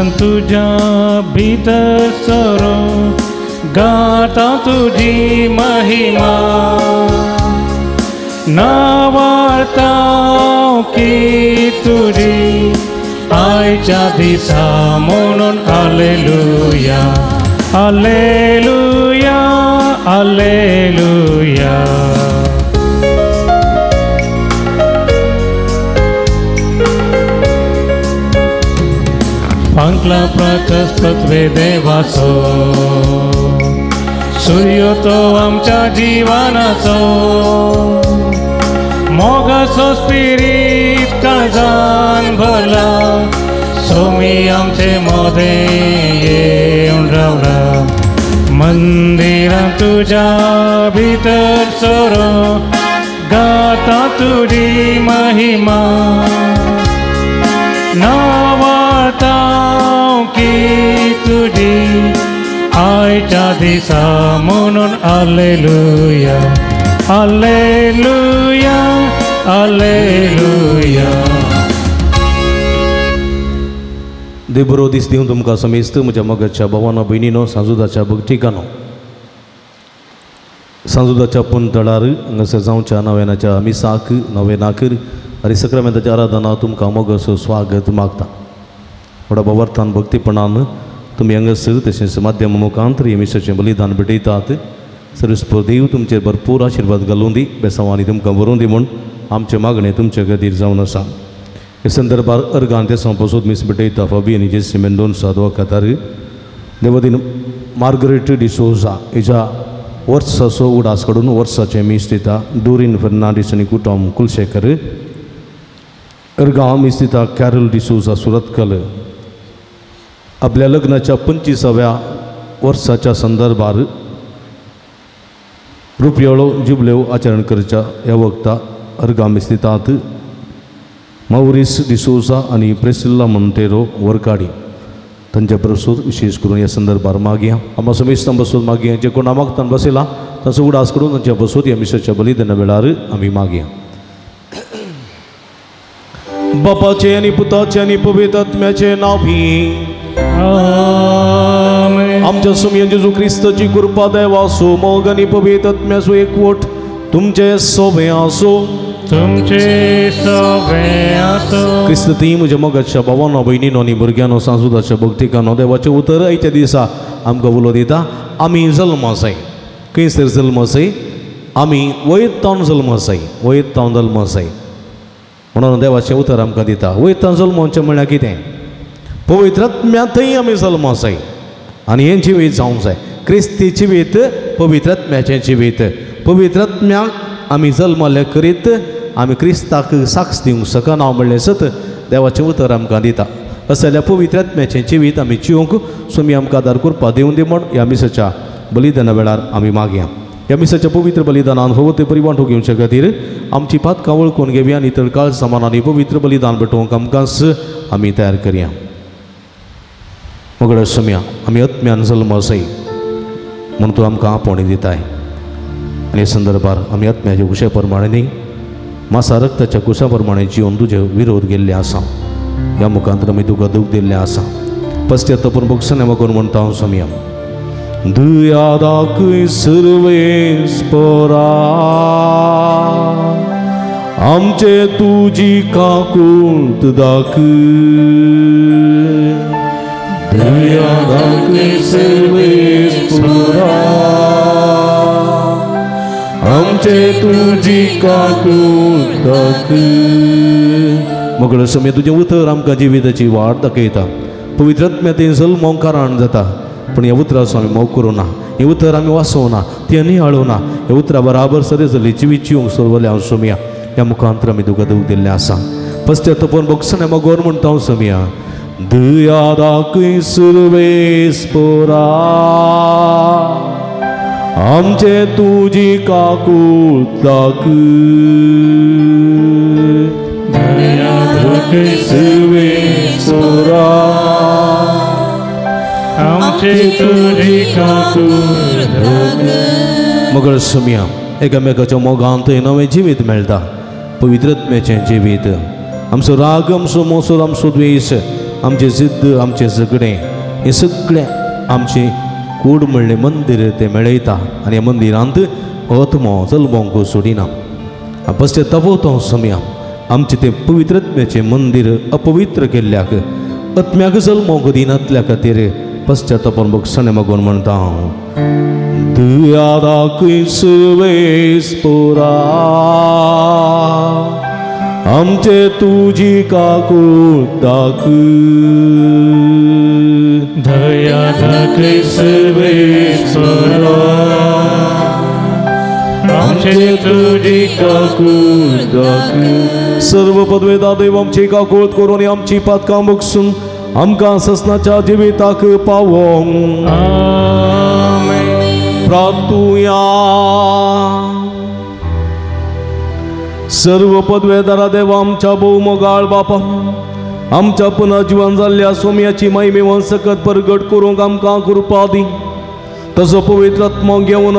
मंदिरान तुज्या भितर सरो गाता तुजी महिमा नावार्ता की तुजी आयच्या दिसा म्हणून आलेलुया आलेलुया आलेलुया. फांकला प्रतस्तत्वे देवाचो सूर्य तो आमच्या जिवनाचो मोगाचो स्पिरीत काळजान भरला सोमी आमचे मदें येवन रावला. मंदिरां तुज्या भितर सरो गाता तुजी महिमा नावार्ता की तुजी आयच्या दिसा म्हणून आलेलुया आलेलुया आलेलुया. देव बरो दीस दिवन तुमकां समेस्त म्हज्या मोगाच्या भावानो भयणीनो सांजुदाच्या भक्तिकानो सांजुदाच्या पुनतळार हांगासर जावच्या नवेनाच्या मिसाक नवेनाक आनी सक्रामेंताच्या आराधना तुमकां मोगाचो स्वागत मागता. व्हडा भावार्थान भक्तीपणान तुमी हांगासर तशेंच माध्यम मुखांतर हे मिसाचें बलिदान भेटयतात. सर्वेस्पर देव तुमचेर भरपूर आशिर्वाद घालूं दी, बेसांवांनी तुमकां व्हरूं दी म्हूण आमचें मागणें तुमचे खातीर जावन आसा. हे संदर्भार अर्गान ते संपसोत मीस भेटयता फाबी आनी जेसी मेंदोन्सा दोखातार देवदीन मार्गरेट डिसोजा हिच्या वर्साचो उडास काडून वर्साचें मीस दिता डोरीन फर्नांडीस आनी कुटुंब कुलशेखर. अर्गां मीस दिता कॅरल डिसोजा सुरतकल आपल्या लग्नाच्या 25व्या वर्साच्या संदर्भार रुपयोळो जुबलेव आचरण करच्या ह्या वखता अर्गां मीस दितात मौरीस डिसोजा आनी प्रेसिल्ला मोंटेरो वरकाडी तांच्या प्रसूत विशेष करून ह्या संदर्भार मागया. आमकां समेस्तां बसून मागया जे कोण मागतान बसयला तांचो उडास करून तांच्या बसूत ह्या मिसाच्या बलिदाना वेळार आमी मागया. बापाचे आनी पुताचे आनी पवित्र आत्म्याचे नांवी आमच्या सुमयन जेजू क्रिस्ताची कृपा देवासो मोग आनी पवित्र आत्म्याचो एकवट तुमचे सोबे आसो तुमचे सोबे आसो. क्रिस्त ती म्हज्या मोगाच्या भावानो भयणीनो आनी भुरग्यांनो सांजुदाच्या भक्तिकानो देवाचें उतर आयच्या दिसा आमकां उलो दिता. आमी जल्मासाय खंयसर जल्मासाय आमी वयर तावन जल्मासाय वयर तावन जल्मासाय म्हणून देवाचें उतर आमकां दिता. वयर तावन जल्मोवचें म्हणल्यार कितें? पवित्र आत्म्यांतय आमी जल्मासाय आनी हें जिवीत जावंक जाय. क्रिस्ती जिवीत पवित्र आत्म्याचें जिवीत. पवित्र आत्म्याक आमी जल्मले करीत आमी क्रिस्ताक साक्ष दिवंक शकना म्हणलें सत देवाचें उतर आमकां दिता. असल्या पवित्र आत्म्याचें जिवीत आमी जिवंक स्वामी आमकां आदार करपा दिवन दी म्हण ह्या मिसाच्या बलिदाना वेळार आमी मागया. ह्या मिसाच्या पवित्र बलिदानान फावो ते परी वांटो घेवचे खातीर आमची पातकां वळखून घेवया आनी तळकाळ समान आनी पवित्र बलिदान भेटोवंक आमकां आमी तयार करया. मगळ सम्या आमी आत्म्यान जल्म आसाय म्हूण तूं आमकां आपोवणी दिताय आनी संदर्भार आमी आत्म्याच्या कुशा प्रमाणे न्ही मासा रक्ताच्या कुशा प्रमाणे जिवन तुजे विरोध गेल्ले आसा. ह्या मुखांत आमी तुका दूख दिल्लें आसा. पश्चातापून बक्षणे मागून म्हणटा हांव सम्या दया दाखय सर्वेस्परा आमचे तुजी काकूट दाखय दया दाखय सर्वेस्परा आमचे तुजी काकूट दाखय. मगळ समय तुजें उतर आमकां जिविताची वाट दाखयता. पवित्र आत्म्याचें जल्मोंक कारण जाता पूण ह्या उतराचो आमी मोग करूं ना, हें उतर आमी वाचोवना, तें नियाळूं ना. ह्या उतरा बराबर सरी जाली जिवीत जिवंक सोरवलें हांव सोमया. ह्या मुखांतर आमी तुका दूख दिल्लें आसा. पश्चातापून बक्षणे मगोर म्हणटा हांव सोमया दया दाखय सर्वेस्परा आमचे तुजी काकूट दाखय दया दाखय सर्वेस्परा आमचे तुजी काकूट दाखय. मगळ सोमया एकामेकाच्या मोगांत नवें जिवीत मेळटा, पवित्र आत्म्याचें जिवीत. आमचो राग, आमचो मोसोर, आमचो द्वेश आमचें जिद्द, आमचें झगडें हें सगळें आमचें कूड म्हणलें मंदीर तें मेळयता आनी ह्या मंदिरांत आत्मो जल्मोंक सोडिना. बसचे तपोवतो समया आमचें तें पवित्रत्म्याचें मंदीर अपवित्र केल्ल्याक आत्म्याक जल्मोंक दिनातल्या खातीर पश्चातापान बक्षणें मागून म्हणटा हांव. दया दाखय सर्वेस्पोरा आमचे तुजी काकूळ दाखय. दया दाखय सर्वेस्पोरा आमचे तुजी काकूळ दाखय. सर्व पदवेदा देव आमची काकूळ करून आमची पातकां बक्षून आमकां ससनाच्या जिविताक पावोंक. आमेन. प्रार्थुया. सर्व पदवेदारा देव आमच्या भोवमोगाळ बापा आमच्या पुनर्जीवन जाल्ल्या सोम्याची महिमेवन सकत परगट करूंक आमकां कृपा दी. तसो पवित्र आत्मो घेवन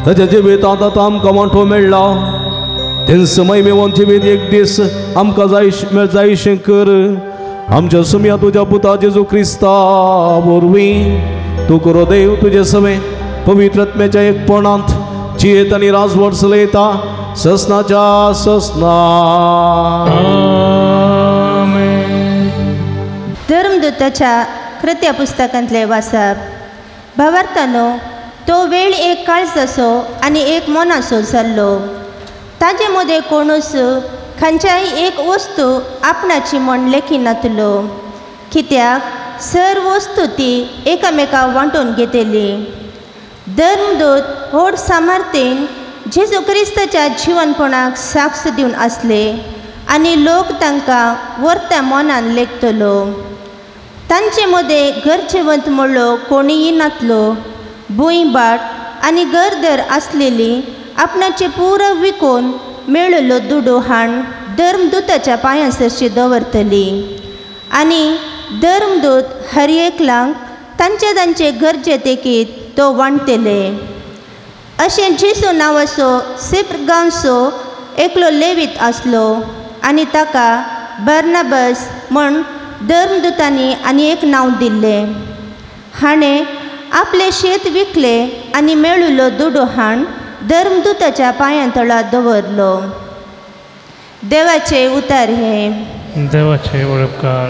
ताच्या जिवितांत आतां आमकां वांटो मेळ्ळा तेंच महिमेवन जिवीत एक दीस आमकां जायशें कर. आमच्या सुम्या तुज्या पुता जेजू क्रिस्ता वरवीं तूं करो देव तुजे समें पवित्र आत्म्याच्या एकपणांत जियेत आनी राजवट चलयता ससनाच्या ससना. आमेन. धर्मदूताच्या कृत्या पुस्तकांतले वाचप. भावार्थानो, तो वेळ एक काळजाचो आनी एक मनाचो जाल्लो. ताजे मदें कोणूच खंयच्याय एक वस्तू आपणाची म्हण लेखिनातलो, कित्याक सर्व वस्तू ती एकामेका वांटून घेतली. धर्मदूत व्हड सामर्थ्येन जेजू क्रिस्ताच्या जिवनपणाक साक्ष दिवन आसले आनी लोक तांकां व्हरत्या मनान लेखतलो. तांचे मदें गरजेवंत म्हणलो कोणीय नातलो. भूंय बाट आनी घरदर आसलेली आपणाचे पुरो विकून मेळिल्लो दुडू हाण धर्मदूताच्या पांयां सरशी दवरतली आनी धर्मदूत हर एकलांक तांचे तांचे गरजे देखीत तो वांटतले. अशें जेजू नांवाचो सिप्र गांवचो एकलो लेवीत आसलो आनी ताका बर्नाबस म्हण धर्मदूतांनी आनी एक नांव दिल्लें. हाणें आपलें शेत विकलें आनी मेळिल्लो दुडू हाण धर्मदूताच्या पांयां तळा दवरलो. देवाचे उतार हे. देवाचे उपकार.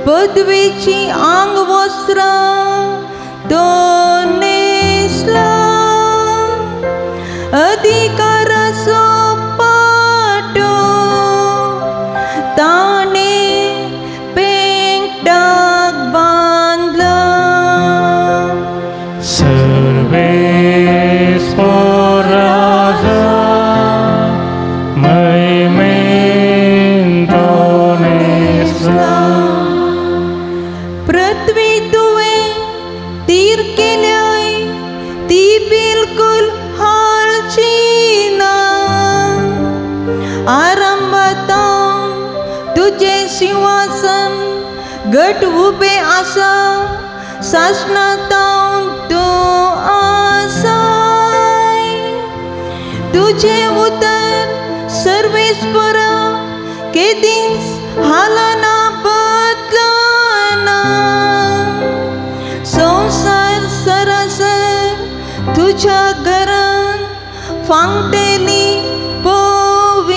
पदवेची आंग वस्त्रां तो न्हेसला, अधिकाराचो पाटो ताणें पेंकटाक बांदला. सर्वेस्पोराजा महिमेन तो न्हेसला. पृथ्वी तुवें तीर केल्याय ती बिलकुल हालची ना. आरंभातावन तुजें सिंहासन घट उबें आसा, सासणातावन तूं आसाय. तुजें उतर सर्वेस्परा केदींच हालना बदलना. संवसार सरासर तुज्या घरान फांगटेली पवित्राय.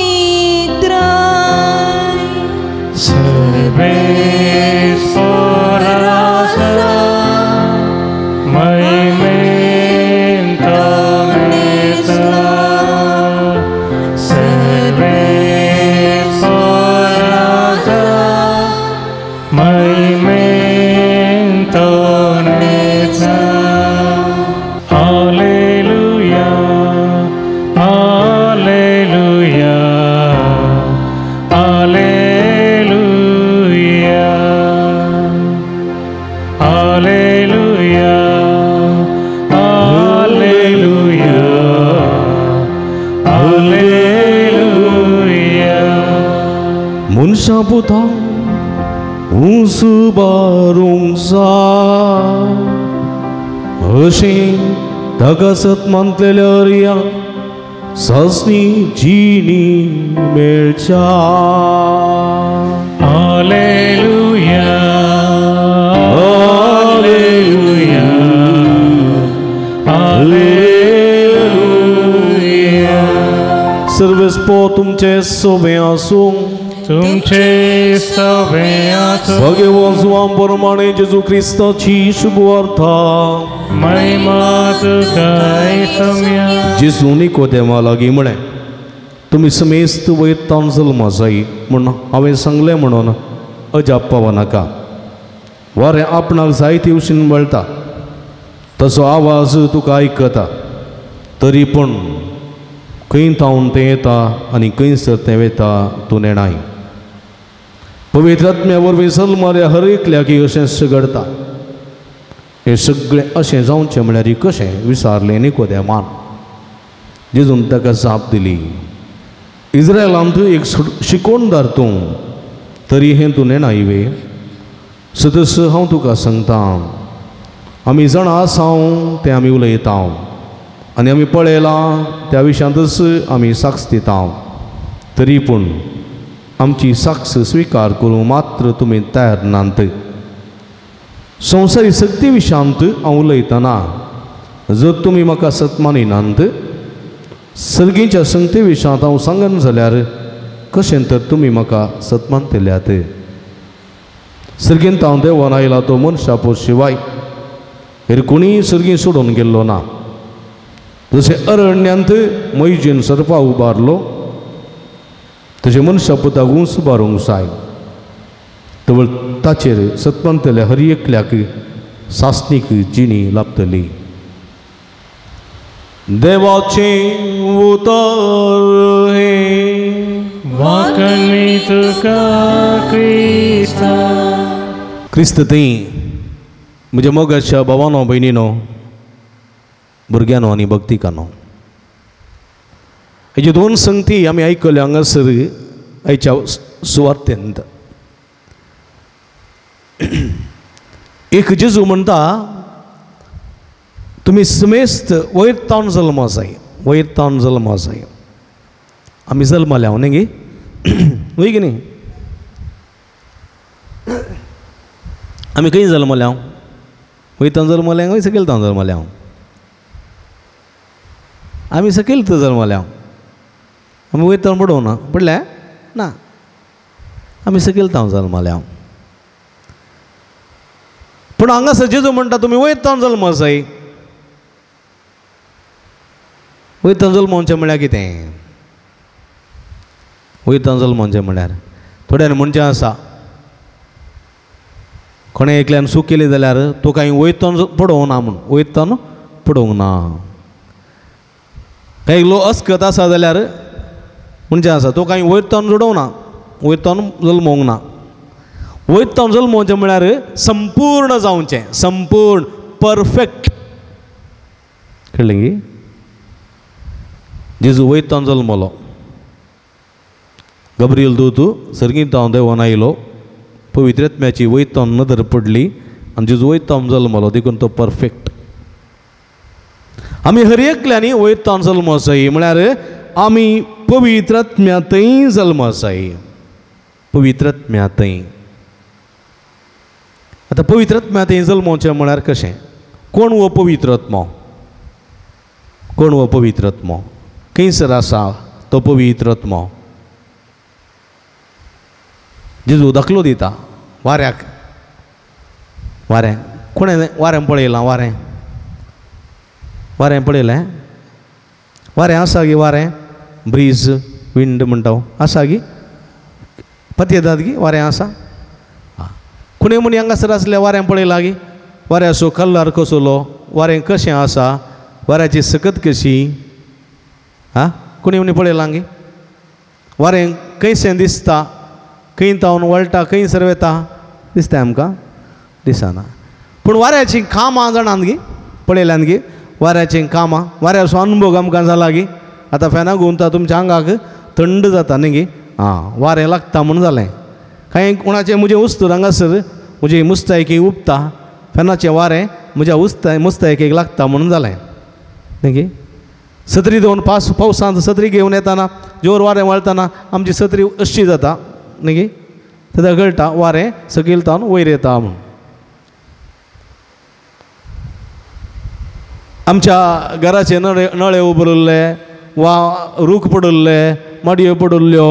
सर्वेस्पोराजा महिमेन तो न्हेसला. सर्वेस्पोराजा महिमेन तो मनशा पुता उंच बारूंक जाय अशें ताका सतमानतल्या हरया सासणी जिणी मेळच्या. Hallelujah, hallelujah, hallelujah. सर्वेस्पो तुमचे सोबे आसूं, तुमचे सोबे आसूं. भगवान जुवां प्रमाणे जेजू क्रिस्ताची शुभवार्ता. महिमा तुका येसुम्या. जेजू निकोदेमा लागीं म्हळें, तुमी समेस्त वयतान जल्मा जाय म्हूण हांवें सांगलें म्हणून अजाप पावनाका. वारें आपणाक जाय ते वशीन वळटा, तसो आवाज तुका आयकता, तरी पूण खंय तावन तें येता आनी खंयसर तें वता तूं नेणाय. पवित्र आत्म्या वरवीं जल्मल्या हर एकल्याक अशेंच घडता. हें सगळें अशें जावचें म्हळ्यार कशें विचारलें निकोदेमान. जेजून ताका जाप दिली, इस्रायलांत एक शिकोणदार तूं, तरी हें तूं नेणाय वे? सदस हांव तुका सांगता, आमी जाणा आसाव तें आमी उलयता आनी आमी पळयलां त्या विशयांतच आमी साक्ष दिता, तरी पूण आमची साक्ष स्विकार करूं मात्र तुमी तयार नात. संवसारी सक्ती विशयांत हांव उलयतना जर तुमी म्हाका सत मानिनात, सर्गीच्या संगते विशयांत हांव सांगन जाल्यार कशें तर तुमी म्हाका सत मानतल्यात? सर्गींत हांव देवान आयला तो मनशा पोस शिवाय हेर कोणीय सर्गीं सोडून गेल्लो ना. जशें अरण्यांत मैजीन सर्पा उबारलो तशें मनशा पुताक उंच उबारूंक जाय. तवळ ताचेर सतमानतल्या हर एकल्याक सासणीक जिणी लाभतली. देवाचें उतर हें. वाकणी तुका क्रिस्ता. क्रिस्त थंय म्हज्या मोगाच्या भावानो भयणीनो, भुरग्यांनो आनी भक्तिकानो, हेज्यो दोन संगती आमी आयकल्यो हांगासर आयच्या सुवार्तेंत. एक जेजू म्हणटा, तुमी समेस्त वयर तावन जल्मा जाय, वयर तावन जल्मा जाय. आमी जल्मल्या न्ही गे, वय की न्ही? आमी खंय जल्मल्या? वयर तावन जल्मल्या खंय सकयल तावन जल्मल्या? आमी सकयल तर जल्मल्या. आमी वयर तावन पडोवंक ना, पडल्या ना, आमी सकयल तावन जल्मल्या. पूण हांगासर जेजू म्हणटा तुमी वयर तावन जल्म जाय. वयर तावन जल्मोवचें म्हळ्यार कितें? वयर तावन जल्मोवचें म्हळ्यार थोड्यांनी म्हणचें आसा, कोणें एकल्यान चूक केली जाल्यार तो कांय वयर तावन पडोवंक ना म्हूण, वयर तावन पडोवंक ना. कांय लोक अस्कत आसा जाल्यार म्हणचें आसा तो कांय वयर तावन जोडोवंक ना, वयर तावन जल्मोवंक ना. वयर तावन जल्मोवचें म्हळ्यार संपूर्ण जावचें, संपूर्ण परफेक्ट. कळ्ळें गी? जेजू वयर तावन जल्मलो, गब्रियल दूत सर्गींत तावन देंवन आयलो, पवित्र आत्म्याची वयर तावन नदर पडली आनी जेजू वयर तावन जल्मलो, देखून तो परफेक्ट. आमी हर एकल्यांनी वयर तावन जल्म जाय म्हळ्यार आमी पवित्र आत्म्यांतय जल्म जाय, पवित्र आत्म्यांतय. आतां पवित्र आत्म्यांतय जल्मोवचें म्हळ्यार कशें? कोण हो पवित्र आत्मो? कोण हो पवित्र आत्मो? खंयसर आसा तो पवित्र आत्मो? जेजू दाखलो दिता वाऱ्याक. वारें कोणें वारें पळयलां? वारें वारें पळयलें? वारें आसा गी? वारें ब्रीज विंड म्हणटा आसा गी? पतयेतात गी वारें आसा? कोणें म्हणी हांगासर आसलें वारें पळयलां गी? वाऱ्याचो कलर कसलो? वारें कशें आसा? वाऱ्याची सकत कशी? आं, कोणी म्हणी पळयलां गी? वारें खंयशें दिसता? खंय तावन वळटा? खंयसर वता दिसता आमकां? दिसना. पूण वाऱ्याचीं कामां जाणात गी? पळयल्यान गी वाऱ्याचीं कामां? वाऱ्याचो अनुभव आमकां जाला गी? आतां फॅना घुंवता तुमच्या आंगाक थंड जाता न्ही गी? आं, वारें लागता म्हूण जालें. कांय कोणाचें म्हजें उस्तूर हांगासर म्हजी मुस्तायकी उपता फेनाचें वारें म्हज्या मुस्तायकेक लागता म्हणून जालें न्ही गे. सत्री दोन पावसांत सत्री घेवन येताना जोर वारें वळतना आमची सत्री अशी जाता न्ही गे, तेन्ना कळटा वारें सकयल तावन वयर येता म्हूण. आमच्या घराचे नळे उबरल्ले वा रूख पडिल्ले माडयो पडिल्ल्यो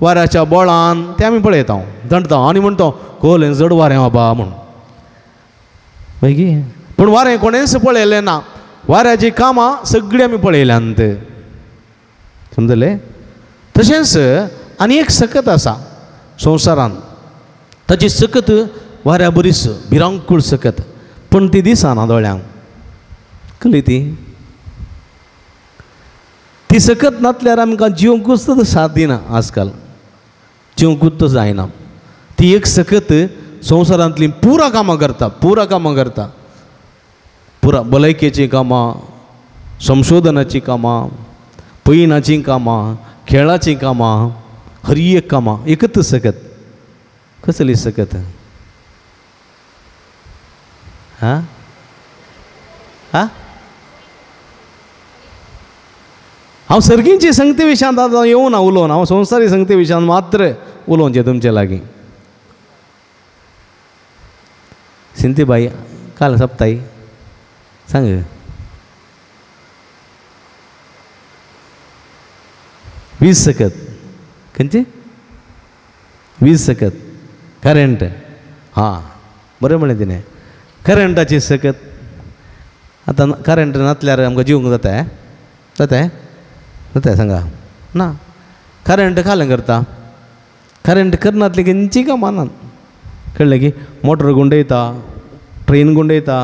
वाऱ्याच्या बोळान ते आमी पळयता दंडता आनी म्हणटा कोलें जड वारें बाबा म्हूण मागीर. पूण वारें कोणेंच पळयलें ना, वाऱ्याचीं कामां सगळीं आमी पळयल्यांत समजलें. तशेंच आनी एक सकत आसा संवसारांत, ताची सकत वाऱ्या बरीच भिरांकूळ सकत, पूण ती दिसना दोळ्यांक. कळ्ळी ती ती सकत नासल्यार आमकां जिवंकूच साथ दिना, आजकाल जिवंकूच जायना. ती एक सकत संवसारांतली पुरा कामां करता, पुरा कामां करता, पुरा भलायकेचीं कामां, संशोधनाचीं कामां, पयणाचीं कामां, खेळाचीं कामां, हर एक कामां एकच सकत. कसली सकत? हां हां हांव सर्गींची संगती विशयांत आतां येवना उलोवन, हांव संवसारी संगती विशयांत मात्र उलोवचें तुमचे लागीं. सिंतीबाई काल सप्ताई सांग. वीज सकत खंयची? वीज सकत करंट. हां बरें म्हणलें तिणें, करंटाची सकत. आतां करंट नासल्यार आमकां जिवंक जाता जाता जाता सांगा ना. करंट खालें करता, करंट करनातली खंयची कामां ना. कळ्ळें की मोटर गुंडयता, ट्रेन गुंडयता,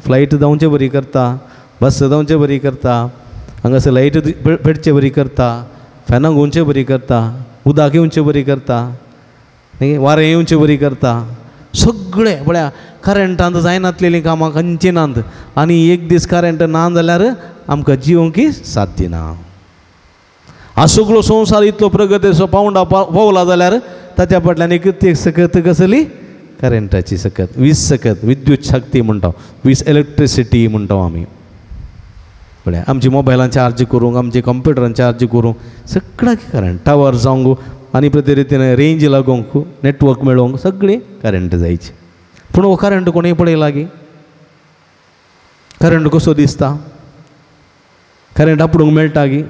फ्लायट धांवचे बरी करता, बस धांवचे बरी करता, हांगासर लायट पेटचे बरी करता, फॅनां घुंवचे बरी करता, उदक येवचे बरी करता, न्ही वारें येवचे बरी करता, सगळें पळया करंटांत जायनातलेलीं कामां खंयची नात. आनी एक दीस करंट ना जाल्यार आमकां जिवंकी साथ दिना. हा सगळो संवसार इतलो प्रगतीचो पावंडा पावला जाल्यार ताच्या फाटल्यान एक एक सकत कसली? करंटाची सकत, वीज सकत, विद्युत शक्ती म्हणटा, वीज इलेक्ट्रिसिटी म्हणटा आमी. पळया आमची मोबायलान चार्ज करूंक, आमची कंप्युटरान चार्ज करूंक सगळ्याक करंट, टावर जावंक आनी प्रति रितीन रेंज लागोंक, नेटवर्क मेळोवंक सगळीं करंट जायची. पूण हो करंट कोणूय पळयला गी? करंट कसो दिसता? करंट आपडूंक मेळटा गी?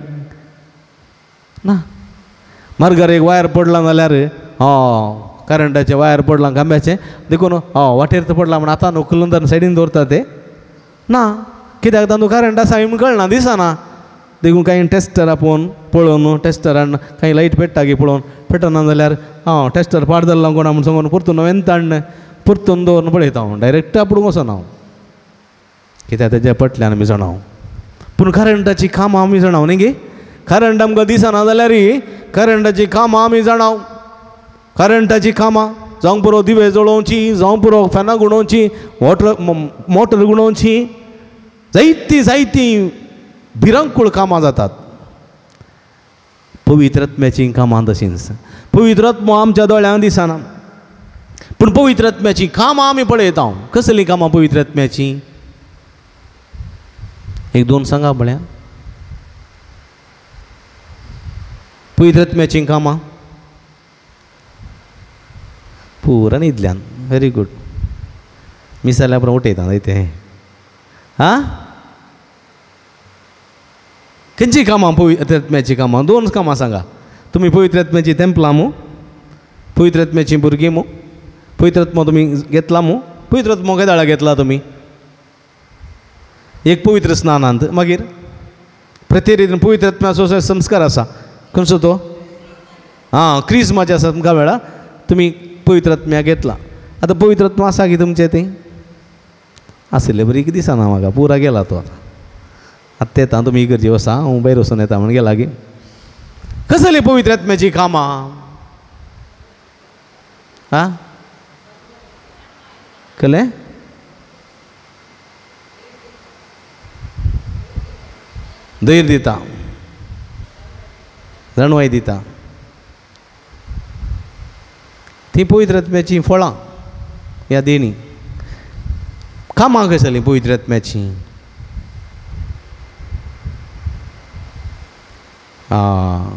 ना. मार्गार एक वायर पडला जाल्यार हय करंटाचें वायर पडलां खांब्याचें देखून हय वाटेर तर पडलां म्हण आतां उखलून धरून सायडीन दवरता ते ना. कित्याक तांदूळ करंट आसा म्हूण कळना, दिसना. देखून कांय टेस्टर आपोवन पळोवन टेस्टरान कांय लायट पेट्टा गी पळोवन, पेटना जाल्यार हांव टेस्टर पाड जाल्लो कोणा म्हूण सांगून परतून नवें ताण्ण परतून दवरून पळयता हांव, डायरेक्ट आपूण वचना हांव, कित्याक तेज्या पटल्यान आमी जाणा. पूण करंटाची कामां आमी जाणा न्ही गे. करंट आमकां दिसना जाल्यार करंटाची कामां आमी जाणा. करंटाची कामां जावंक पुरो दिवे जळोवची, जावंक पुरो फॅनां गुणोवची, मोटर गुणोवची, जायतीं जायतीं भिरांकूळ कामां जातात. पवित्र आत्म्याचीं कामां तशींच. पवित्र आत्मो आमच्या दोळ्यांक दिसना, पूण पवित्र आत्म्याचीं कामां आमी पळयता. कसलीं कामां पवित्र आत्म्याचीं? एक दोन सांगा पळया. पवित्र आत्म्याचीं कामां पुरा न्हिदल्यान. Very good. मिसाल्या उपरांत उठयता जायते. आं खंयचीं कामां पवित्र आत्म्याचीं कामां? दोन कामां सांगा. तुमी पवित्र आत्म्याचीं तेंपलां मू? पवित्र आत्म्याचीं भुरगीं मू? पवित्र आत्मो तुमी घेतला मू? पवित्र आत्मो केदाळा घेतला तुमी? एक पवित्र स्नानांत, मागीर प्रत्येक पवित्र आत्म्याचो संस्कार आसा. खंयचो तो? आं क्रिज्माच्या आसा तुमकां वेळा तुमी पवित्र आत्म्या घेतला. आतां पवित्र आत्मा आसा की तुमचें तें आशिल्ले बरी कितें दिसना म्हाका, पुरा गेला तो आतां. आत्तां येता तुमी इगर्जे वसा, हांव भायर वचून येता म्हण गेला गी. कसली पवित्र आत्म्याचीं कामां? आं कळ्ळें? धैर्य दिता, जाणवाय दिता. ती पवित्र आत्म्याचीं फळां ह्या देणी. कामां खंय जालीं पवित्र आत्म्याचीं? आं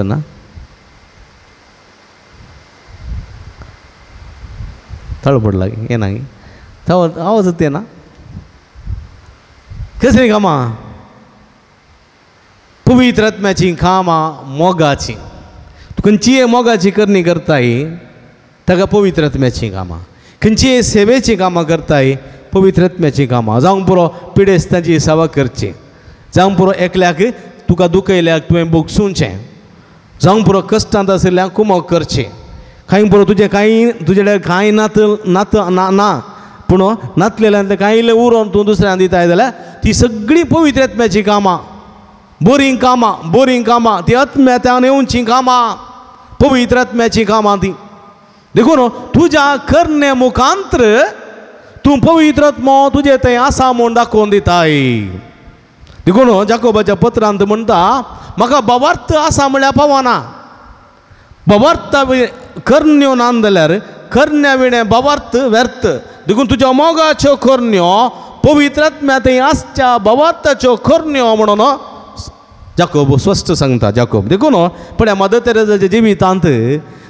ना ताळो पडला येना आवाज येना. कसलीं कामां? पवित्र आत्म्याचीं कामां मोगाचीं. खंयचीय मोगाची करणी करताय ताका पवित्र आत्म्याचीं कामां, खंयचीय सेवेचीं कामां करताय पवित्र आत्म्याचीं कामां. जावंक पुरो पिडेस्तांची सेवा करची, जावंक पुरो एकल्याक तुका दुखयल्याक तुवें भोगसुचें, जावंक पुरो कश्टांत आशिल्ल्याक कुमक करचें, कांय पुरो तुजें कांय तुजे कांय नात नात ना ना पूण नातलेल्यान कांय इल्लें उरोवन तूं दुसऱ्यान दिताय जाल्यार ती सगळीं पवित्र आत्म्याचीं कामां, बरीं कामां, बरीं कामां, ती आत्म्यान येवचीं कामां, पवित्र आत्म्याचीं कामां ती. देखून तुज्या करणे मुखांत्र तूं पवित्र आत्मो तुजें थंय आसा म्हूण दाखोवन दिताय. देखून जाकोबाच्या पत्रांत म्हणटा म्हाका भावार्थ आसा म्हळ्यार पावना, भावार्थ करण्यो ना जाल्यार करण्या विणें भावार्थ व्यर्थ. देखून तुज्या मोगाच्यो करण्यो पवित्र आत्म्या थंय आसच्या भावार्थाच्यो करण्यो म्हणून जाकोब स्पश्ट सांगता जाकोब. देखून पळय मदर तेरेजाच्या जिवितांत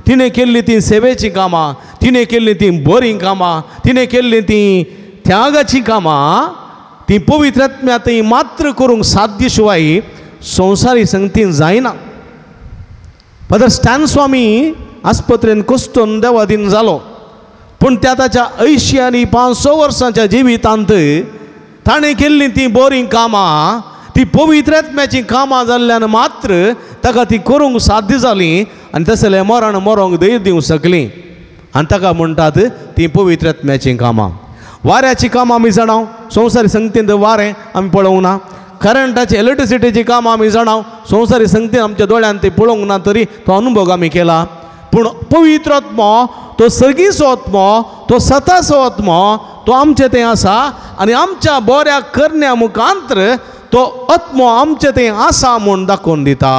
तिणें केल्ली तीं सेवेचीं कामां, तिणें केल्ली तीं बरीं कामां, तिणें केल्ली तीं त्यागाचीं कामां ती पवित्र आत्म्या थंय मात्र करूंक साध्य शिवाय संवसारी संगतीन जायना. फादर स्टॅन स्वामी आस्पत्रेन कोश्टून देवादीन जालो, पूण त्या ताच्या 80 आनी 500 वर्सांच्या जिवितांत ताणें केल्लीं तीं बरीं कामां ती पवित्र आत्म्याचीं कामां जाल्ल्यान मात्र ताका ती करूंक साध्य जालीं आनी तसलें मरण मरोंक धैर्य दिवंक शकलीं. आनी ताका म्हणटात तीं पवित्र आत्म्याचीं कामां. वाऱ्याचीं कामां आमी जाणां, संवसारी संगतींत वारें आमी पळोवंक ना, करंटाची इलेक्ट्रिसिटीचीं कामां आमी जाणां, संवसारी संगतीन आमच्या दोळ्यान ती पळोवंक ना तरी तो अनुभव आमी केला. पूण पवित्र आत्मो तो सर्गीचो आत्मो, तो सताचो आत्मो, तो आमचे थंय आसा आनी आमच्या बऱ्या करण्या मुखांत्र तो आत्मो आमचे थंय आसा म्हूण दाखोवन दिता.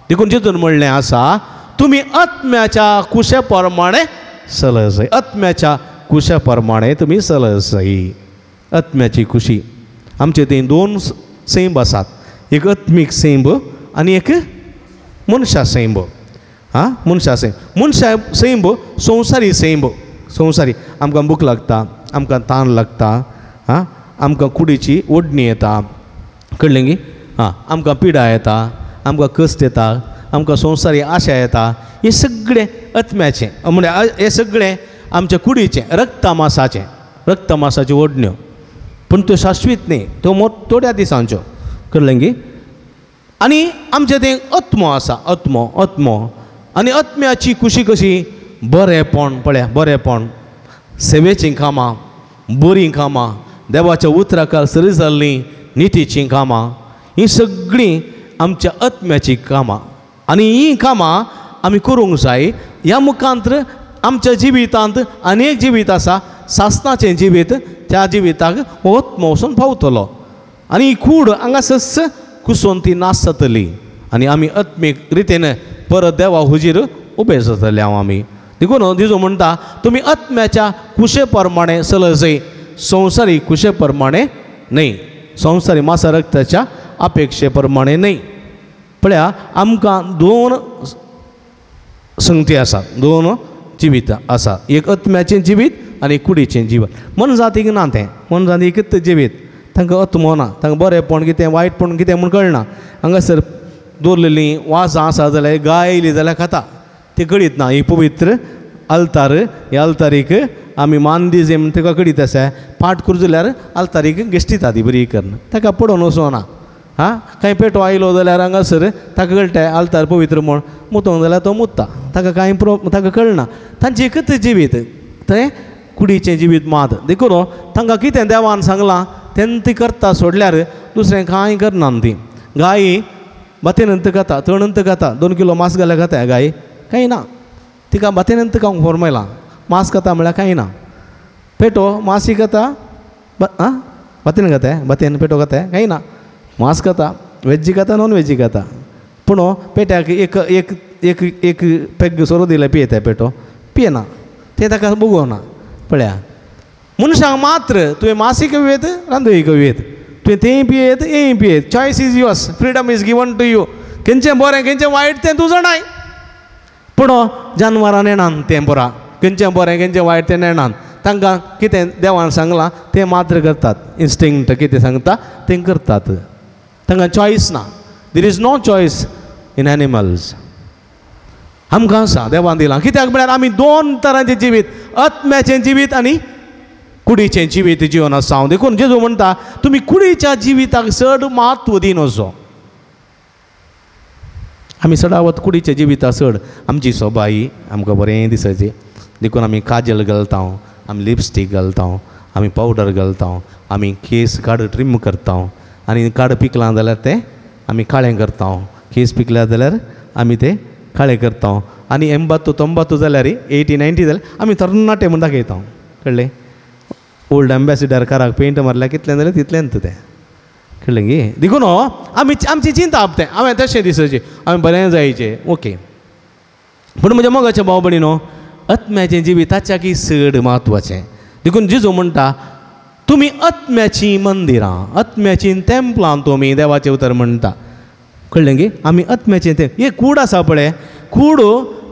देखून जितून म्हणलें आसा तुमी आत्म्याच्या कुशे प्रमाणे चलजाय, आत्म्याच्या कुशा प्रमाणे तुमी चलजाय. आत्म्याची खुशी आमचे थंय दोन सैंब आसात, एक आत्मीक सैंब आनी एक मनशा सैंब. आं मनशा सैंब, मनशा सैंब संवसारी सैंब. संवसारी आमकां भूक लागता, आमकां तान लागता, आं आमकां कुडीची ओडणी येता, कळ्ळें गी? आं आमकां पिडा येता, आमकां कश्ट येता, आमकां संवसारी आशा येता. हें सगळें आत्म्याचें म्हळ्यार हें सगळें आमच्या कुडीचें रक्तमासाचें, रक्तमासाच्यो ओडण्यो, पूण त्यो शाश्वीत न्ही, त्यो थोड्या दिसांच्यो, कळ्ळें गी? आनी आमचें तें आत्मो आसा, आत्मो, आत्मो आनी आत्म्याची खुशी कशी? बरेंपण, पळया बरेंपण, सेवेचीं कामां, बरीं कामां, देवाच्या उतराक सरी जाल्लीं नितीचीं कामां, हीं सगळीं आमच्या आत्म्याचीं कामां. आनी हीं कामां आमी करूंक जाय. ह्या मुखांत्र आमच्या जिवितांत आनी एक जिवीत आसा सासणाचें जिवीत, त्या जिविताक हो आत्मो वचून पावतलो आनी ही कूड हांगासच कुसोवन ती नाश जातली आनी आमी आत्मीक रितीन परत देवा हुजीर उबे जातले हांव आमी. देखून जेजू म्हणटा तुमी आत्म्याच्या कुशे प्रमाणे चलजाय, संवसारी कुशे प्रमाणे न्हय, संवसारी मासा रक्ताच्या अपेक्षे प्रमाणे न्हय. पळया आमकां दोन संगती आसात, दोन जिवीत आसा, एक आत्म्याचें जिवीत आनी कुडीचें जिवीत. मनजातीक ना तें, मनजाती एकच जिवीत, तांकां आत्मो ना, तांकां बरेंपण कितें वायटपण कितें म्हूण कळना. हांगासर दवरलेलीं वाजां आसा जाल्यार गाय येयली जाल्यार खाता, ती कळीत ना. ही पवित्र आल्तार, ह्या आल्तारीक आमी मान दी म्हण ताका कळीत आसा, पाट करूं जाल्यार आल्तारीक गेश्टिता ती बरी करून, ताका पडोवन वचना. आं कांय पेटो आयलो जाल्यार हांगासर ताका कळटा आल्तार पवित्र म्हूण, मुतोंक जाल्यार तो मुत्ता, ताका कांय ताका कळना. तांचें एकच जिवीत तें कुडीचें जिवीत मात. देखून तांकां कितें देवान सांगलां तेन्ना ती करता सोडल्यार दुसरें कांय करना ती. गायी भातेनंत खाता, तणंत खाता, 2 किलो मांस घाल्यार खाता गाय, कांय ना तिका भातेनंत खावंक फॉर्मायलां, मांस खाता म्हळ्यार कांय ना. पेटो मांसी खाता, आं भातेन खाता, भातेन पेटो खाता, कांय ना, मांस खाता, वेज्जी खाता, नॉन वेज्जी खाता. पूण पेट्याक एक एक एक एक पेग सोरो दिल्यार पियेता पेटो पियेना तें ताका बगोना पळया. मनशांक मात्र तुवें मासीक पियेत रांदोळी पियेत तुवें तेंय पियेत हेंय पियेत. Choice is yours, freedom is given to you. खंयचें बरें खंयचें वायट तें तूं जाणाय. पूण जानवरां नेणान तें बरा खंयचें बरें खंयचें वायट तें नेणान. तांकां कितें देवान सांगलां तें मात्र करतात. इन्स्टिंक्ट कितें सांगता तें करतात. तांकां चॉयस ना. There is no choice in animals. आमकां आसा देवान दिलां. कित्याक म्हळ्यार आमी दोन तरांचें जिवीत, आत्म्याचें जिवीत आनी कुडीचें जिवीत जिवन आसा. हांव देखून जेजू म्हणटा तुमी कुडीच्या जिविताक चड म्हत्व दिनसो. आमी चडावत कुडीच्या जिविता चड आमची सोबाई आमकां बरें दिसायची देखून आमी काजल घालता, आमी लिपस्टीक घालता, आमी पावडर घालता, आमी केस काड ट्रीम करता आनी काड पिकलां जाल्यार तें आमी काळें करता. केस पिकल्या जाल्यार आमी तें काळें करता. आनी एंबात्तू तोंबात्तू जाल्यार 80 90 जाल्यार आमी तरणाटे म्हूण दाखयता. कळ्ळें? ओल्ड एम्बेसिडर काराक पेंट मारल्यार कितलें जाल्यार तितलेंच तें. कळ्ळें गे? देखून आमी आमची चिंता तें हांवें तशें दिसचें हांवें बरें जायचें ओके. पूण म्हज्या मोगाच्या भाव भयणीनो आत्म्याचें जिवीत ताच्याकय चड म्हत्वाचें. देखून जेजू म्हणटा तुमी आत्म्याचीं मंदिरां, आत्म्याचीं तेंपलां तुमी देवाचें उतर म्हणटा. कळ्ळें गे? आमी आत्म्याचें तें एक कूड आसा पळय, कूड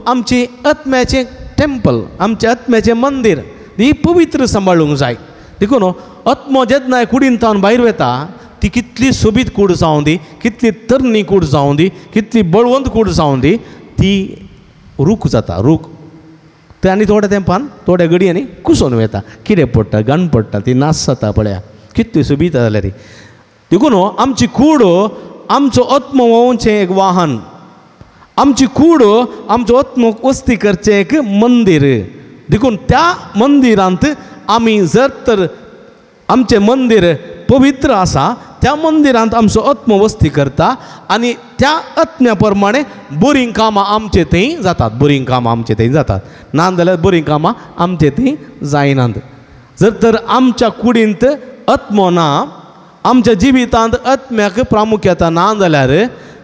आमची आत्म्याचें टेम्पल, आमचें आत्म्याचें मंदीर, ही पवित्र सांबाळूंक जाय. देखून आत्मो जेन्ना कुडीन तावन भायर वता ती कितली सोबीत कूड जावं दी, कितली तरणी कूड जावं दी, कितली बळवंत कूड जावं दी, ती रूख जाता. रूख ते आनी थोड्या तेंपान थोड्या घडयांनी कुसोन वता, कितें पडटा, घाण पडटा, ती नाश जाता पळया कितली सोबीत जाल्यार. देखून आमची कूड आमचो आत्मो व्होवचें एक वाहन, आमची कूड आमचो आत्मो वस्ती करचें एक मंदीर. देखून त्या मंदिरांत आमी जर तर आमचें मंदीर पवित्र आसा त्या मंदिरांत आमचो आत्मो वस्ती करता आनी त्या आत्म्या प्रमाणे बरीं कामां आमचे थंय जातात. बरीं कामां आमचे थंय जातात, ना जाल्यार बरीं कामां आमचे थंय जायनात. जर तर आमच्या कुडींत आत्मो ना, आमच्या जिवितांत आत्म्याक प्रामुख्यता ना जाल्यार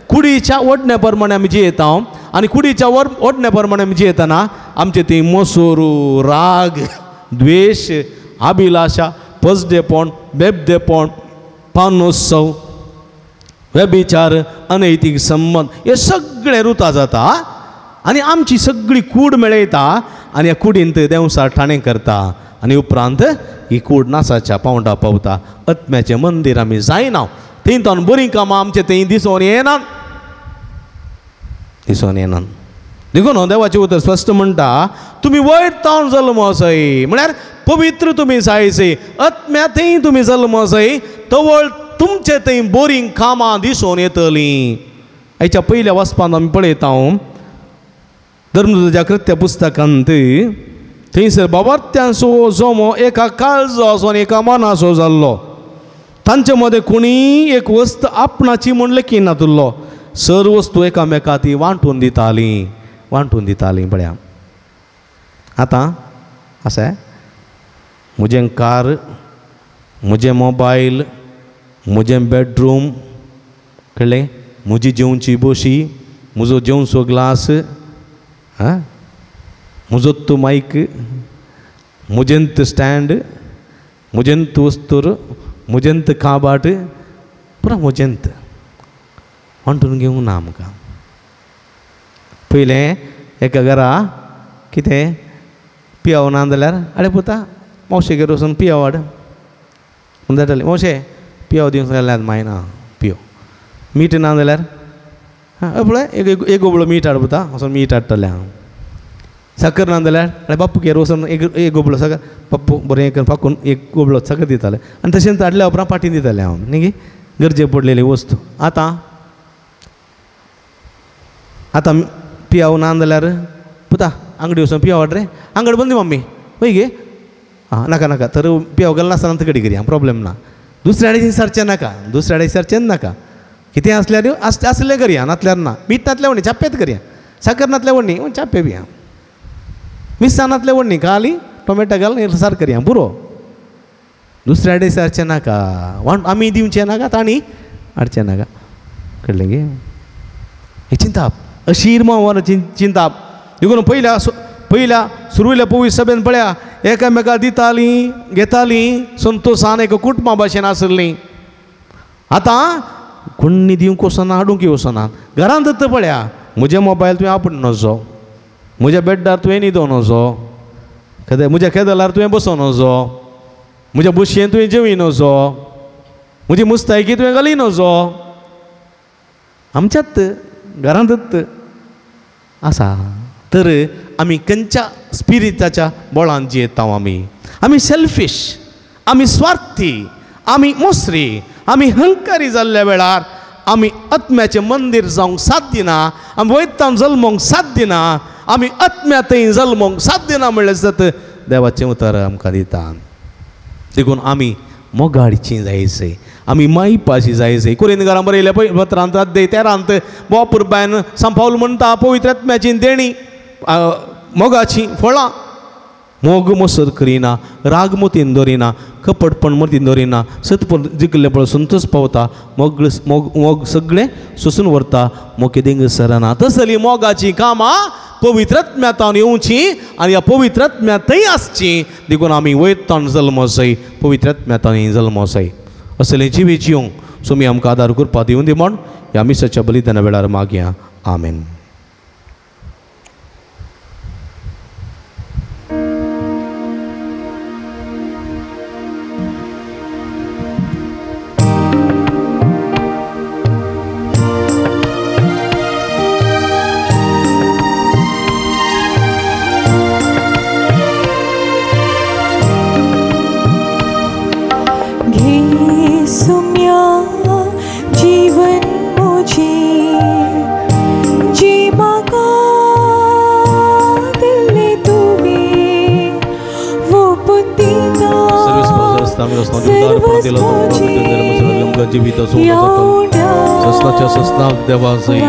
कुडीच्या ओडण्या प्रमाणे आमी जियेता आनी कुडीच्या ओडण्या प्रमाणे आमी जियेतना आमचे थंय मोसोरू, राग, द्वेश, अभिलाशा, पजडेपण, बेबदेपण, पानोत्सव, व्यभिचार, अनैतीक संबंद हे सगळें रुता जाता आनी आमची सगळी कूड मेळयता आनी ह्या कुडींत देंवसार ठाणें करता आनी उपरांत ही कूड नासाच्या पावंडा पावता. आत्म्याचें मंदीर आमी जायना, थंय तावन बरीं कामां आमचें थंय दिसोन येना, दिसोन येना. देखून देवाचें उतर स्पश्ट म्हणटा तुमी वयर तावन जल्म आसाय, म्हळ्यार पवित्र तुमी जायचे, आत्म्या थंय तुमी जल्म आसाय, तवळ तुमचे थंय बरीं कामां दिसून येतलीं. हाच्या पयल्या वाचपांत आमी पळयता धर्मदूताच्या कृत्य पुस्तकांत थंयसर बाबार्थ्यांचो जमो एका काळजाचो आनी एका मनाचो जाल्लो. तांचे मदें कोणीय एक वस्त आपणाची म्हूण लेखिनातुल्लो, सर वस्तू एकामेका ती वांटून दितालीं, वांटून दितालीं. पळया आतां आसा म्हजें कार, म्हजें मोबायल, म्हजें बेडरूम, कळ्ळें, म्हजी जेवची बशी, म्हजो जेवचो ग्लास, आं, म्हजो तो मायक, म्हजेंत स्टँड, म्हजेंत वस्तूर, म्हजेंत काबाट, पुरा म्हजेंत वांटून घेवंक ना आमकां. पयलें एका घरा कितें पियाव ना जाल्यार आरे पुता मावशेगेर वचून पियाव हाड म्हूण जातालें. मावशे पियाव दिवंक जाल्यार मायना पियो. मीठ ना जाल्यार आं पळय एक एक गोबळो मीठ हाड पुता, वचून मीठ हाडटलें हांव. साकर ना जाल्यार आरे बाप्पूगेर वचून एक एक गोबळो साकर, पप्पू बरें करून पाकून एक गोबळो साकर दितालें आनी तशेंच हाडल्या उपरांत पाटीन दितालें हांव न्ही गे गरजे पडलेली वस्तू. आतां आतां पियाव ना जाल्यार पुता आंगडी वचून पियाव हाड रे, आंगड बंद मम्मी वय गे, आं नाका नाका तर पियाव घालना आसतना कडी करया, प्रोब्लेम ना. दुसऱ्या कडेन सरचें नाका, दुसऱ्या कडेन सरचें नाका. कितें आसल्यार आसलें करया, नातल्यार ना. मीठ नातल्या व्हडणी चापेत करया, साकर नातल्या व्हडणी चापे बिया, मिरसां नातल्या व्हडणी खाली टोमॅटो घाल सार करया पुरो. दुसऱ्या कडेन सरचें नाका, वांट आमी दिवचें नाका, तांणी हाडचें नाका. कळ्ळें गे? हें चिंताप. अशी इरमांव चिंताप. देखून पयल्या पयल्या सुरवेल्या पवित्र सभेन पळया एकामेका दितालीं घेतालीं संतोशान एक कुटुंबा भाशेन आसलीं. आतां कोण्णी दिवंक वचना हाडूंक वचना. घरांत दत्त पळया म्हजें मोबायल तुवें आपूण नजो, म्हज्या बेड्डार तुवें न्हिदो नजो, म्हज्या केदलार तुवें बसो नजो, म्हज्या बशयेन तुवें जेवी नजो, म्हजी मुस्तायकी तुवें घाली नजो. आमच्यात घरांतच आसा. तर आमी खंयच्या स्पिरिताच्या बळान जियेता आमी? आमी सेल्फीश, आमी स्वार्थी, आमी मोसरी, आमी हंकारी जाल्ल्या वेळार आमी आत्म्याचें मंदीर जावंक साथ दिना, आमी वयतान जल्मोंक साथ दिना, आमी आत्म्या थंय जल्मोंक साथ दिना म्हणल्यार जाता देवाचें उतर आमकां दिता. देखून आमी मोगाळची जायचे, आमी मायपाची जायचे. कुरिंदकारां बरयल्या पळय पत्रांत अध्याय 13 बोपुरबायन सांपावल म्हणटा पवित्र आत्म्याची देणी मोगाची फळां. मोग मोसर करिना, राग मतीन दवरिना, कपटपण मतीन दवरिना, सतपण जिखले पळय संतोष पावता, मोग मोग मोग सगळें सोसून व्हरता, मोग कितें सरना. तसली मोगाची कामां पवित्र आत्म्यातान येवची आनी ह्या पवित्र आत्म्या थंय आसची. देखून आमी वयतान जल्मसय पवित्र आत्म्यातान जल्मसय असले जिवीत जिवंक सुमी आमकां आदार करपा दिवन दी म्हण ह्या मिसाच्या बलिदाना वेळार मागया. आमेन. ससनाच्या ससनाक देवा जाई.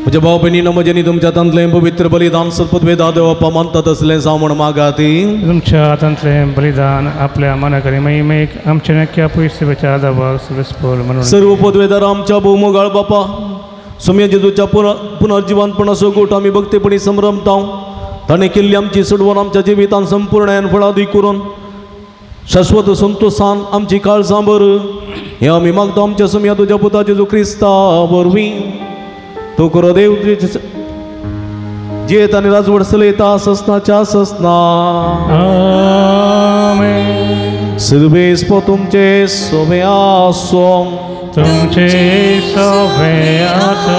म्हज्या भाव भयणीनो, म्हजें तुमच्या हातांतलें पवित्र बलिदान सत्पदवेदा देवप्पा मानतात असलें जावं म्हण मागाती. तुमच्या हातांतलें बलिदान आपल्या मनाकडे महिमेक आमच्या नक्या पयस आदाबाक म्हणून सर्व पदवेदार आमच्या भोवमोगाळ बापा सुम्या जेजूच्या पुनर्जिवनपणाचो गोट आमी भक्तेपणी संभ्रमता. ताणें केल्ली आमची सोडवण आमच्या जिवितान संपूर्ण फळादी करून शाश्वत संतोषान आमची काळजां भर हें आमी मागता आमच्या सुम्या तुज्या पुता जेजू क्रिस्ता वरवीं. तो करो देव जियेत आनी राजवट चलयता ससनाच्या ससना. आमेन. सर्वेस्पो तुमचे सोबे आसो, तुमचे सोबे आसो.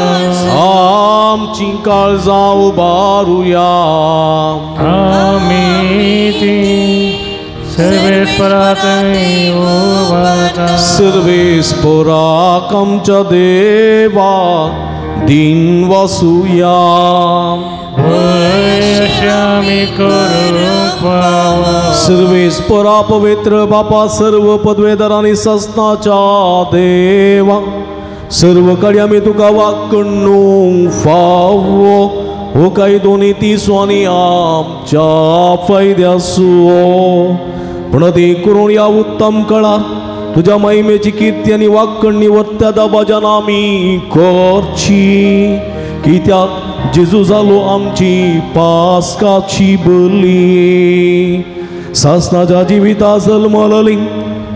आमची काळजां उबारुया, आमी ती सर्वेस्परा थंय उबारता. सर्वेस्पराक आमच्या देवा दिन वासुया. सर्वेस्परा पवित्र बापा सर्व पदवेदार आनी ससनाच्या देवा सर्व कडेन आमी तुका वाकणूंक फावो हो कायदो नीती आनी आमच्या फायद्यासो. पूण ती करून ह्या उत्तम काळार तुज्या महिमेची कीर्ती आनी वाकणणी वर्त्या दबाज्यान आमी करची. कित्याक जेजू जालो आमची पास्काची बली. सासनाच्या जिविता जल्मलली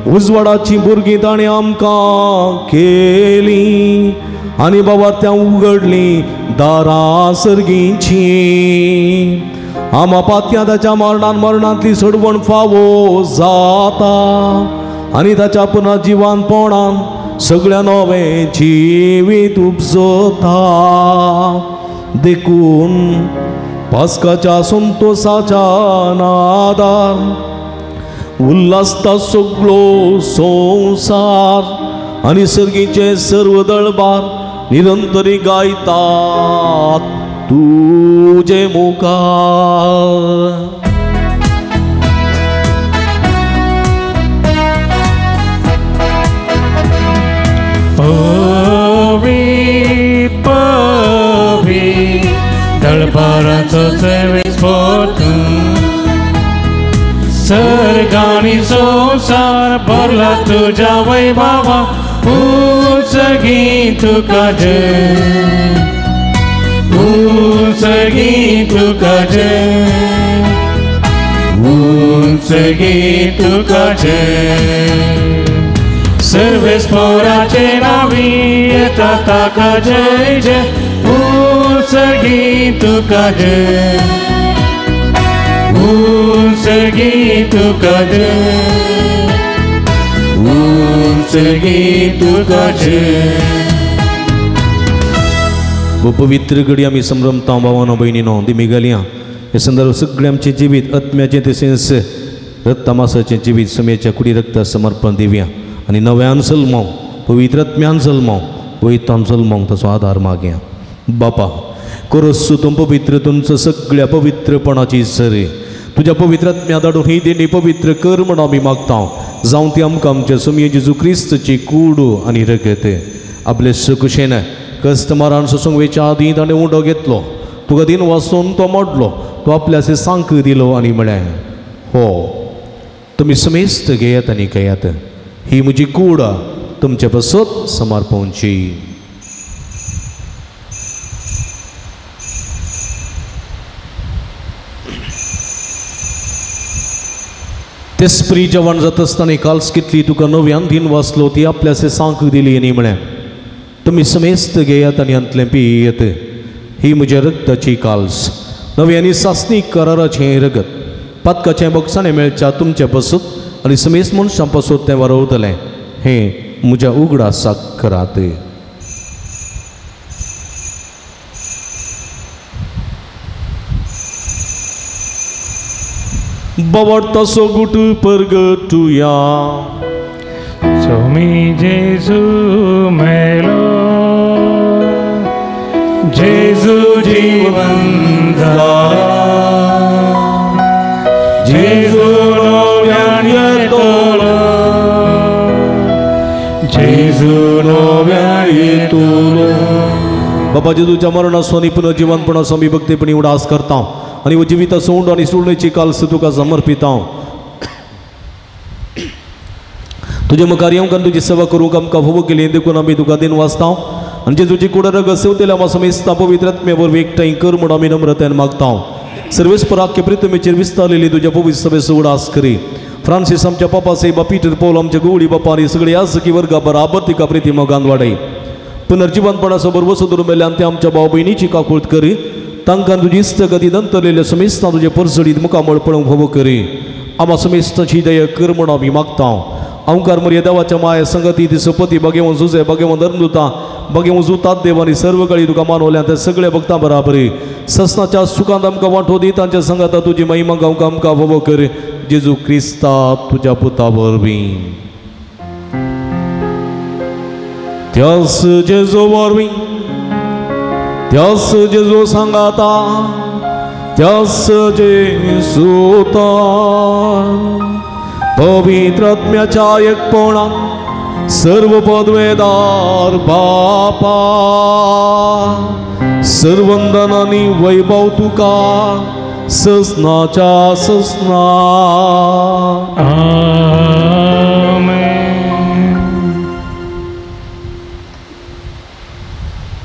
उजवाडाची भुरगीं ताणें आमकां केली आनी बाबा त्या उगडली दारां सर्गींची. आमा पातयां ताच्या मरणान मरणांतली सोडवण फावो जाता आनी ताच्या पुनर्जिवनपणान सगळ्या नवें जिवीत उपजता. देखून पास्काच्या संतोसाच्या नादार उल्हासता सगळो संवसार आनी सर्गीचे सर्व दळबार निरंतरी गायतात तुजे मुखार. पवी पवी दळबाराचो सर्वेस्पोर तूं, सर्गानी संवसार भरला तुज्या वैभवा, उंचगी तुका जय, उंचगी तुका जय, उंचगी तुका जय. सर्वेस्पोराचे नावी येता ताका जय जय, उंचगी तुका जय, उंचगी तुका जय, उंचगी तुका जय. पवित्र घडी आमी संभ्रमता भावानो भयणीनो दिमी घालया. हे संदर्भ सगळें आमचें जिवीत आत्म्याचें तशेंच रक्तमासाचें जिवीत सुमेच्या कुडी रक्त समर्पण दिवया आनी नव्यान जल्माव पवित्र आत्म्यान जल्माव वयतान जल्मावंक ताचो आदार मागया. बापा कोरस तूं पवित्र तुमचो सगळ्या पवित्रपणाची सरी तुज्या पवित्र आत्म्या धाडून ही देणी पवित्र कर म्हण आमी मागता. जावं ती आमकां आमच्या सुमये जेजू क्रिस्तची कूड आनी रगत. आपले सुकुशेन कस्टमरान सोसूंक वेच्या आदीं ताणें उंडो घेतलो, तुका दिन वाचून तो मोडलो, तो आपल्या सांक दिलो आनी म्हळें, हो तुमी समेस्त घेयात आनी घेयात, ही म्हजी कूड तुमचे पासत समर्पणची. तेस्प्री जेवण जाता आसतना काल्स कितली तुका नव्यान दिन वाचलो, ती आपल्या सांक दिली आनी म्हळें, तुमी समेस्त घेयात आनी हांतलें पियेत, ही म्हज्या रक्ताची काल्स, नवी आनी सासणीक कराराचें रगत, पातकाचें बोगसाणें मेळच्या तुमचे पासत आनी समेस्त मनशां पासत तें वारवतलें, हें म्हज्या उगडासाक करात. बावडतासो गुट परगटुया. स्वामी जेजू मेलो, जेजू जीवन जाला, जेजू नव्यान येतलो, जेजू नव्यान येतलो. बाबा जेजूच्या मरणाचो आनी पुनर्जिवनपणाचो आमी भक्तीपणी उडास करता आनी हो जिविताचो उंडो आनी सोडण्याची काल्स तुका समर्पिता. तुजे मुखार येवंक आनी तुजी सेवा करूंक आमकां फावो केली देखून आमी तुका दिन वाचता आनी जेजूची कूड रगत सेवतेल्या आमकां समेस्तां पवित्र आत्म्या वरवीं एकठांय कर म्हूण आमी नम्रतायेन मागता. सर्वेस्पर आख्खे प्रितमेचेर विस्तारलेली तुज्या पवित्र सभेचो उडास करी. फ्रांसीस आमच्या पापा साहेबा, पीटर पौल आमच्या गुवडी बापा आनी सगळे याजकी वर्गा बराबर तिका प्रिती मोगान वाडय. पुनर्जिवनपणाचो भरवसो धरून मेल्ल्यान ते आमच्या भाव भयणीची काकूळत करी. तांकां तुजी इश्टगती नंतरलेल्या समेस्तां तुजे परजडीत मुखामळ पळोवंक फावो करी. आमा समेस्तांची दया कर म्हूण आमी मागता. अंकार मरिया देवाच्या माया संगती ती सपती बागेवन जुजे बागेवन धर्मदुता बागेवन जुतात देव आनी सर्व काळी तुका मानवल्या त्या सगळ्या भक्तां बराबरी ससनाच्या सुखांत आमकां वांटो दी. तांच्या संगाता तुजी महिमा गावंक आमकां फावो कर. जेजू क्रिस्ता तुज्या पुता वरवीं. त्यास जेजू वरवीं, त्यास जेजू सांगाता, त्यास जेजूता पवित्र आत्म्याच्या एकपणान सर्व पदवेदार बापा सर्वंदन आनी वैभव तुका ससनाच्या ससना. आमेन.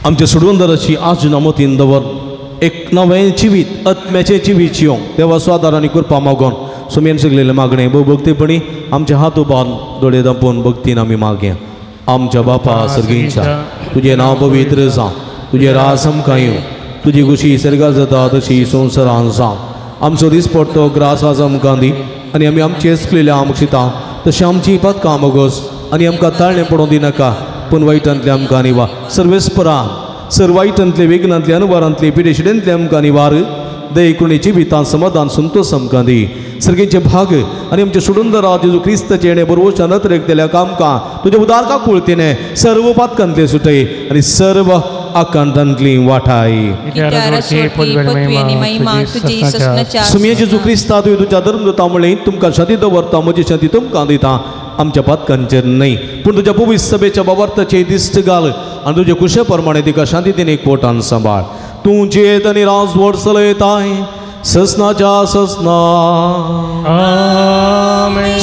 आमच्या सोडवंदराची आज नामतीन दवर एक नवें जिवीत आत्म्याचें जिवीत येवंक देवाचो आदार आनी कृपा मागोन सुमयेन सगलेले मागणें भोव भक्तीपणी आमचे हात उबारून दोळे दांपून भक्तीन आमी मागया. आमच्या बापा सर्गींच्या, तुजें नांव पवित्र जावं, तुजें राज आमकां येवं, तुजी खुशी सर्गार जाता तशी संवसारान जावं. आमचो दीस पडतो ग्रास आज आमकां दी आनी आमी आमचे चुकलेल्या आमकां शिता तशें आमची पदकां मोगोस आनी आमकां ताळणें पडोवंक दिनाका पूण वायटांतले आमकां निवार. सर्वेस्परा सर वायटांतले विघ्नांतले अनवारांतले पिडेशिडेंतले आमकां निवार. दयेकुणी जिवितान समाधान संतोष आमकां दी. सर्गेचे भाग आनी आमचे सुडुंदरा जेजू क्रिस्ताचे येणे बरोवच्या नदरेक दिल्या कामकां तुज्या उदार काकुळतीने सर्व पातकांतले सुटय आनी सर्व आकांतांतली वाठाय. सुमये जेजू क्रिस्ता तुवें तुज्या धर्मदूता म्हणलें तुमकां शांती दवरता म्हजी शांती तुमकां दिता आमच्या पातकांचेर न्हय पूण तुज्या पवित्र सभेच्या बाबार्थाचे दिश्ट घाल आनी तुजे कुशे प्रमाणे तिका शांतीन एकवटान सांबाळ. तूं जियेत आनी राजवट चलयताय ससनाच्या ससना.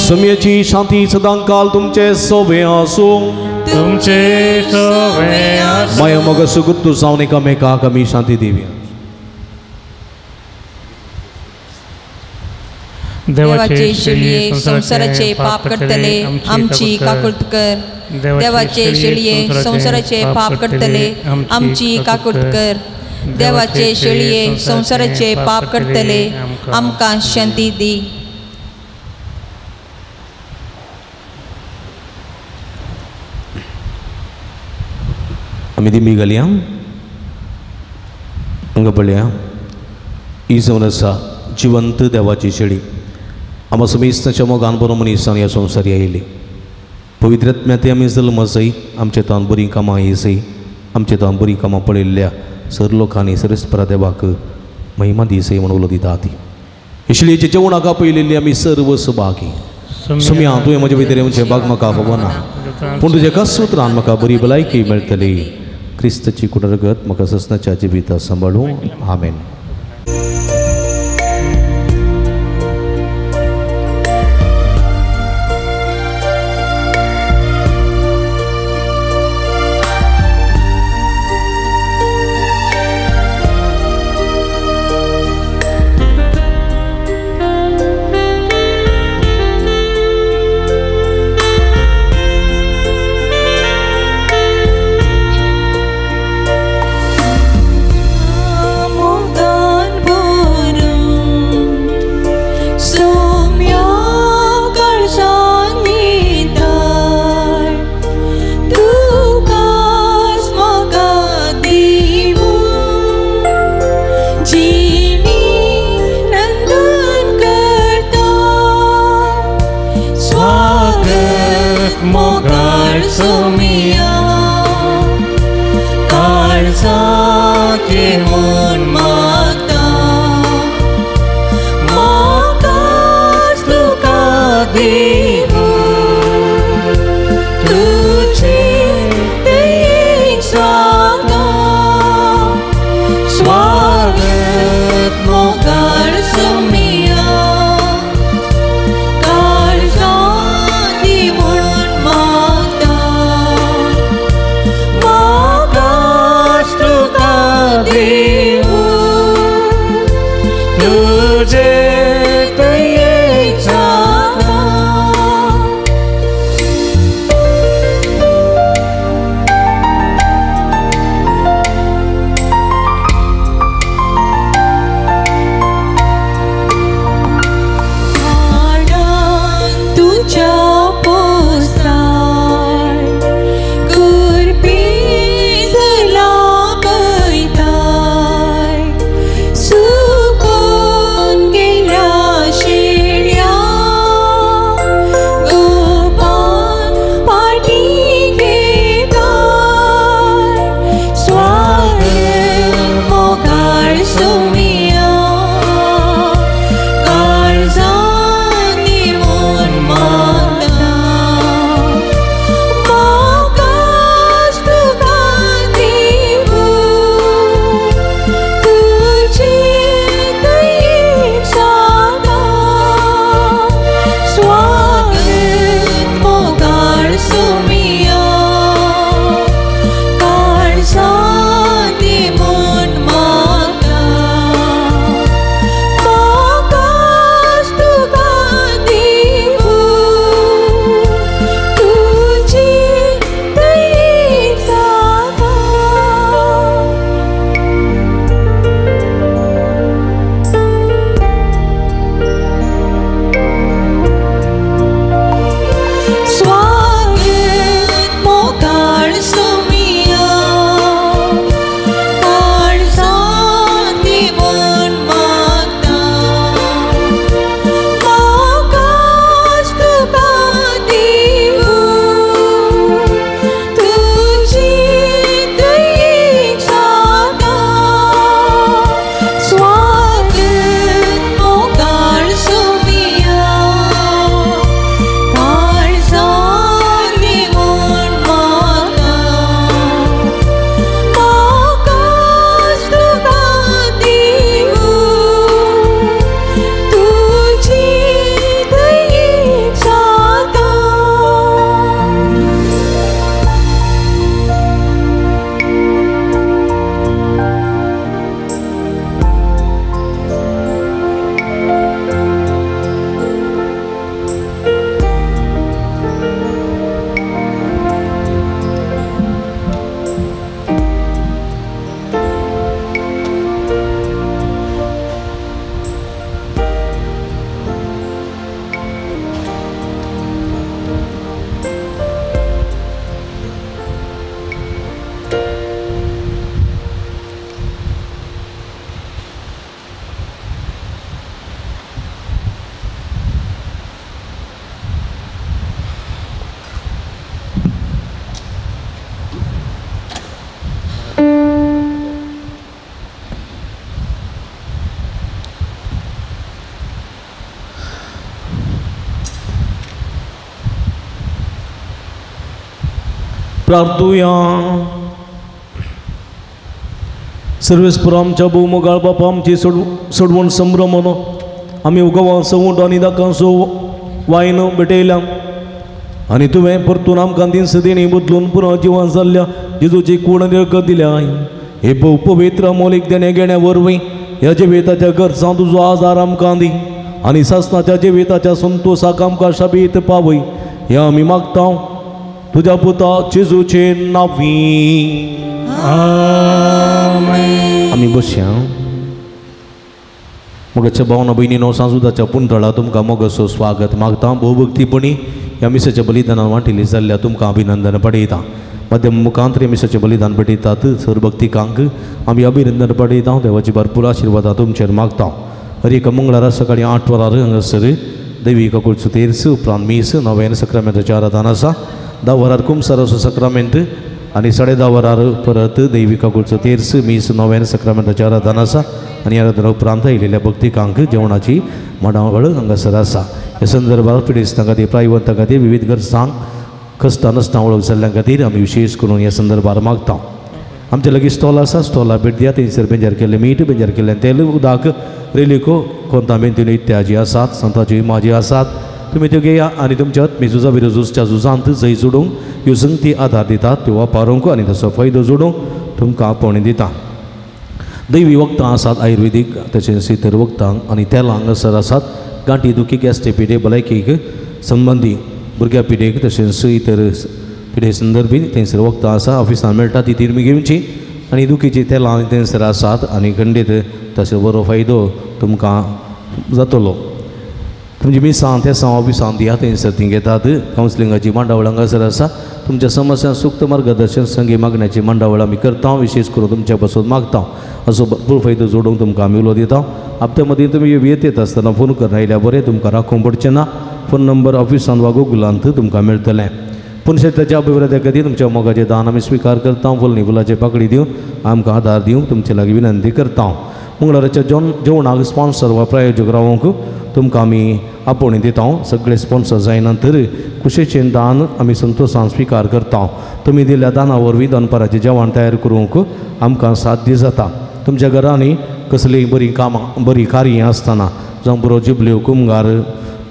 सुमयेची शांती सदांकाल तुमचे सोबे आसूं. तुमचे सोबे आसूं. माया मोग सुगुर्तू जावन एकामेकाक आमी शांती दिवया. देवाचे शेळये संवसाराचे पाप करतले आमची काकुळट कर. देवाचे शेळये संवसाराचे पाप करतले आमची काकुळट कर. देवाचे शेळये संवसाराचे पाप करतले आमकां शांती दी. आमी दिमी घालया हांगा पळया ही जावन आसा जिवंत देवाची शेळी. आमकां समेस्ताच्या मोगान बरो मनीसान ह्या संवसारी आयली. पवित्र आत्म्याते आमी जल्म जाय आमचे तान बरीं कामां येसय आमचे तान बरीं कामां पळयल्ल्या सर लोकांनी सरस्परा देवाक महिमा दिसय म्हूण उलो दिता ती. शेळयेच्या जेवणाक आपयलेली आमी सर्व सभागी. सुमया तुवें म्हजे भितर येवचें बाग म्हाका खबर ना पूण तुज्या एकाच उतरान म्हाका बरी भलायकी मेळटली. क्रिस्ताची कुडरगत म्हाका ससनाच्या जिविता सांबाळूं. आमेन. काळजांत म्हूण मागता. प्रार्थुया. सर्वेस्पर आमच्या भोवमोगाळ बापा आमची सोडवण संभ्रमण आमी उगवा सवंट आनी दाकांसो वायन भेटयल्या आनी तुवें परतून आमकां दिनस देणी बदलून पुरो जिवन जाल्ल्या जेजूची कूड आनी रगत दिल्या. हे भोव पवित्र मोलीक देणे घेण्या वरवीं ह्या जिविताच्या गरजां तुजो आदार आमकां दी आनी सासणाच्या जिविताच्या संतोसाक आमकां शाबीत पावय ह्या आमी मागता तुज्या पुता जेजूचे नांवी. आमी बसया. मोगाच्या भावना भयणीनो सांजुदाच्या पुंतळा तुमकां मोगाचो स्वागत मागता. भोवभक्तीपणी ह्या मिसाच्या बलिदानान वांटिल्ली जाल्ल्या तुमकां अभिनंदन पडयता. मध्यम मुखांतर मिसाचें बलिदान भेटयतात सर भक्तिकांक आमी अभिनंदन पडयता. देवाची भरपूर आशिर्वादां तुमचेर मागता. हर एका मंगळारा सकाळीं 8 वरार हांगासर देवी काकुळचो तेर्स उपरांत मीस नव्यान सक्रामेंताचें आराधन आसा. 10 वरार कुमसाराचो सक्रामेंत आनी 10:30 वरार परत देवी काकुळचो तेर्स मीस नव्यान सक्रामेंताचें आराधन आसा. आनी आराधना उपरांत आयिल्ल्या भक्तिकांक जेवणाची मांडावळ हांगासर आसा. ह्या संदर्भार पिडेस्तां खातीर प्रायवंतां खातीर विविध गरजांक कश्टां नश्टां वळख जाल्ल्या खातीर आमी विशेश करून ह्या संदर्भार मागता. आमचे लागीं स्टॉल आसा. स्टॉला भेट दिया. थंयसर बेंजार केल्लें मीठ बेंजार केल्लें तेल उदक रेलिको कोंता मेंतिनो इत्यादी आसात. संताच्यो इमाजी आसात. तुमी त्यो घेया आनी तुमच्या आत्मी झुजा विरोध झुजांत जय जोडूंक ह्यो संगती आदार दितात त्यो वापरूंक आनी ताचो फायदो जोडूंक तुमकां आपोवणी दिता. दैवी वखदां आसात आयुर्वेदीक तशेंच इतर वखदां आनी तेलां हांगासर आसात. गांठी दुखी गॅस्ट्री पिडे भलायकेक संबंदी भुरग्या पिडेक तशेंच इतर पिडे संदर्भी थंयसर वखदां आसा. ऑफिसान मेळटा ती तुमी घेवची आनी दुखीची तेलां थंयसर आसात आनी खंडीत ताचो बरो फायदो तुमकां जातलो. तुमची मिसां तेसां ऑफिसान दिया थंयसर ती घेतात. कावन्सिलिंगाची मांडावळ हांगासर आसा. तुमच्या समस्या सुक्त मार्गदर्शन संगी मागण्याची मांडावळ आमी करता. विशेश करून तुमच्या पासून मागता. असो भरपूर फायदो जोडूंक तुमकां आमी उलो दिता. हप्त्या मदीं तुमी येत आसतना फोन करून आयल्यार बरें तुमकां राखूंक पडचें ना. फोन नंबर ऑफिसान वा गुगलांत तुमकां मेळटलें. पूण शेताच्या अभिवृद्धी खातीर तुमच्या मोगाचें दान आमी स्विकार करता. फुलनी फुलाचे पाकडी दिवन आमकां आदार दिवंक तुमचे लागीं विनंती करता. मंगळाराच्या जेवणाक स्पॉन्सर वा प्रायोजक रावंक तुमकां आमी आपोवणी दिता. सगळे स्पॉन्सर जायना तर कुशेचें दान आमी संतोशान स्विकार करता. तुमी दिल्ल्या दाना वरवीं दनपाराचें जेवण तयार करूंक आमकां साध्य जाता. तुमच्या घरांनी कसलीय बरीं कामां बरीं कार्यां आसतना जावं बरो जिबल्यो कुमगार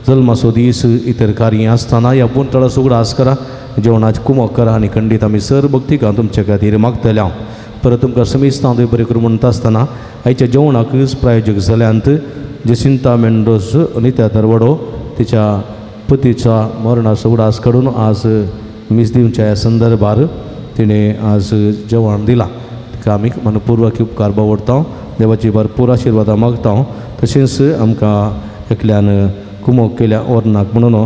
जल्माचो दीस इतर कार्यां आसतना ह्या पुंतळाचो उगडास करा. जेवणाची कुमक करा आनी खंडीत आमी सर भक्तिकां तुमच्या खातीर मागतले. हांव परत तुमकां समिस्तां देव बरें करूं म्हणटा आसतना आयच्या जेवणाकच प्रायोजक जाल्यांत जेसिंता मेंडोस नित्या तरवडो तिच्या पतीच्या मरणाचो उगडास काडून आज मीस दिवच्या ह्या संदर्भार तिणें आज जेवण दिलां. तिका आमी मनपूर्वक उपकार बावडटा. देवाची भरपूर आशिर्वादां मागता. तशेंच आमकां एकल्यान कुमोक केल्या ओर्नाक म्हणून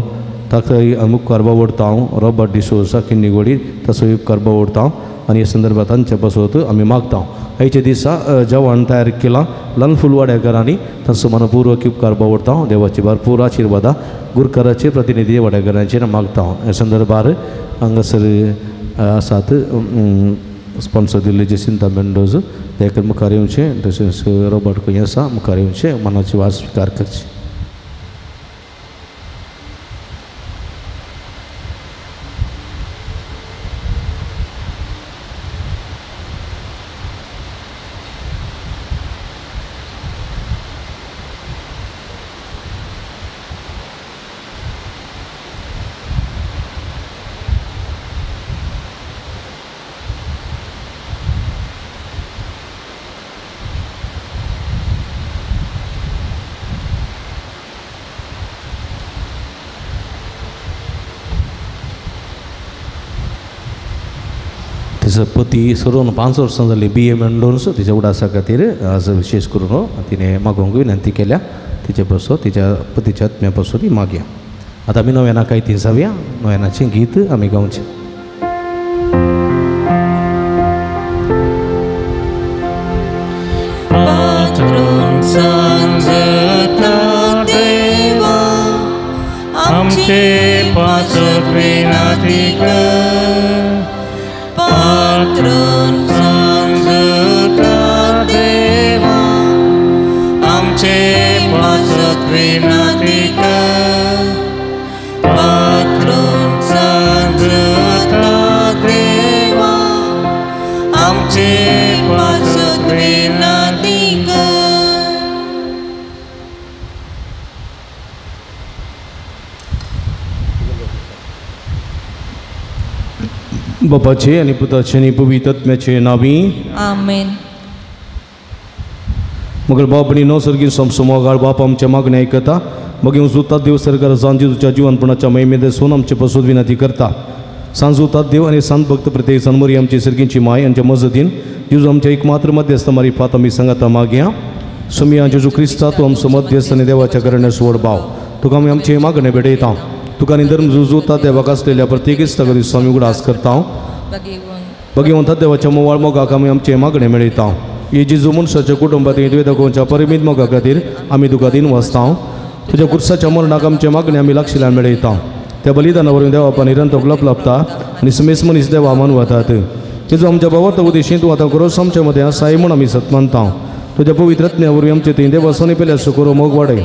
ताकाय आमी उपकार बावडता. रॉबर्ट डिसोजा किन्नीगोडी ताचोय उपकार बावडता आनी ह्या संदर्भात तांचे पासत आमी मागता. आयच्या दिसा जेवण तयार केलां ल्हान फुलवाड्याकारांनी तांचो मनपूर्वक उपकार बावडता. देवाची भरपूर आशिर्वादां गुरकाराचे प्रतिनिधी वाड्याकारांचेर मागता. ह्या संदर्भार हांगासर आसात स्पॉन्सर दिल्ले जेसिंता मेंडोज ते मुखार येवचें तशेंच रॉबर्ट खंय आसा मुखार येवचें मनाची वास स्विकार करची. तिचो पती सरून 5 वर्सां जालीं बी ए मेंडोन्स तिच्या उडासा खातीर आज विशेश करून तिणें मागोवंक विनंती केल्या. तिचे पासून तिच्या पतीच्या आत्म्या पासून ती मागया. आतां आमी नव्याना काय ती जावया. नव्यानाचें गीत आमी गावचें. आमचे पासत विनंती कर पात्रून सांजता देवा आमचे पासत विनंती कर पात्रून सांजता देवा बापाचे आनी पुताचे आनी पवित्र आत्म्याचे नांवी आमेन. मगळ बाप आनी नो सर्गी समसमोगाळ बाप आमच्या मागण्या आयकता. मगीर सुतात देव सरकार सांजेच्या जिवनपणाच्या महिमेंत सोन आमचे पसून विनंती करता. सांजूतात देव आनी संत भक्त प्रत्येक सनमरी आमची सर्गींची माय आमच्या मजतीन जेजू आमच्या एकमात्र मध्यस्थ मारिफात आमी सांगाता मागया. सुमिया जेजू क्रिस्ता तूं आमचो मध्यस्थ आनी देवाच्या करण्या सुवड भाव तुका आमी आमचे मागणे भेटयता. तुका आनी धर्म जुजूता देवाक आसलेल्या प्रत्येक इश्टागती स्वामी उगडास करता. भगवंता देवाच्या मोवाळ मोगाक आमी आमचे मागणे मेळयता. हे जेजू मनशाच्या कुटुंबात तुवें दाखोवच्या परिमीत मोगा खातीर आमी तुका दिन वाचता. तुज्या कुर्साच्या मरणाक आमचे मागणे आमी लागशिल्ल्यान मेळयता. त्या बलिदाना वरवीं देवा निरंतर लप लाभता आनी समेस मनीस देवा मान वतात. जेजू आमच्या भावार्थ उद्देशीन तूं आतां करोस आमच्या मदें आसाय म्हूण आमी सतमानता. तुज्या पवित्र आत्म्या वरवीं आमचे थंय देवासनी पेल्या सुकरो मोग वाडय.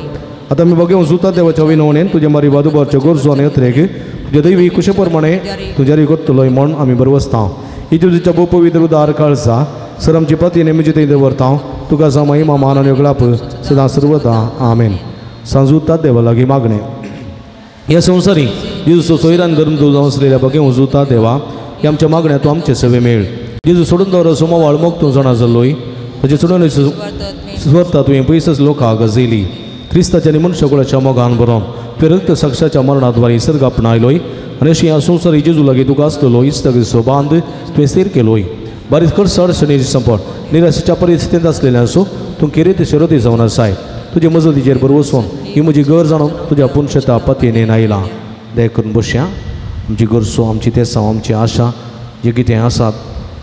आतां आमी बघेवन सुता देवाच्या विनवणेन तुज्या मारी बादुबारच्यो गरजो आनी अत्रेक तुज्या दैवी कुशे प्रमाणे तुज्या करतलोय म्हूण आमी बरवसता. ही तुज्या भोव पवित्र उदार काळजा सर आमची पती नेमीची थंय दवरता. तुका जावं महिमा मान आनी गळाप सदां सर्वदा आमेन. सांजूता देवा लागीं मागणें. ह्या संवसारी जेजू सोयरान धर्म जावन आसलेल्या बघेवन जुता देवा ह्या आमच्या मागण्या तूं आमचे सवे मेळ. जेजू सोडून दवर सोमवाळ मोग तूं जाणा जाल्लोय ताचे सोडून सुवार्ता तुवें पयसच लोकांक गजयली. क्रिस्ताच्या आनी मनशाकुळाच्या मोगान बरोवन तुवें रक्त साक्षाच्या मरणाद्वारे सर्ग आपणायलोय आनी अशी ह्या संवसारी जेजू लागीं तुका आसलेलो इश्टागतीचो बांद तुवें स्थीर केलोय. बारीक खर्च अडचणीची संपट निराशेच्या परिस्थितींत आसलेलें आसूं तूं किरेत शिरोती जावन आसाय. तुजे मजतीचेर बरवसून ही म्हजी गरज जाणून तुज्या पुनशेता पतीने आयला. दया करून बसया. आमची गरजो आमची तेसांव आमची आशा जे कितें आसात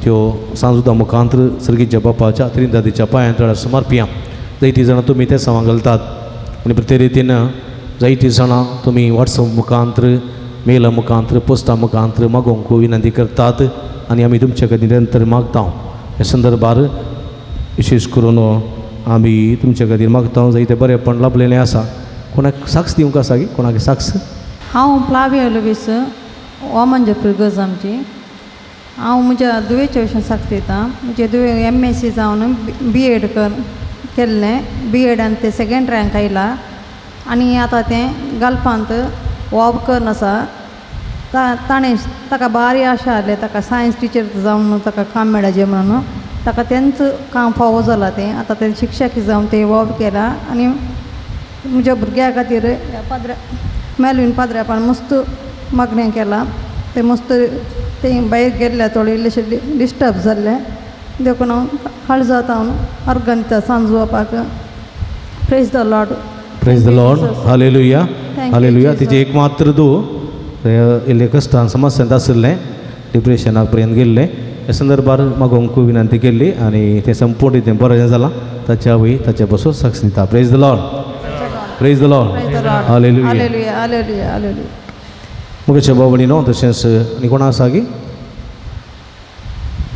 त्यो सांजुदा मुखांत्र सर्गीच्या बापाच्या त्रिंदादीच्या पांयांत तळार समर्पिया. जायतीं जाणां तुमी तेसांवां घालतात आनी प्रत्येक रितीन जायतीं जाणां तुमी वॉट्सअप मुखांत्र मेला मुखांत्र पोस्टा मुखांत्र मागोवंक विनंती करतात आनी आमी तुमच्या खातीर निरंतर मागता. ह्या संदर्भार विशेश करून आमी तुमच्या खातीर मागता. जायते बरेंपण लाभलेलें आसा. कोणाक साक्ष दिवंक आसा की कोणाक साक्ष? हांव फ्लाविया लुवीस वामनजर फिरगज आमची. हांव म्हज्या दुयेच्या विशयान साक्ष दिता. म्हजे दुवे एम एस सी जावन बी एड केल्लें. बी एडान तें सेकेंड रँक आयला आनी आतां तें गल्फांत वॉब करून आसा. ताणें ताका बारी आशा आसलें ताका सायन्स टिचर जावन ताका काम मेळचें म्हणून. ताका तेंच काम फावो जालां तें. आतां तें शिक्षक जावन तें वॉब केलां आनी म्हज्या भुरग्या खातीर पाद्रा मेलवीन पाद्रापान मस्त मागणें केलां. तें मस्त तें भायर गेल्ले थोडे इल्लेशें डिस्टर्ब जाल्लें देखून हांव काळजांत हांव अर्गां दिता Sanju बापाक. Praise the Lord. Praise the Lord. Hallelujah hallelujah. तिचें एक मात्र दू इल्लें कश्टान समस्यांत आशिल्लें डिप्रेशनाक पर्यंत गेल्लें. ह्या संदर्भार मागोवंक विनंती केल्ली आनी तें संपूर्ण तें बरें जालां. ताच्या आवय ताचे बसून साक्ष दिता. Praise the Lord. Praise the Lord. Hallelujah hallelujah. मुगेच्या बाबणी न्हू तशेंच आनी कोणा आसा की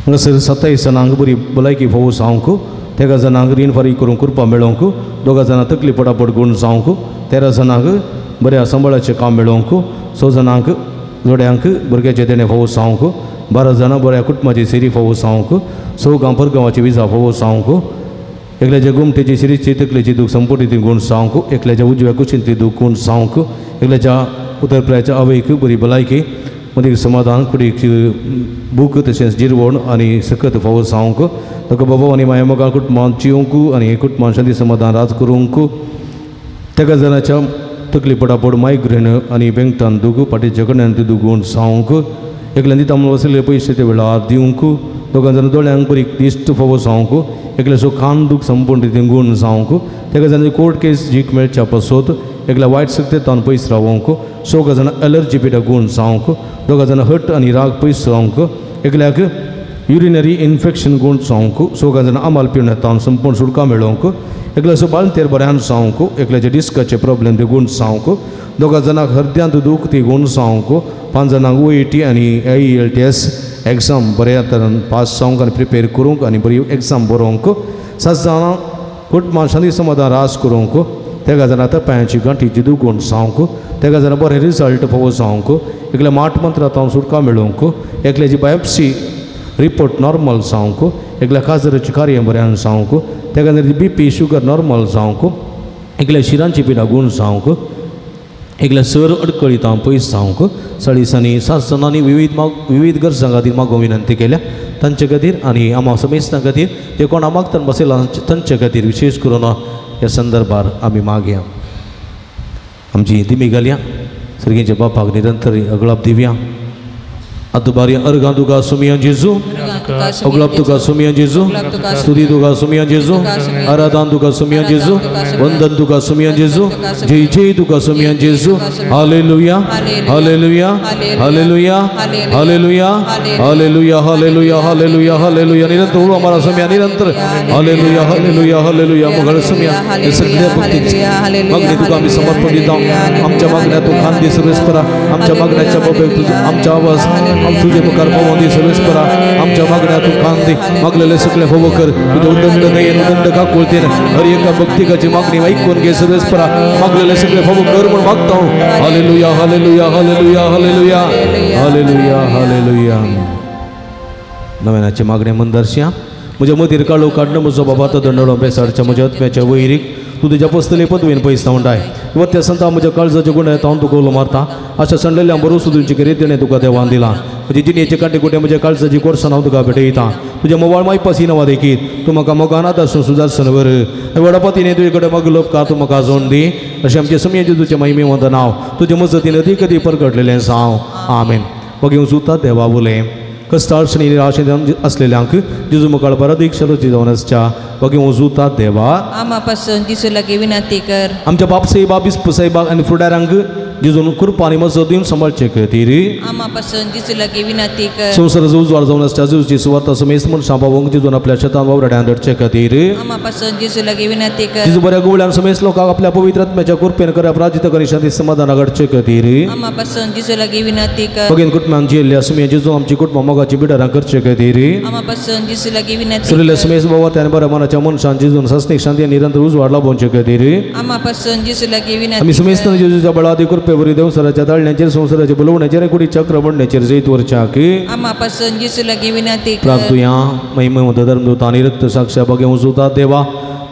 हांगासर 27 जाणांक बरी भलायकी फावो जावंक, 13 जाणांक रीण फारीक करूंक कृपा मेळोवंक, 2 जाणां तकली पटापट गूण जावंक, 13 जाणांक बऱ्या सांबाळाचें काम मेळोवंक, 6 जाणांक जोड्यांक भुरग्याचें देणें फावो जावंक, 12 जाणां बऱ्या कुटुंबाची सिरी फावो जावंक, 6 गांव परगांवाची विजा फावो जावंक, एकल्याच्या गोमटेची शिरीची तकलेची दूख संपुटी ती गूण जावंक, एकल्याच्या उजव्या कुशींतली दूख गूण जावंक, एकल्याच्या उतरप्रायाच्या आवयक बरी भलायकी मदीं समाधान कुडीक भूक तशेंच जिरवण आनी सकत फावो जावंक, ताका बाबा आनी माया मोगान कुटुंबान जिवंक आनी कुटुंबान शांती समाधान राज करूंक, 13 जाणाच्या तकली पटापट मायग्रेन आनी बेंगटान दूख पाटीच्या कडल्यान ती दूख गूण जावंक, एकल्यान दिता म्हणून वसले पयशे ते वेळार दिवंक, 2 जाणां दोळ्यांक बरी दिश्ट फावो जावंक, एकल्याचो कान दूख संपूर्ण रितीन गूण जावंक, 13 जाणांची कोर्ट केस जीक मेळच्या पासत, एकल्या वायट शक्ती तावन पयस रावोंक, 6 जाणां एलर्जी पिठा गूण जावंक, 2 जाणां हट आनी राग पयस रावंक, एकल्याक युरिनरी इन्फेक्शन गूण जावंक, 6 जाणां आमाल पिवण्या तावन संपूर्ण सुटका मेळोवंक, एकल्याचो बाळंतेर बऱ्यान जावंक, एकल्याचे डिस्काचे प्रॉब्लेम ते गूण जावंक, 2 जाणांक हृदयांत दूख ती गूण जावंक, 5 जाणांक OET आनी IELTS exam बऱ्या तरान पास जावंक आनी प्रिपेर करूंक आनी बरी एग्जाम बरोवंक, 7 जाणां कुटुंबान शांती समाधान रास करूंक, 13 जाणां पांयांची गांठीची दूख गूण जावंक, 13 जाणां बरें रिजल्ट फावो जावंक, एकल्या माठ मंत्रांत सुटका मेळोवंक, एकल्याची बायोप्सी रिपोर्ट नॉर्मल जावंक, एकल्या काजराचें कार्य बऱ्यान जावंक, 13 जाणांची BP sugar normal जावंक, एकल्या शिरांची पिडा गूण जावंक, एकल्या सर अडकळीत हांव पयस जावंक चाळीसांनी 7 जाणांनी विविध गरजां खातीर मागूंक विनंती केल्या तांचे खातीर आनी आमा समेस्तां खातीर जे कोणा मागतान बसयला तांचे खातीर विशेष करून ह्या संदर्भार आमी मागया. आमची दिमी घालया सर्गीच्या बापाक निरंतर अगळाप दिवया. आतुबारी अर्गां तुका सुमिया जेजू, अगलाप तुका सुमिया जेजू, स्तुती तुका सुमिया जेजू, आराधन तुका सुमिया जेजू, वंदन तुका सुमिया जेजू, जय जय तुका सुमिया जेजू. Hallelujah hallelujah hallelujah hallelujah hallelujah hallelujah hallelujah hallelujah. निरंतर उलो आम्हाला सुमिया निरंतर हालेलुया हालेलुया हालेलुया. मगळ सुमिया हे सगळ्या भक्तीची मागणी तुका आम्ही समर्पण दिता. आमच्या मागण्या तूं खान दी सर्वेस्परा, आमच्या मागण्याच्या बाबतीत तुझा आमचा आवाज तुझे मुखार पावोवन दी सर्वेस्परा. आमच्या मागण्या तूं खान दी, मागलेले सगळे फावो कर. तुझ्या उदंड दयेन उदंड काकुळतेन हर एका भक्तिकाची मागणी ऐकून घे सर्वेस्परा. मागलेले सगळे फावो कर म्हूण मागता. Hallelujah hallelujah hallelujah hallelujah hallelujah hallelujah. नव्यानाचे मागणे मंदरश्या म्हज्या मतीर काळो काडणं म्हजो बाबा तो दंडोळो बेसाडच्या म्हज्या आत्म्याच्या वैरीक तूं तुज्या पसतली पदवीन पयस धांवडाय. वत्या संता म्हज्या काळजाच्या गुण्यात हांव तुका उलो मारता. अशा संडलेल्या बरोसो तुमची करीत तिणें तुका देवान दिला. म्हजी जिणेचे कांटे कुटे म्हज्या काळजाची कोर्सान हांव तुका भेटयता. तुज्या मोवाळ मायपासी नवा देखीत तूं म्हाका मोगान आदार सुदारसन वर वडापातीने तुजे कडेन मागलो उपकार तूं म्हाका जोड दी. अशें आमचे समयाचें तुजें महिमे वंदन नांव तुजे मजतीन अदीक अदीक परगटलेलें जावं. आमेन. मागीर सुता देवा उलय कश्टाळ निराशेन आसलेल्यांक जेजू मुखार बरादीक शरोची जावन आसच्या बाकी वजुता देवा आमा पासून जेजू लागीं विनंती कर. आमच्या बाप साहेबा बिस्प साहेबाक आनी फुडारांक जेजून कृपा आनी मजत दिवन सांबाळचे खातीर आमा पासून जेजू लागीं विनंती कर. संवसाराचो उजवाड जावन आसच्या जेजूची सुवार्ता समेस्त मनशां पावोवंक जेजून आपल्या शेतान वावराड्यान धाडचे खातीर आमा पासून जेजू लागीं विनंती कर. जेजू बऱ्या गुवळ्यान समेस्त लोकांक आपल्या पवित्र आत्म्याच्या कृपेन कऱ्या प्राजित करी शांती समाधान घडचे खातीर आमा पासून जेजू लागीं विनंती कर. बगेन कुटुंबान जियेल्ल्या सुमये जेजू आमची कुटुंबां मोगाची बिडारां करचे खातीर आमा पासून जेजू लागीं विनंती कर. सुरिल्ल्या समेस्त बाबा बऱ्या मनाच्या मनशान जेजून सासणीक शांती आनी निरंतर उजवाड लाभोवचे खातीर आमा पासून जेजू लागीं विनंती. आमी समेस्तान जेजूच्या बळादी कृपेवरी देवसराच्या ताळण्याचेर संवसाराच्या बोलवण्याचेर कुडी चक्र बडण्याचेर जैत वरच्याक आमा पासून जेजू लागीं विनंती कर. प्रार्थुया. महिमे धर्मदूत आनी रक्त साक्ष्या बगे वजुता देवा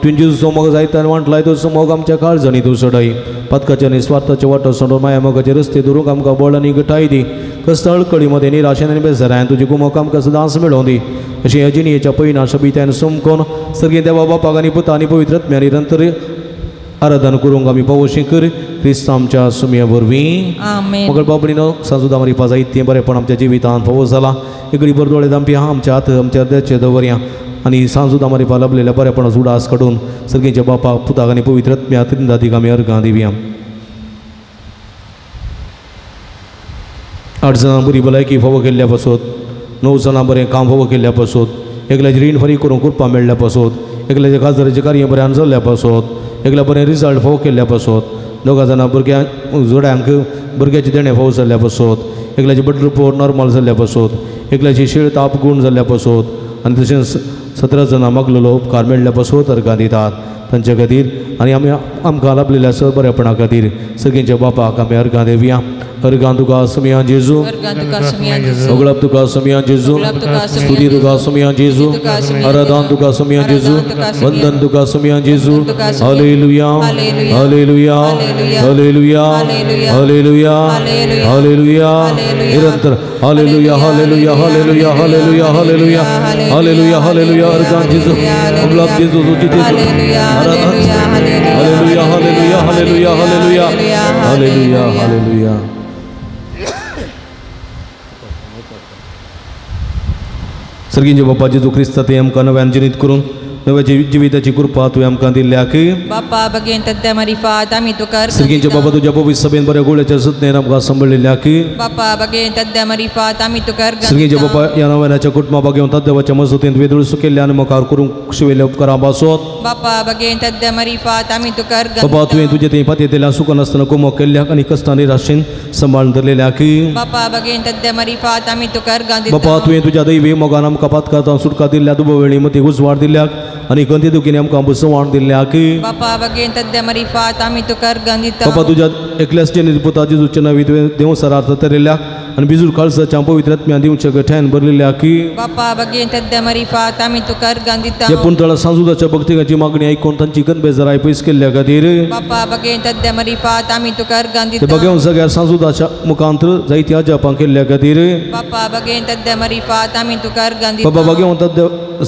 तुवें जेजूचो मोग जायत आनी वांटलाय तसो मोग आमच्या काळजांनी तूं सडय. पातकाचे आनी स्वार्थाचे वाटो सोडून माया मोगाचे रस्ते धरूंक आमकां बळ आनी घटाय दी. कश्ट अडकळी मदें निराशेन आनी बेजारान तुजी कुमक आमकां सदांच मेळोवं दी. अशें ह्या जिणेच्या पयना शबित्यान समकोन सर्गी देवा बापाक आनी पुता आनी पवित्र आत्म्या निरंतर आराधन करूंक आमी पावोशी कर क्रिस्त आमच्या सुमया वरवीं. आमेन. मगळ बाबडीनो सांजुदा मारिपा जायतें बरेंपण आमच्या जिवितांत फावो जाला. इगडी भर दोळे दामपी आहा आमच्या हात आमच्या हृदयाचे दवरया आनी सांजुदा मारिपा लाभलेल्या बरेपणाचो उडास काडून सर्गीच्या बापाक पुताक आनी पवित्र आत्म्या त्रिंदादीक आमी अर्गां दिवया. 8 जाणां बरी भलायकी फावो केल्ल्या पासत, 9 जाणां बरें काम फावो केल्ल्या पासत, एकल्याचें रीण फारीक करूंक कृपा मेळ्ळ्या पासत, एकल्याचें काजाराचें कार्य बरें जाल्ल्या पासत, एकल्या बरें रिजल्ट फावो केल्ल्या पासत, 2 जाणां भुरग्यांक जोड्यांक भुरग्याचें देणें फावो जाल्ल्या पासत, एकल्याचें ब्लड रिपोर्ट नॉर्मल जाल्ल्या पासत, एकल्याची शीळ ताप गूण जाल्ल्या पासत आनी तशेंच 17 जाणां मागलेलो उपकार मेळ्ळ्या पासत अर्गां दितात तांचे खातीर आनी आमी आमकां लाभलेल्या सर बरेपणा खातीर सगळ्यांच्या बापाक आमी अर्गां दिवया. अर्गां तुका सुमिया जेजू, अगळप तुका सुमिया जेजू, स्तुती तुका सुमिया जेजू, आराधन तुका सुमिया जेजू, वंदन तुका सुमिया जेजू. Hallelujah hallelujah hallelujah hallelujah hallelujah. निरंतर hallelujah hallelujah hallelujah hallelujah hallelujah hallelujah hallelujah. अर्गां जेजू, अगळप जेजू, स्तुती जेजू, आराधन. Hallelujah hallelujah hallelujah hallelujah hallelujah hallelujah. सर्गींचे बापा जेजू क्रिस्ता ते आमकां नव्यान जिनीत करून नव्या जिविताची कृपा तुवें आमकां दिल्ल्या की बापा बगेन तद्या मारिफात आमी तुका सर्गींचे बाबा तुज्या पवित्र सभेन बऱ्या गुळ्याच्या सुतनेन आमकां सांबाळिल्ल्या की बापा बगेन तद्या मारिफात आमी तुका सर्गींचे बाबा ह्या नव्यानाच्या कुटुंबा बागेवन तद्देवाच्या मजतीन तुवें दुरुस्त केल्ल्या आनी मुखार करूंक शिवयल्ल्या उपकारां पासत बापा बगेन तद्या मारिफात आमी तुका बाबा तुवें तुजे थंय पातयेतल्या सुखान आसतना कुमक केल्ल्याक आनी कश्टां निराशेन सांबाळून धरलेल्या की बापा बगेन तद्या मारिफात आमी तुका बाबा तुवें तुज्या दैवी मोगान आमकां पातकांत सुटका दिल्ल्या दुबोवेळी मतीं उजवाड दिल्याक आनी गंदी दुखीने आमकां बसवाण दिल्ल्या की बापा बगेन तद्या मारिफात आमी तुका बाबा तुज्या एकल्याच पुता जेजूच्या नांवी तुवें देवसरार्थ तरिल्ल्याक आनी बिजूर काळजाच्या पवित्र आत्म्या दिवच्या गठ्यान भरलेल्या की बापा बगेन तद्द मरिफात आमी तुका अर्गां दिता. ह्या पुंतळा सांजुदाच्या भक्तिकाची मागणी आयकून तांची गणबेजाराय पयस केल्ल्या खातीर बापा बगेन तद्द मरिफात आमी तुका अर्गां ते दिता. बगेवन जाग्यार सांजुदाच्या मुखांत जायती अजापां केल्ल्या खातीर बापा बगेन तद्द मरिफात आमी तुका अर्गां दिता. बाबा बगेवन तद्द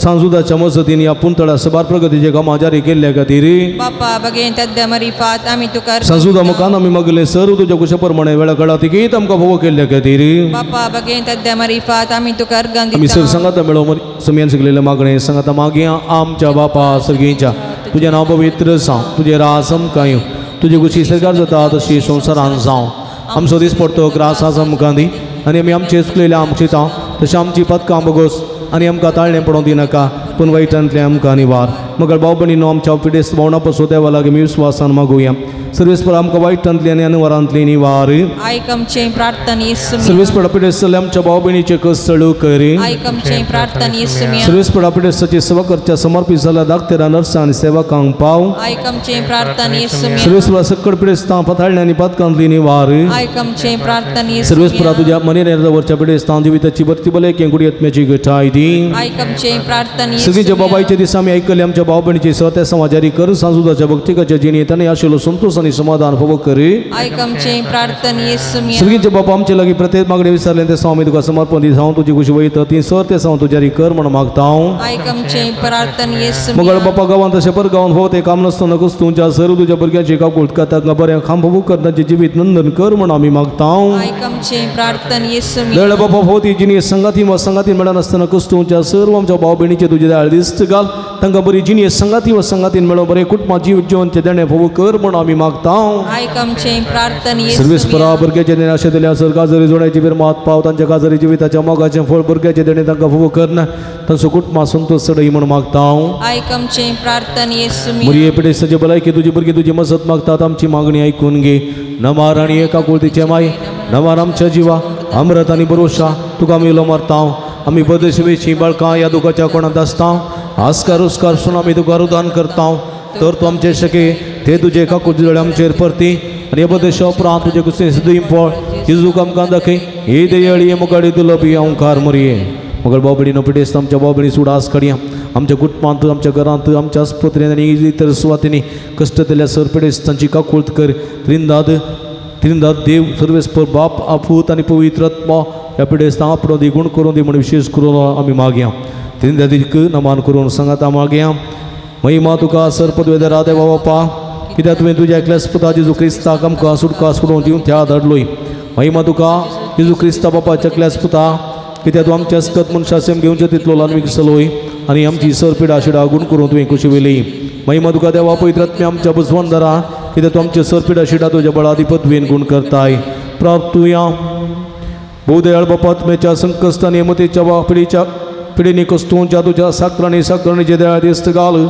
सांजुदाच्या मजतीन ह्या पुंतळा सबार प्रगतीचे कामां जारी केल्ल्या खातीर बापा बगेन तद्द मरिफात आमी तुका सांजुदा मुखान आमी मागले सर्व तुज्या कुशा प्रमाणे वेळा काळा तिगीत आमकां फावो केल्ल्या खातीर बापा बगेन तद्द मरिफात आमी तुका अर्गां आमी सर दिता. सांगाता मेळो समियान शिकलेले मागणे सांगाता मागया. आमच्या बापा सर्गीच्या तुजें नांव पवित्र जावं, तुजें राज आमकां येवं, तुजी खुशी सरकार जाता तशी संवसारान जावं. आमचो दीस पडतो ग्रास आज आमकां दी आनी आमी आमचे चुकलेले आमचे जावं तशें आमची पदकां बगोस आनी आमकां ताळणें पडोवंक दिनाका पूण वायटांतलें आमकां निवार. मगर भाव भयणीनो आमच्या पिडेस्त भावना पसून देवा लागीं आमी विस्वासान मागुया. सर्वेस्पर आमकां वायटांतली आनी अनवरांतली निवार. आयक आमचें प्रार्थना येसुमिया. सर्वेस्पर पिडेस्त आमच्या भाव भयणीचे कस चळू करी. आयक आमचें प्रार्थना येसुमिया. सर्वेस्पर पिडेस्ताची सेवा करच्या समर्पित जाल्या दाक्तेरा नर्सां आनी सेवकांक पाव. आयक आमचें प्रार्थना येसुमिया. सर्वेस्परा सक्कड पिडेस्तां पथाळण्या आनी पातकांतली निवार. आयक आमचें प्रार्थना येसुमिया. सर्वेस्परा तुज्या मनेर वरच्या पिडेस्तां जिविताची भरती भलायकी कुडी आत्म्याची गठाय दी. आयक आमचें प्रार्थना सगळीच्या बाबाईच्या दिसा आमी आयकले आमच्या भाव भयणीची स्वता समाजारी कर सांजुदाच्या भक्तिकाच्या जिणेंत आनी आशिल्लो संतोष आनी समाधान फावो करी. आयक आमचें प्रार्थना येसुमिया. सगळींच्या बापा आमचे लागीं प्रत्येक मागणी विचारलें ते आमी तुका समर्पण दिता. हांव तुजी खुशी वयता ती सर ते हांव तुज्यारी कर म्हण मागता. हांव आयक आमचें प्रार्थना येसुमिया. मगळ बापा गांवांत तशें पर गांवांत फावो तें काम नासतना तुमच्या सर तुज्या भुरग्यांची काकूट कर तांकां बरें खाम फावो कर तांचें जिवीत नंदन कर म्हण आमी मागता. आयक आमचें प्रार्थना येसुमिया. दयाळ बापा फावो ती जिणी संगाती वा संगाती मेळनासतना तुमच्या सर्व आमच्या भाव भयणीचे तुजे दयाळ दिश्ट घाल तांकां बरी जिणी संगाती वा संगातीन मेळो बरें कुटुंबा जीव जिवनचें देणें फावो कर म्हण आमी मागता. आयक आमचें प्रार्थना सर्वेस्परा येसुमिया. भुरग्याचे देणें अशें दिलें सर काजरी जोडायची फिरमात पाव तांच्या काजरी जिविताच्या मोगाचें फळ भुरग्याचें देणें तांकां फावो करना तांचो कुटुंबा संतोष चडय म्हण मागता. आयक आमचें प्रार्थना येसुमिया. मुरये पिडेस्ताचे भलायकी तुजी भुरगीं तुजी मजत मागतात आमची मागणी आयकून घे. नमार आनी एका कुळतीचे माय नमार आमच्या जिवा अमृत आनी भरोशा तुका आमी उलो मारता. आमी बदशेची बाळकां ह्या दुखाच्या कोणांत आसता आस्कार उस्कार सून आमी तुका रुदान करता. तर तूं आमचे शके ते तुजे काकुळती दोळे आमचेर परती आनी हे बदशा उपरांत तुजे कुसते सुदीं पळ जेजूक आमकां दाखय ही दयाळी मुखाडी दुलबी ओंकार मुरये. मगर बाबडीनो पिडेस्त आमच्या बाबडी सुडास काडया आमच्या कुटुंबांत आमच्या घरांत आमच्या आस्पत्रेंत आनी इतर सुवातींनी कश्ट दिल्या सर पिडेस्तांची काकूळत कर. त्रिंदाद त्रिंदाद देव सर्वेस्पर बाप आपूत आनी पवित्र आत्मा ह्या पिडेस्तांक आपणो दी गुण करून दी म्हण विशेष करून आमी मागया. त्रिंदादीक नमान करून सांगाता मागया. महिमा तुका सर पदवेदरा देवा बापा कित्याक तुवें तुज्या एकल्याच पुता जेजू क्रिस्ताक आमकां सुटका सोडून दिवन त्या धाडलोय. महिमा तुका जेजू क्रिस्ता बापाच्या एकल्याच पुता कित्याक तूं आमच्या अस्कत मनशा सेम घेवचे तितलो ल्हान विकसलोय आनी आमची सर पिडा शिडा गुण करून तुवें खुशी वेली. महिमा तुका देवा पवित्र आत्म्या आमच्या बुजवंदरा कित्याक तूं आमचे सर पिडा शिडा तुज्या बळादी पदवेन गुण करताय. प्राप्तुया भोवदयाळ बापा आत्म्याच्या संकश्ट आनी मतेच्या वा पिढीच्या पिढींनी कस्तूंच्या तुज्या साकरांनी साकरणीचे दयाळ दिस्त घाल.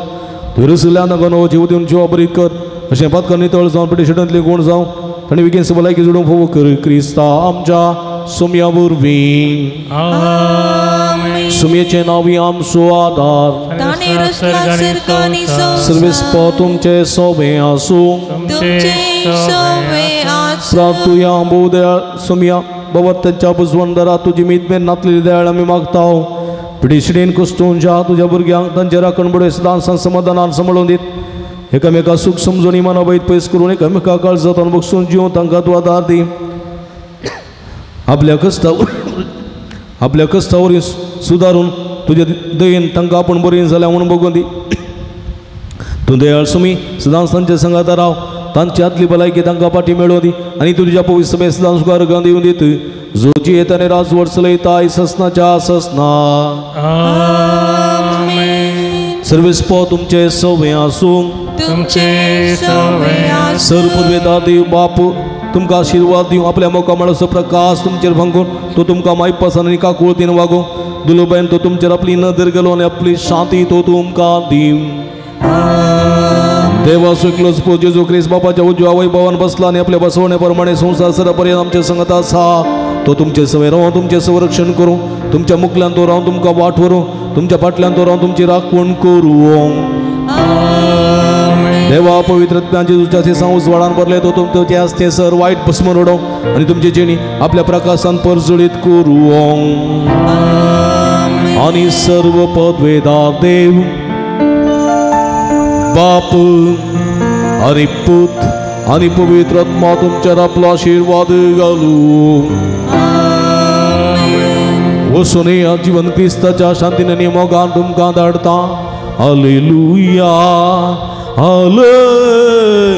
तुवें नगनो जीव दिवन जिवा बरीत कर अशें पातकां नितळ जावन पिढी शिडांतली गुण जावं आनी बेगीन भलायकी जोडूंक फावो कर क्रिस्ता आमच्या सुम्या वरवीं. सुम्येचें नांव आमचो आदार. सर्वेस्पर तुमचे सोबें आसूं. प्राप्तुया भोवदयाळ सुम्या बाबा बुजवंदरा तुजी मीत मेरेन नातलेली दयाळ आमी मागता. पिढी कुस्तूंच्या तुज्या भुरग्यांक तांचे राखण बडे सदां समाधानान सांबाळून दीत एकामेका सूख समजून मना वैत पयस करून एकामेका काळजांत बगसून जिवन तांकां तूं आदार दी. आपल्या कश्टावर सुदारून तुज्या दयेन तांकां आपूण बरीं जाल्या म्हूण बगून दी. तूं दयाळ सुमी सदांच तांच्या सांगाता राव तांची आतली भलायकी तांकां फाटी मेळोवन दी आनी तूं तुज्या पवित्र सभेंत सदांच सुखार दिवन दीत. जोची येता आनी राजवट चलयता ससनाच्या ससना. सर्वेस्पर तुमचे सवे आसूं. सर पदवेदा देव बाप तुमकां आशिर्वाद दिवं. आपल्या मुखामळाचो प्रकाश तुमचेर भांगून तो तुमकां मायपासान आनी काकुळतीन वागूं. दुलोबायन तो तुमचेर आपली नदर गेलो आनी आपली शांती तो तुमकां दिवं. देवाचो एकलोच पूत जेजू क्रिस्त बापाच्या उजव्या वैभवान बसला आनी आपल्या बसवणे प्रमाणे संवसार सरापर्यंत आमचे संगत आसा. तो तुमचे सवय रावन तुमचें संरक्षण करूं. तुमच्या मुखल्यान तो रावन तुमकां वाट व्हरूं. तुमच्या फाटल्यान तो रावन तुमची राखण करूं. देवा पवित्र जेजूच्या सेसां उजवाडान भरले तो तुमचे आसते सर वायट भस्म उडोवं आनी तुमचे जिणी आपल्या प्रकाशान परजळीत करूं आनी सर्व पदवेदार देव बाप आनी पूत आनी पवित्र आत्मा तुमचेर आपलो आशिर्वाद घालूं. वचून जिवन क्रिस्ताच्या शांतीन आनी मोगान तुमकां धाडटा. Hallelujah hallelujah.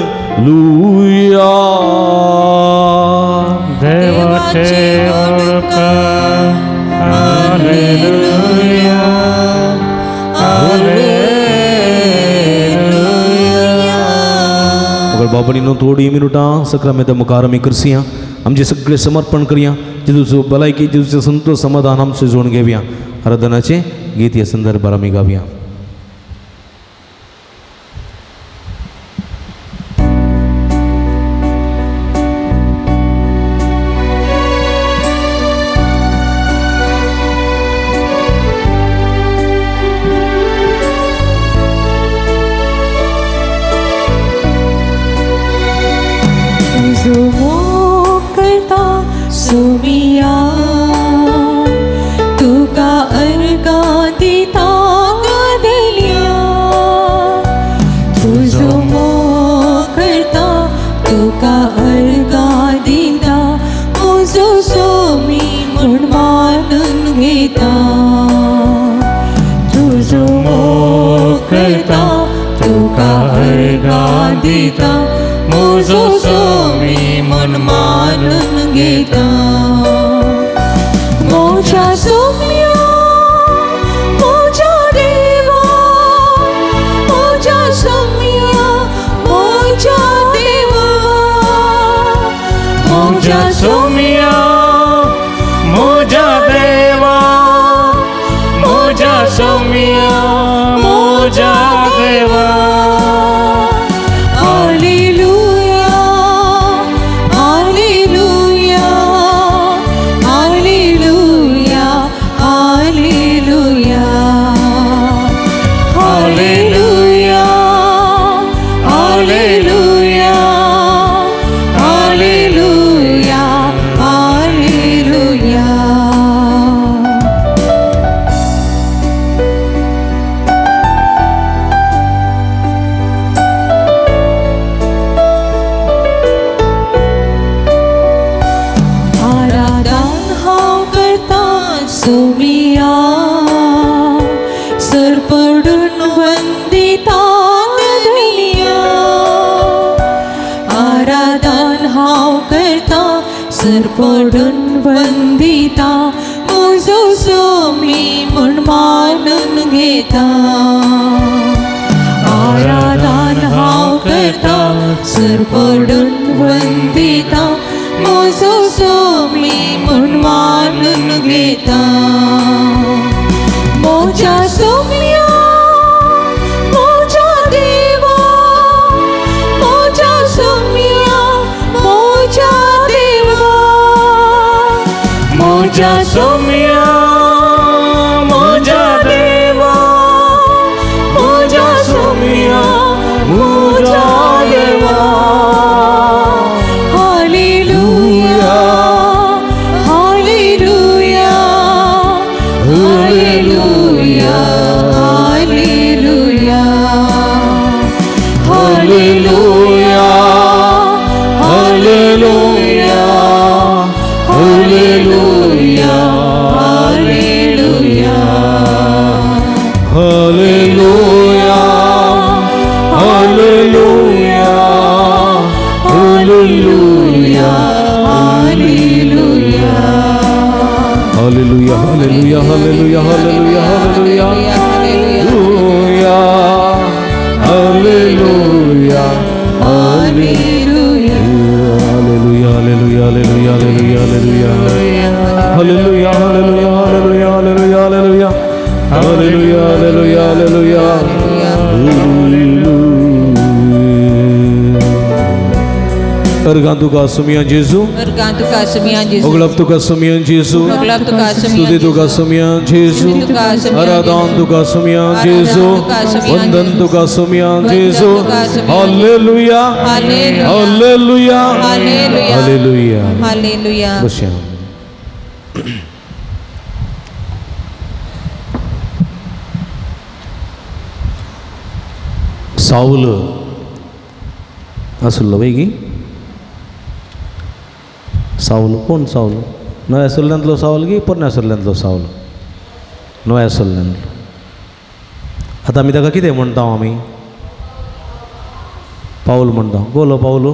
देवाचे उपकार हालेलुया हालेलुया. मगर बाबणीनो थोडी मिनुटां सक्रामेंता मुखार आमी करसिया आमचें सगळें समर्पण करया. जेजूचो भलायकी जेजूचें संतोष समाधान आमचें जोडून घेवया. आराधनाचें गीत ह्या संदर्भार आमी गावया. अर्गां तुका सुमिया जेजू, अर्गां तुका सुमिया जेजू, ओगळप तुका सुमिया जेजू, ओगळप तुका सुमिया, स्तुती तुका सुमिया जेजू, आराधन तुका सुमिया जेजू, वंदन तुका सुमिया जेजू। हालेलुया, हालेलुया, हालेलुया, हालेलुया। बसया। सावल आसलो वय गी? सावल कोण सावल? नव्या सल्ल्यांतलो सावल की पोरण्या सल्ल्यांतलो सावल? नव्या सल्ल्यांतलो। आतां आमी ताका कितें म्हणटा? आमी पावल म्हणटा। गोलो पावलो,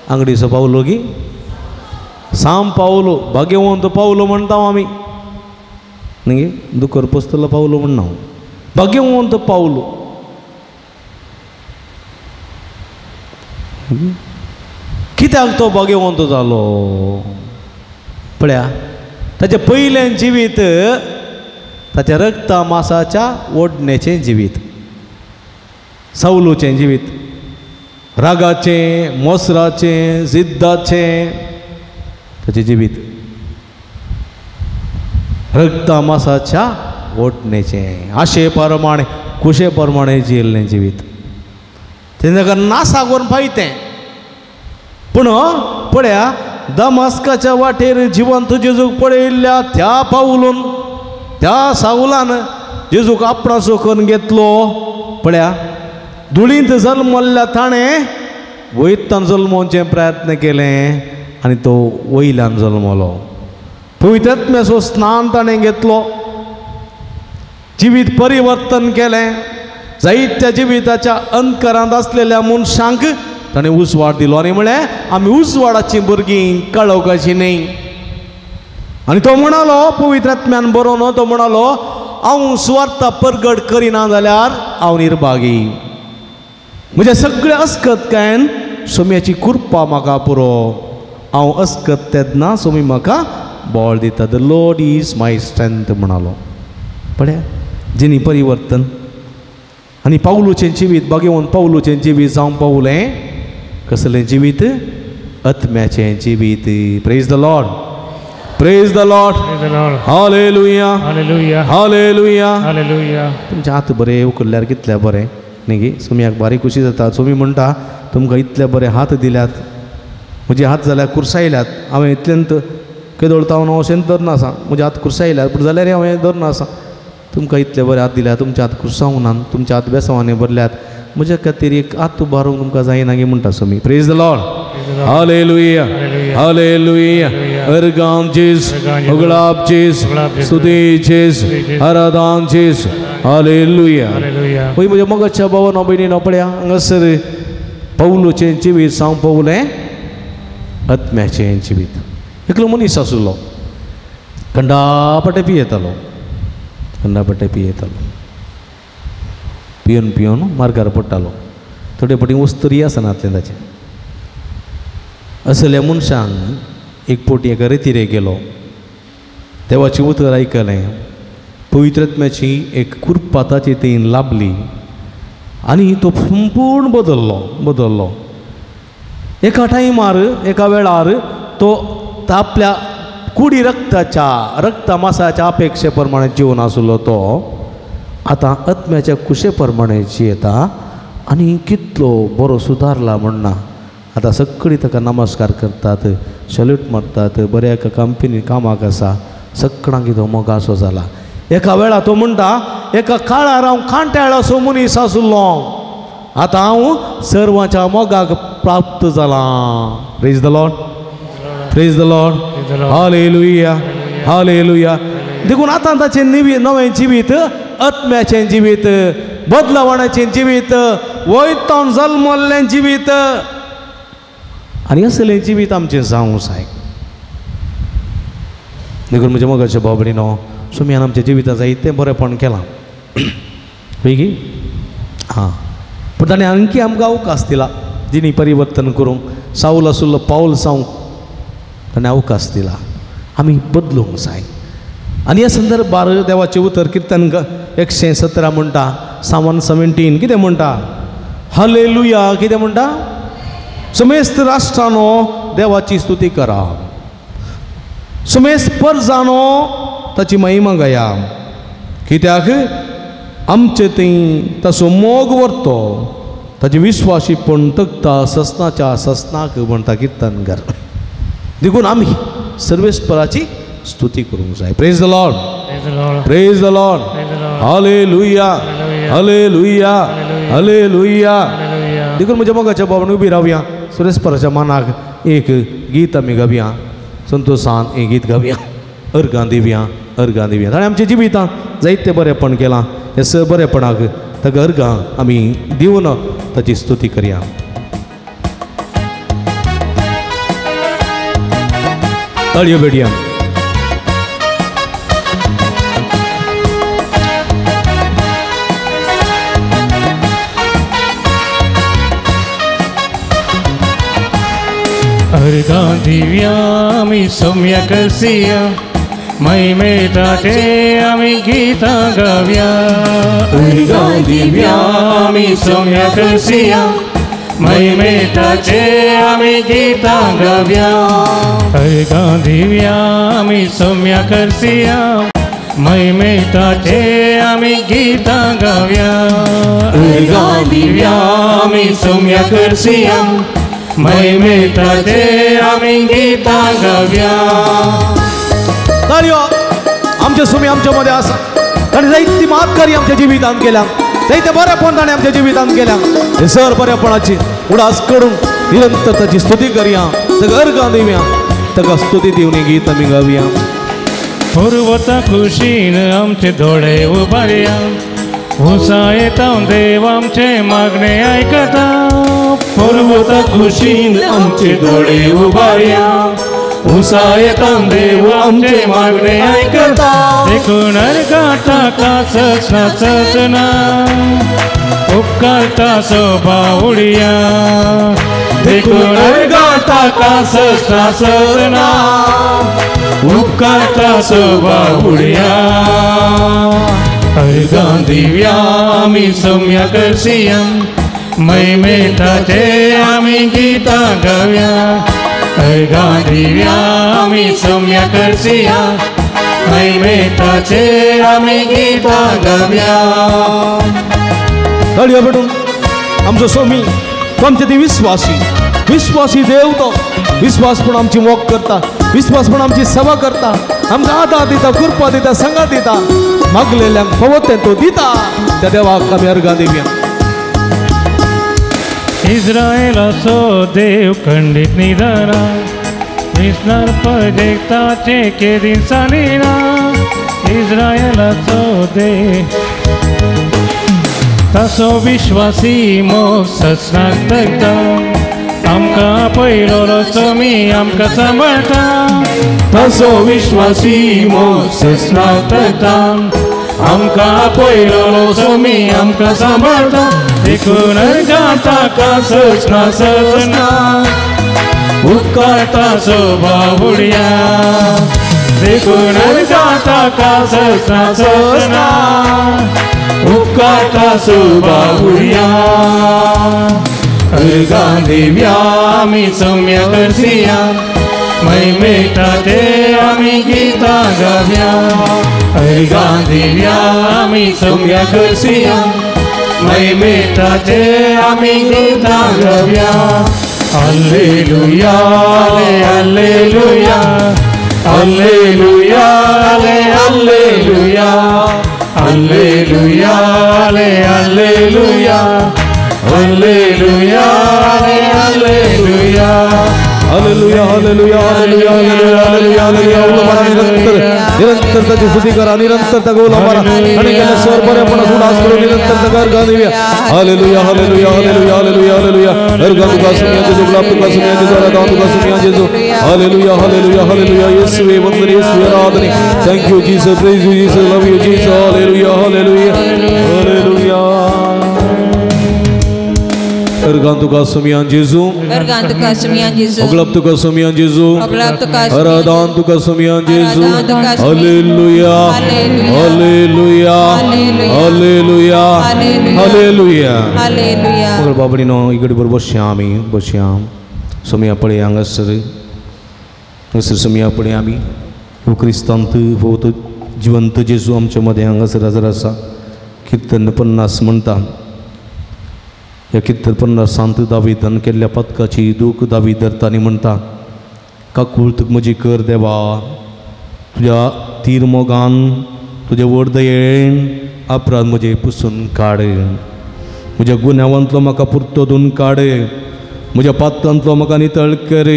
आंगडीचो पावलो की साम पावलो, भाग्यवंत पावलो म्हणटा आमी न्ही? दुकर पोसतलो पावलो म्हणना, भाग्यवंत पावलो। कित्याक तो भाग्यवंत जालो? पळया, ताचें पयलें जिवीत ताच्या रक्ता मासाच्या ओडण्याचें जिवीत, सावलूचें जिवीत, रागाचें, मोसराचें, जिद्दाचें ताचें जिवीत, रक्ता मासाच्या ओडण्याचें, आशे प्रमाणे कुशे प्रमाणे जियेल्लें जिवीत। तें ताका नासा करून पायतें। पूण पळया, दमास्काच्या वाटेर जिवंत जेजूक पळयल्ल्या त्या पावलून, त्या सावलान जेजूक आपणासो करून घेतलो। पळया, धुळींत जल्मल्ल्या ताणें वयतान जल्मोवचें प्रयत्न केलें आनी तो वयल्यान जल्मलो। पवित्र आत्म्याचो स्नान ताणें घेतलो, जिवीत परिवर्तन केलें। जायत्या जिविताच्या अंधकारांत आसलेल्या मनशांक ताणें उजवाड दिलो आनी म्हळें, आमी उजवाडाचीं भुरगीं, कळोवपाचीं न्ही। आनी तो म्हणालो, पवित्र आत्म्यान बरोवन तो म्हणालो, हांव सुवार्थ परगट करिना जाल्यार हांव निर्भागी, म्हज्या सगळ्या अस्कतकायेन सोम्याची कृपा म्हाका पुरो, हांव अस्कत तेन्ना सोमी म्हाका बळ दिता। The Lord is my strength म्हणालो। पळया, जिनी परिवर्तन आनी पावलूचें जिवीत, भाग्यवंत पावलूचें जिवीत जावं पावलें। कसलें जिवीत? आत्म्याचें जिवीत। Praise the Lord, praise the Lord, hallelujah, hallelujah, hallelujah. तुमचे हात बरे उखल्ल्यार कितले बरें न्ही गी? सोम्याक बारीक खुशी जाता। सोमी म्हणटा, तुमकां इतले बरे हात दिल्यात, म्हजे हात जाल्यार कुर्सायल्यात, हांवें इतल्यान केदोळ तावन हांव अशें धरना आसा, म्हजे हात कुर्सायल्यात पूण जाल्यार हांवें धरना आसा। तुमकां इतले बरे हात दिल्यात, तुमचे हात कुर्सावनात, तुमचे हात बेसांवांनी भरल्यात, म्हज्या खातीर एक हात उबारूंक तुमकां जायना गी म्हणटा Somi. Praise the Lord, hallelujah, hallelujah. अर्गां जेज, उगडाप जेज, स्तुती जेज, आराधन जेज, हालेलुया। पळय म्हज्या मोगाच्या भावानो भयणीनो, पळया हांगासर पावलूचें जिवीत जावं पावलें आत्म्याचें जिवीत। एकलो मनीस आसलो, कंडापटे पियेतालो, कंडापटे पियेतालो, पिवन पिवन मार्गार पडटालो। थोडे फावटी वस्तुरी आसनातलें ताचें। असल्या मनशान एक पोटी एका रेतीरे गेलो, देवाचें उतर आयकलें, पवित्र आत्म्याची एक कृपा ताची थंय लाभली आनी तो संपूर्ण बदल्लो बदल्लो। एका टायमार, एका वेळार तो आपल्या कुडी रक्ताच्या, रक्ता मासाच्या अपेक्षे प्रमाणे जिवन आसलो तो आतां आत्म्याच्या कुशे प्रमाणे जियेता आनी कितलो बरो सुदारला म्हणना। आतां सगळीं ताका नमस्कार करतात, सल्यूट मारतात, बऱ्या एका कंपनी कामाक आसा, सगळ्यांक तो मोगासो जाला। एका वेळार तो म्हणटा, एका काळार हांव कांट्याळाचो मनीस आसलो, आतां हांव सर्वांच्या मोगाक प्राप्त जालां। Praise the Lord, praise the Lord, hallelujah, hallelujah. देखून आतां ताचें नवें जिवीत, आत्म्याचें जिवीत, बदलावणाचें जिवीत, वयतान जल्मल्लें जिवीत आनी असलें जिवीत आमचें जावंक जाय। देखून म्हज्या मोगाच्या भाव भयणीनो, सोम्यान आमच्या जिवितांत जायतें बरेंपण केलां पळय हां, पूण ताणें आणखी आमकां अवकाश दिला जिणी परिवर्तन करूंक। सावल आसलो पावल जावंक ताणें अवकाश दिला, आमी बदलूंक जाय। आनी ह्या संदर्भार देवाचें उतर किर्तन 117 म्हणटा, 7:17 कितें म्हणटा? हालेलुया. कितें म्हणटा? समेस्त राष्ट्रानो देवाची स्तुती करा, समेस्त परजानो ताची महिमा गाया. कित्याक आमचे थंय ताचो मोग व्हरतो, ताचे विश्वासीपण तकता ससनाच्या ससनाक म्हणटा किर्तनकार. देखून आमी सर्वेस्पराची स्तुती करूंक जाय. Praise the Lord, praise the Lord. Hallelujah, hallelujah, hallelujah. देखून म्हज्या मोगाच्या बाबान उबी रावया, सर्वेस्पराच्या मानाक एक गीत आमी गावया, संतोशान एक गीत गावया, अर्गां दिवया, अर्गां दिवया. ताणें आमच्या जिवितांत जायते बरेपण केलां, हे स बरेपणाक ताका अर्गां आमी दिवन ताची स्तुती करया. ताळयो भेटया. अर्गां दिवया आमी सौम्या करसिया, महिमेताचे आमी गीतां गावया. अर्गां दिवया आमी सौम्या करसिया, महिमेताचे आमी गीतां गावया. अर्गां दिवया आमी सौम्या करसिया, महिमेताचे आमी गीतां गावया. अर्गां दिवया आमी सौम्या करसिया, महिमेताचे आमी गीतां गावया. ताळयो. आमचे सुमी आमच्या मध्ये आसा, ताणें जायती मातकारी आमच्या जिवितांत केल्या, जायते बरेपण ताणें आमच्या जिवितांत केल्या. हे सर बरेपणाची उडास करून निरंतर ताची स्तुती करया, ताका अर्गां दिवया, ताका स्तुती दिवन गीत आमी गावया. पर्वता खुशीन आमचे दोळे उबारया, उंचायेता देव आमचे मागणे आयकता. पर्वता खुशीन आमचे दोळे उबारया, उंचायेता देव आमचे मागणे आयकता. देखून अर्गां ताका सजना सजना, उपकारता सोबा उडया. देखून अर्गां ताका सजना सजना, उपकारता सोबा उडया. अर्गां दिवया आमी सौम्या करसिया, महिमेताचे आमी गीतां गावया. अर्गां दिवया आमी सौम्या करसिया, महिमेताचे आमी गीतां गावया. ताळयो भेटून आमचो सोमी तो आमचे ती विश्वासी, विश्वासी देव तो विश्वासपण आमची मोग करता, विश्वासपण आमची सेवा करता, आमकां आदार दिता, कृपा दिता, संगात दिता, मागलेल्यांक फावो तें तो दिता. त्या देवाक आमी अर्गां दिवया. इस्रायलाचो देव खंडीत निदाना, विसनार पजेताचे केदीन सानिना. इस्रायलाचो देव ताचो विश्वासी मोग ससनाक तगता, आमकां पयलो समी आमकां सांबाळटा. ताचो विश्वासी मोग ससनाक तगता, आमकां पयलो समी आमकां सांबाळटा. देखून अर्गां ताका सजना सजना, उपकारता सोबा उडया. देखून अर्गां ताका सजना सजना, उपकारता सोबा उडया. अर्गां दिवया आमी सौम्या करसिया, महिमेताचे आमी गीतां गावया. अर्गां दिवया आमी सौम्या करसिया, महिमेताचे आमी गीतां गावया. हालेलुया, हालेलुया, हालेलुया, hallelujah, hallelujah, hallelujah, hallelujah, hallelujah. Hallelujah, hallelujah, hallelujah, hallelujah, hallelujah. निरंतर निरंतर ताची स्तुती करा, निरंतर ताका उलो मारा आनी केल्ल्या सर बरेपणा उडास करून निरंतर ताका अर्गां दिवया. Hallelujah, hallelujah, hallelujah, hallelujah, hallelujah. अर्गां तुका सुमया जेजू, गुलाब तुका सुमया जेजू, आराधना तुका सुमया जेजू. हालेलुया, हालेलुया, हालेलुया. येसुवे वंदन, येसुवे आराधने. Thank you Jesus, praise you Jesus, love you Jesus. Hallelujah, hallelujah, hallelujah. अर्गां तुका सुमयान जेजू, अर्गां तुका सुमयान जेजू, अगलब तुका सुमयान जेजू, अगलब तुका आराधन तुका सुमयान जेजू. हालेलुया, हालेलुया, हालेलुया, हालेलुया, हालेलुया. मगळ बाबडीनो इकडे बरोबर बसया आमी, बसया. सोमया पळय हांगासर हांगासर सोमया पळय आमी हो क्रिस्तांत हो तो जिवंत जेजू आमच्या मदें हांगासर हजर आसा. किर्तन 50 म्हणटा. ह्या किर्तन 50 दावीदान केल्ल्या पदकाची दूख दावीद धरता आनी म्हणटा, काकूळ तुका म्हजी कर देवा, तुज्या तीर मोगान तुज्या व्हड दयेन अपराध म्हजे पुसून काड, म्हज्या गुन्यांवांतलो म्हाका पुरतो धुवन काड, म्हज्या पात्रांतलो म्हाका नितळ कर,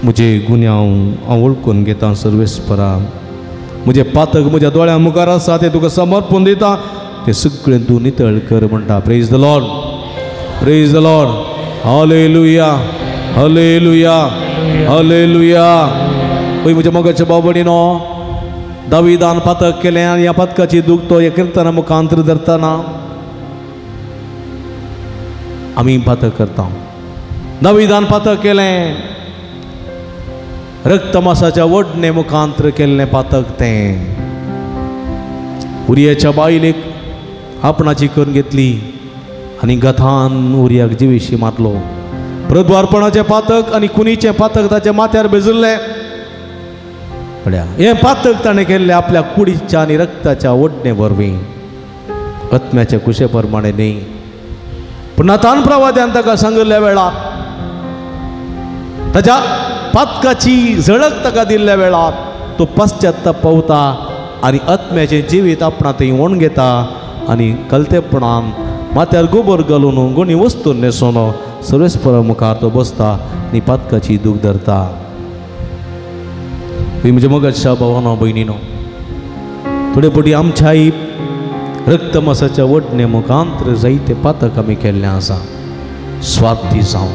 म्हजे गुन्यांव हांव वळखून घेता सर्वेस्परा, म्हजें पातक म्हज्या दोळ्यां मुखार आसा तें तुका समर्पून दिता, तें सगळें तूं नितळ कर म्हणटा. Praise the Lord, praise the Lord, hallelujah, hallelujah, hallelujah. पळय म्हज्या मोगाच्या भाव भयणीनो, दावीदान पातक केलें आनी ह्या पातकाची दूख तो ह्या किर्तना मुखांतर धरतना आमी पातक करता. दावीदान पातक केलें, रक्तमासाच्या वडणे मुखांतर केल्लें पातक तें. उरियाच्या बायलेक आपणाची करून घेतली आनी गथान उरियाक जिवेशी मारलो. प्रद्वारपणाचें पातक आनी कुनीचें पातक ताच्या माथ्यार बेजुल्लें. पळया हें पातक ताणें केल्लें आपल्या कुडीच्या आनी रक्ताच्या ओडणे वरवीं, आत्म्याच्या कुशे प्रमाणे न्ही. पूण नातान प्रवाद्यान ताका सांगिल्ल्या वेळार, ताच्या पातकाची झळक ताका दिल्ल्या वेळार तो पश्चात्ताप पावता आनी आत्म्याचें जिवीत आपणा थंय ओण घेता आनी कलतेपणान माथ्यार गोबर घालून गोणी वस्तू न्हेसोन सर्वेस्परा मुखार तो बसता आनी पातकाची दूख धरता. म्हज्या मोगाच्या भावानो भयणीनो, थोडे फावटी आमच्याय रक्तमासाच्या वडणे मुखांतर जायते पातक आमी केल्लें आसा. स्वार्थी जावं,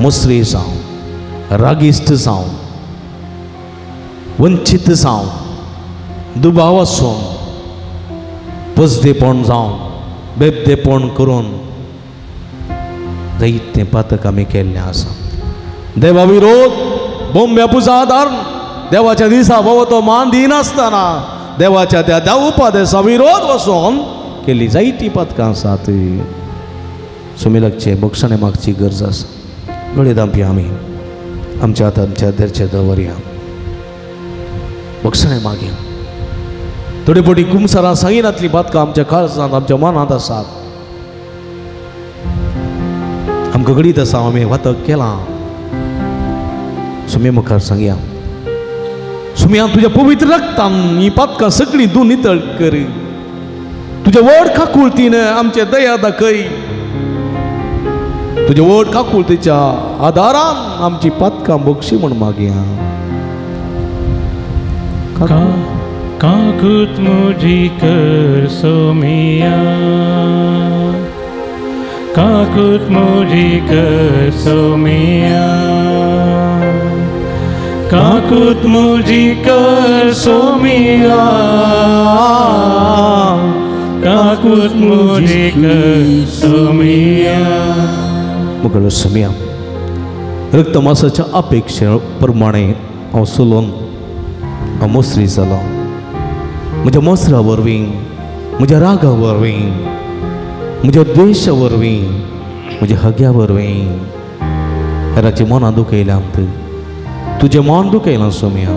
मुसरी जावं, रागिश्ट जावं, वंचीत जावं, दुबाव आसून, पसदेपण जावं, बेबदेपण करून जायते पातक आमी केल्लें आसा. देवा विरोध बोंब्या पुजा आदार देवाच्या दिसा बाबा तो मान दिनासतना देवाच्या त्या देवपादेसा विरोध वचून केली जायती पातकां आसात. सुमी लागचे बक्षणे मागची गरज आसा. दोळे धांपया आमी आमच्या हात आमच्या देरचे दवरया, बक्षणे मागया. थोडे फावटी कुमसारां सांगिनातलीं पातकां आमच्या काळजांत आमच्या मनांत आसात. आमकां घडीत आसा आमी वातक केलां. सुमी मुखार सांगया, सुमया तुज्या पवित्र रक्तान ही पातकां सगळीं तूं नितळ कर, तुज्या व्हड काकुळतीन आमचे दया दाखय, तुज्या व्हड काकुळतीच्या आदारान आमची पातकां बक्षी म्हूण मागया. काकूत म्हजी कर सोमिया, काकूत म्हजी कर सोमिया, काकूत म्हजी कर सोमिया, काकूत म्हजी कर सोमिया. मुगलो सोमिया, रक्तमासाच्या अपेक्षे प्रमाणे हांव चलोवन हांव मोसरी जालो. म्हज्या मोसरा वरवीं, म्हज्या रागा वरवीं, म्हज्या द्वेशा वरवीं, म्हज्या हग्या वरवीं हेराची मनां दुखयल्यांत, तुजें मन दुखयलां सोमिया.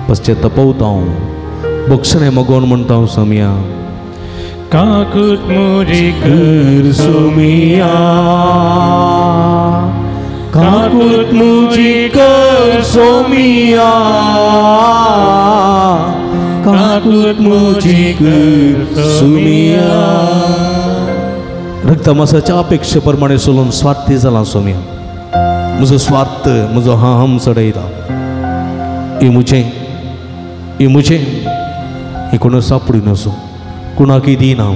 पश्चाताप पावता हांव, बक्षणें मागोवन म्हणटा हांव सोमिया, काकूत म्हजी कर सोमिया, काकूत म्हजी कर सोमिया, काकूत म्हजी कर सोमिया. रक्तमासाच्या अपेक्षे प्रमाणे चलून स्वार्थी जाला सोमिया. म्हजो स्वार्थ, म्हजो हम चडयता, ही म्हजें, ही म्हजें, ही कोण सापडी नसो, कोणाकय दिना,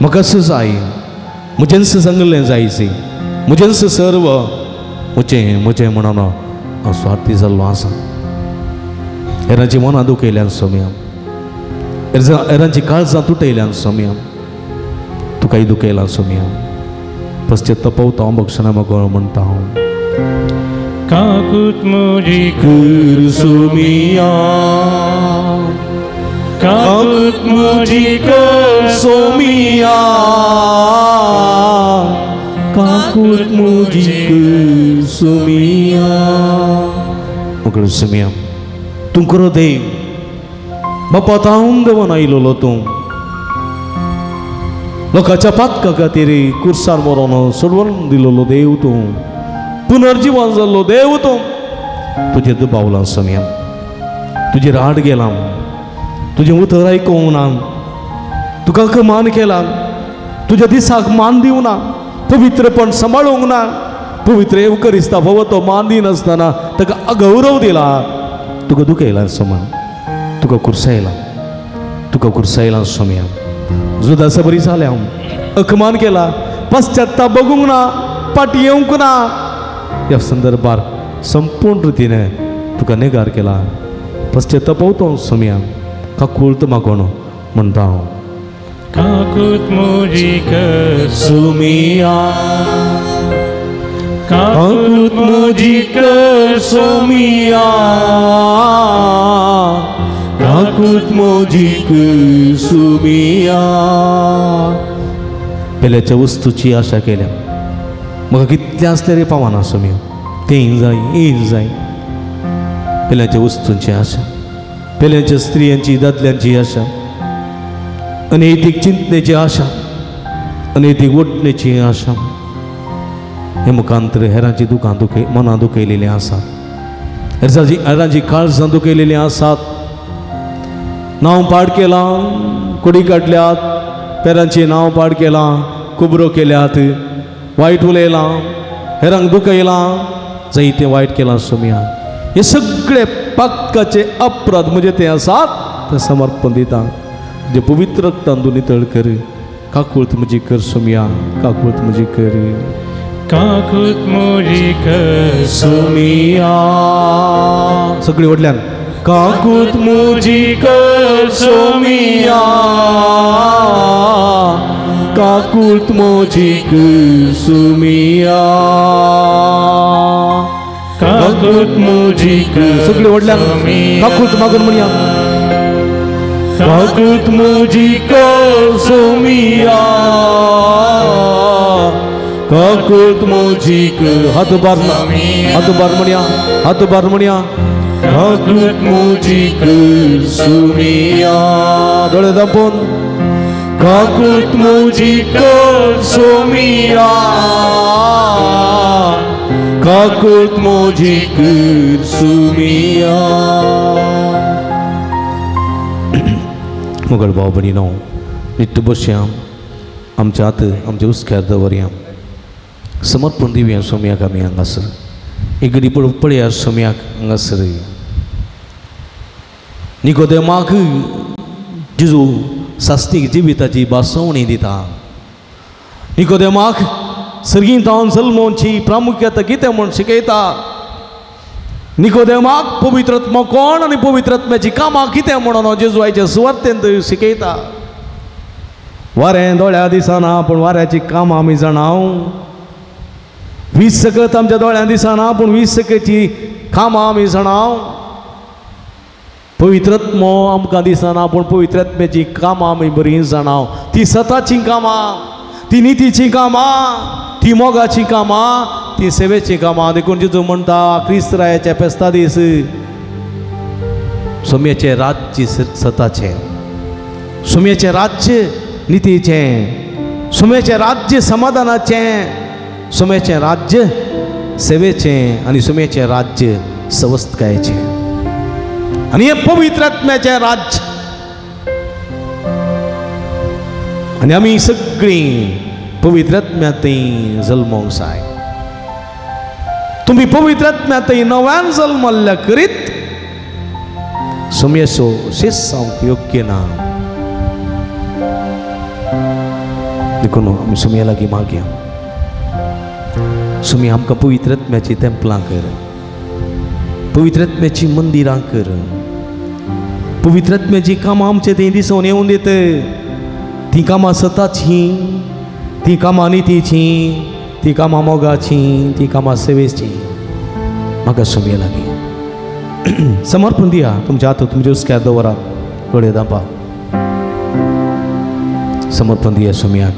म्हाका जाय, म्हजेंच सांगलें जायचे, म्हजेंच सर्व म्हजें म्हजें म्हणून हांव स्वार्थी जाल्लो आसा. हेरांची मनां दुखयल्यान सोम्या, हेरांची काळजां तुटयल्यान सोम्या, तुकाय दुखयलां सोम्या. पश्चाताप पावता हांव, बक्षणा मागो म्हणटा हांव, काकूत म्हजी कर सोमिया, काकूत म्हजी कर सोमिया, काकूत मुजी कर सोमिया. मुगळ सोमिया तूं करो देव बापा तावन देवान आयलोलो तूं लोकांच्या पातका खातीर कुर्सार मरोन सोडवून दिलोलो देव तूं, पुनर्जिवन जाल्लो देव तूं. तुजेर दुबावलां सोमिया, तुजेर आड गेलां, तुजें उतर आयकूंक ना, तुका मान केला, तुज्या दिसाक मान दिवना, पवित्रपण सांबाळूंक ना, पवित्र एवकरिस्ता भोव तो मान दिनासतना ताका अगौरव दिला. तुका दुखयला सोमा, तुका कुर्सायला, तुका कुर्सायला सोम्या. जुदासा बरी जाल्या हांव, अकमान केला, पश्चाताप बगूंक ना, पाटी येवंक ना. ह्या संदर्भार संपूर्ण रितीन तुका नेगार केला. पश्चाताप पावतो सोम्या, काकूळत मागोण म्हणटा हांव. काकूत मुजी कर सोमिया, काकूत मुजी कर सोमिया, काकूत मुजी कर सोमिया. पेल्याच्या वस्तूची आशा केल्या म्हाका कितलें आसलें रे पावना सोमिया, तें जाय हें जाय. पेल्याच्या वस्तूंची आशा, पेल्याच्या स्त्रियांची दादल्यांची आशा, अनैतीक चिंतनेची आशा, अनैतीक वटणेची आशा, हे मुखांतर हेरांची दुकां दुखय मनां दुखयलेलीं आसात, हेरांची काळजां दुखयलेलीं आसात. नांव पाड केलां, कुडी काडल्यात, पेरांचें नांव पाड केलां, कुबरो केल्यात, वायट उलयलां, हेरांक दुखयलां, जायतें वायट केलां सोमिया. हे सगळे पातकाचे अपराध म्हजे ते आसात ते समर्पण दिता. जे पवित्र रक्तान तूं नितळ कर, काकूळत म्हजी कर सोमिया, काकूळत म्हजी कर, काकूत म्हजी कर सोमिया. सगळी व्हडल्यान काकूत म्हजी कर सोमिया, काकूत म्हजी कर सोमिया, काकूत म्हजी कर. सगळी व्हडल्यान काकूत मागून म्हणया. काकूत म्हजी कर सोमिया, काकूत म्हजी कर. हात बार, हात बार म्हणया, हात बार म्हणया. काकूत म्हजी कर सोमिया. दोळे दांपून काकूत म्हजी कर सोमिया, काकूत म्हजी कर सोमिया. मुगळ भाव भयणीनो, नित्य बसया आमच्या हात आमच्या हुस्क्यार दवरया, समर्पण दिवया सोमयाक. आमी हांगासर एक घडी पळया सोमयाक हांगासर. निकोदेमाक जेजू सास्तीक जिविताची भासवणी दिता. निकोदेमाक सर्गीं तावन जल्मोवची प्रामुख्यता कितें म्हूण शिकयता. निकोदेमाक पवित्रात्मो कोण आनी पवित्रात्म्याची कामां कितें म्हणून जेजू आयच्या सुवार्तेंत शिकयता. वारें दोळ्या दिसना पूण वाऱ्याची कामां आमी जाणाव. वीज सकत आमच्या दोळ्यां दिसना पूण वीज सकची कामां आमी जाणाव. पवित्रात्मो आमकां दिसना पूण पवित्रात्म्याची कामां आमी बरीं जाणाव. ती सताचीं कामां, ती नितीचीं कामां, ती मोगाचीं कामां, ती सेवेचीं कामां. देखून जेजू म्हणटा क्रिस्त रायाच्या फेस्ता दीस सोम्याचें राज्य सताचें, सोम्याचें राज्य नितीचें, सोम्याचें राज्य समाधानाचें, सोम्याचें राज्य सेवेचें आनी सोम्याचें राज्य सवस्तकायेचें आनी हें पवित्र आत्म्याचें राज्य. आनी आमी सगळीं पवित्र आत्म्यांतय जल्मोंक जाय. तुमी पवित्र आत्म्यांतय नव्यान जल्मल्ल्या करीत सोम्याचो शेष जावंक योग्य ना. देखून आमी सोम्या लागीं मागया, सोम्या आमकां पवित्र आत्म्याचीं तेंपलां कर, पवित्र आत्म्याचीं मंदिरां कर, पवित्र आत्म्याचीं कामां आमचे थंय दिसून येवन दित. तीं कामां सताचीं, तीं कामां नितीचीं, तीं कामां मोगाचीं, तीं कामां सेवेचीं. म्हाका सोम्या लागीं समर्पण दिया. तुमच्या हात तुमच्या हुस्क्यार दवरा, दोळे दांपा. समर्पण दिया सोम्याक.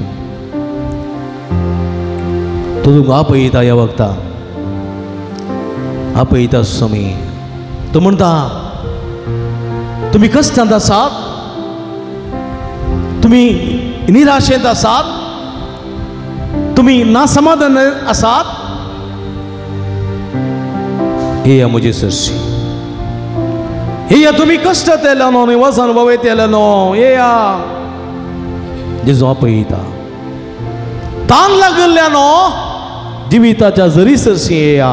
तो तुमकां आपयता ह्या वखता आपयता स्वामी. तो म्हणटा तुमी कश्टांत आसात, तुमी निराशेंत आसात, तुमी नासमाधान आसात, येया म्हजे सरशी, येया तुमी कश्टांत येयला न्हू, वजन वयत येयला न्हू, येया. जेजू आपयता. तान लागिल्ल्या न्हू जिविताच्या जरी सरशी येया,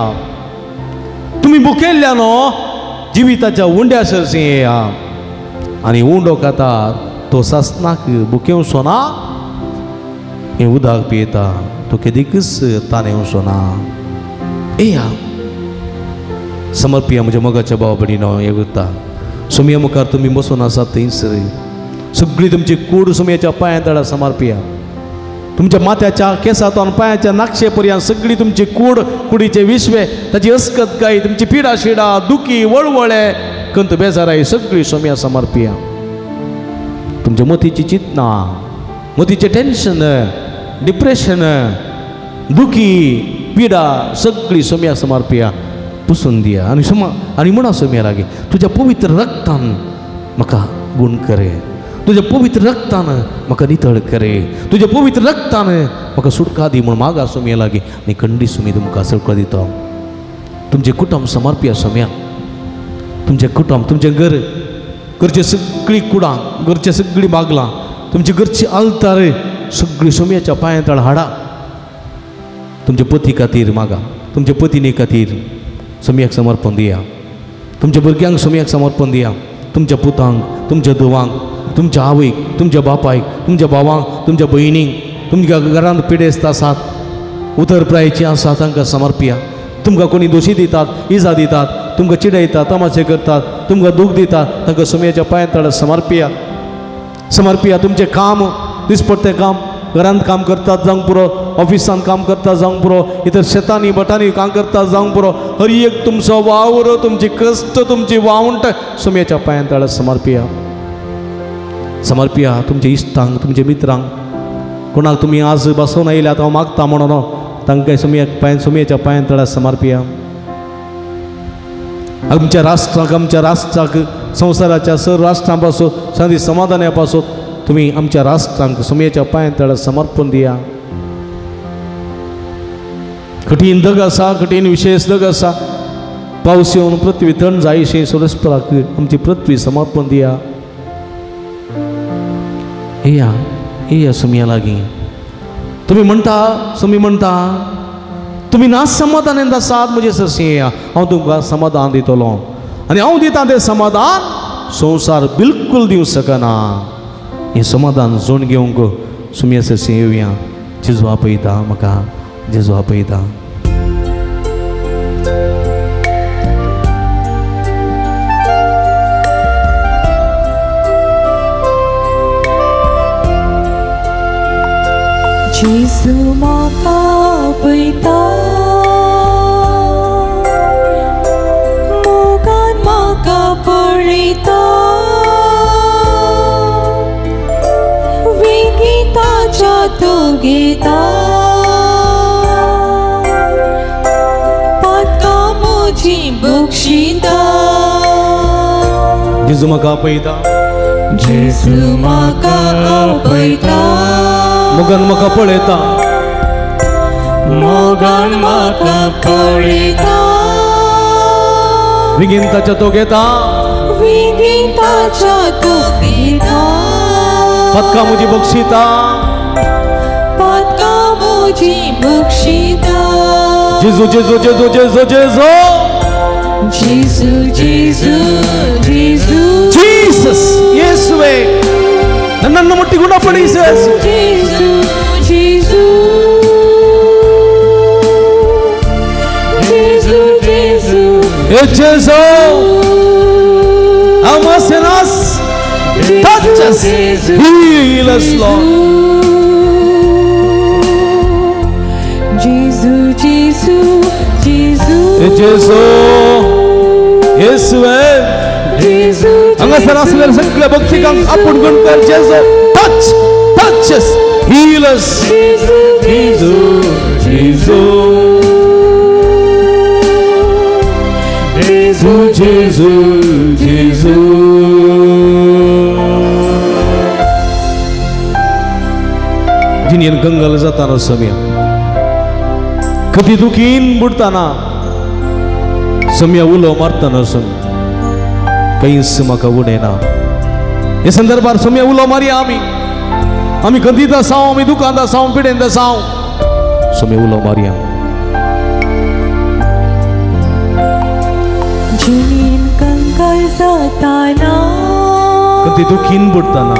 तुमी भुकेल्ल्या न्हू जिविताच्या उंड्या सरशी येया. आनी उंडो खातात तो सासनाक भुकेवचो ना, हें उदक पियेता तो केदीकच ताण येवचो ना. येया समर्पिया म्हज्या मोगाच्या भाव भयणीनो. हे उरता सोमया मुखार तुमी बसून आसात थंयसर सगळी तुमची कूड सोमयाच्या पांया तळा समर्पिया. तुमच्या माथ्याच्या केसांतून पांयाच्या नाक्षे पर्यंत सगळी तुमची कूड, कुडीचे विश्वे, ताची अस्कत गाय, तुमची पिडा शिडा, दुखी, वळवळे, कंत बेजाराय सगळी सोमया समर्पिया. तुमच्या मतीची चिंतना, मतीचें टेन्शन, डिप्रेशन, दुखी, पिडा सगळी सोमया समर्पिया. पुसून दिया आनी सोमा आनी म्हणा सोमया लागीं, तुज्या पवित्र रक्तान म्हाका गूण करे, तुज्या पवित्र रक्तान म्हाका नितळ करे, तुज्या पवित्र रक्तान म्हाका सुटका दी म्हूण मागा सोमया लागीं. आनी खंडी सोमी तुमकां सुटका दिता. तुमचें कुटुंब समर्पिया सोमया. तुमचें कुटुंब, तुमचें घर, घरचे सगळीं कुडां, घरचे सगळीं बागलां, तुमचे घरची आल्तार सगळी सोमयाच्या पांया तळ हाडा. तुमच्या पती खातीर मागा, तुमच्या पतिनी खातीर सोमयाक समर्पण दिया, तुमच्या भुरग्यांक सोमयाक समर्पण दिया, तुमच्या पुतांक, तुमच्या धुवांक, तुमच्या आवयक, तुमच्या बापायक, तुमच्या भावांक, तुमच्या भयणींक, तुमच्या घरांत पिडेस्त आसात, उतर प्रायची आसा तांकां समर्पिया. तुमकां कोणी दोशी दितात, इजा दितात, तुमकां चिडयतात, तमाशे करतात, तुमकां दूख दितात, तांकां सोमयाच्या पांया तळा समर्पिया. समर्पिया तुमचें काम, दिसपट्टें काम, घरांत काम करतात जावंक पुरो, ऑफिसांत काम करता जावंक पुरो, इतर शेतांनी भटांनी काम करता जावंक पुरो, हर एक तुमचो वावर, तुमची कश्ट, तुमची वावंट सोमयाच्या पांया तळा समर्पिया. समर्पिया तुमच्या इश्टांक, तुमच्या मित्रांक, कोणाक तुमी आज बसोवन आयल्यात हांव मागता म्हणून तांकां सोमयाक पांय सोमयाच्या पांया तळा समर्पिया. आमच्या राष्ट्राक, आमच्या राष्ट्राक, संवसाराच्या सर राष्ट्रां पासून शांती समाधाना पासून तुमी आमच्या राष्ट्रांक सोमयाच्या पांया तळा समर्पण दिया. कठीण दग आसा, कठीण विशेष दग आसा, पावस येवन पृथ्वी थंड जायशी सोरस्पराक आमची पृथ्वी समर्पण दिया. येया येया सोमया लागीं. तुमी म्हणटा, सोमी म्हणटा तुमी ना समाधान आसात म्हजे सरशी येया, हांव तुमकां समाधान दितलो. आनी हांव दिता तें समाधान संवसार बिलकूल दिवंक शकना. हें समाधान जोड घेवंक सोमया सरशी येवया. जेजू आपयता म्हाका, जेजू आपयता. जेजू म्हाका आपयता, मोगान म्हाका पळयता, वेगीताच्या तो घेता, पातकां म्हजीं बक्षिता. जेजू म्हाका आपयता, जेजू म्हाका आपयता, मोगान म्हाका पळयता, मोगान म्हाका पळयता, वेगीन ताच्या तो घेता, वेगीन ताच्या तो घेता, पातकां म्हजी बक्षिता, पातकां म्हजी बक्षिता. जेजू जेजू जेजू जेजू जेजू जेजू जेजू जेजू जीसस येसुवे ನನ್ನನ್ನು ಮುಟ್ಟಿ ಗುಣಪಡಿಸು. ಜೇಸು ಜೇಸು ಜೇಸು ಜೇಸು ಜೇಸು Have mercy on us. Touch us. Heal us, Lord. Jesu Jesu Jesu Jesu येसुवे हांगासर आसलेल्या सगळ्या भक्तिकांक आपूण गुण कर. जेजू touch, touch us, heal us. Jesu Gesù, Gesù, Gesù, Gesù. जिन्हें कंगाल जाताना सम्या कधी दुखीन बुडताना सम्या उलो मारताना सम्या कांयच म्हाका उडयना. हे संदर्भार सम्या उलो मारया आमी आमी खंतीत आसाव, आमी दुकांत आसाव, पिडेंत आसाव, सम्या उलो मारया. जिणेन कंगाल जाताना खंती दुखीन बुडताना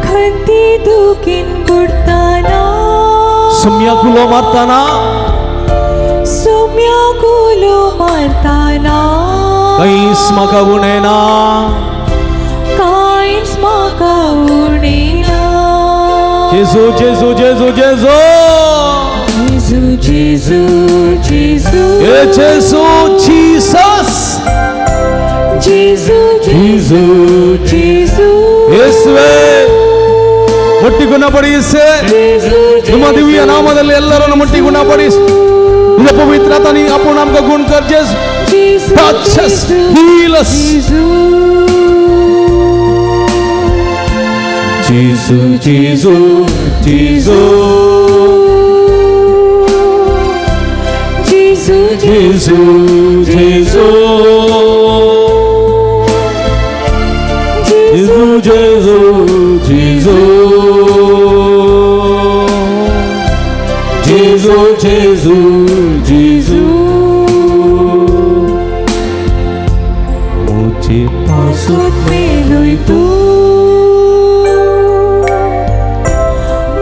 खंती दुखीन बुडताना सम्या उलो मारताना सम्या उलो मारताना कांयच म्हाका उणेना कांयच म्हाका उणेना. जेजू जेजू जेजू जेजू जेजू जेजू जेजू जेजू जीसस जेजू जेजू जेजू ಯೇಸುವೇ ಮುಟ್ಟಿ ಗುಣಪಡಿಸೆ. ನಿಮ್ಮ ದಿವ್ಯ ನಾಮದಲ್ಲಿ ಎಲ್ಲರನ್ನು ಮುಟ್ಟಿ ಗುಣಪಡಿಸು. ನಿನ್ನ ಪವಿತ್ರತ ಅಪ್ಪು ನಮ್ಗೆ ಗುಣ ಕರ್ ಜೇಸು. Touch us, heal us. Jesu, Jesu, Jesu, Jesu, Jesu, Jesu, Jesu, Jesu, Jesu, Jesu, Jesu, Jesu. मुझे पासुत मेलोय तूं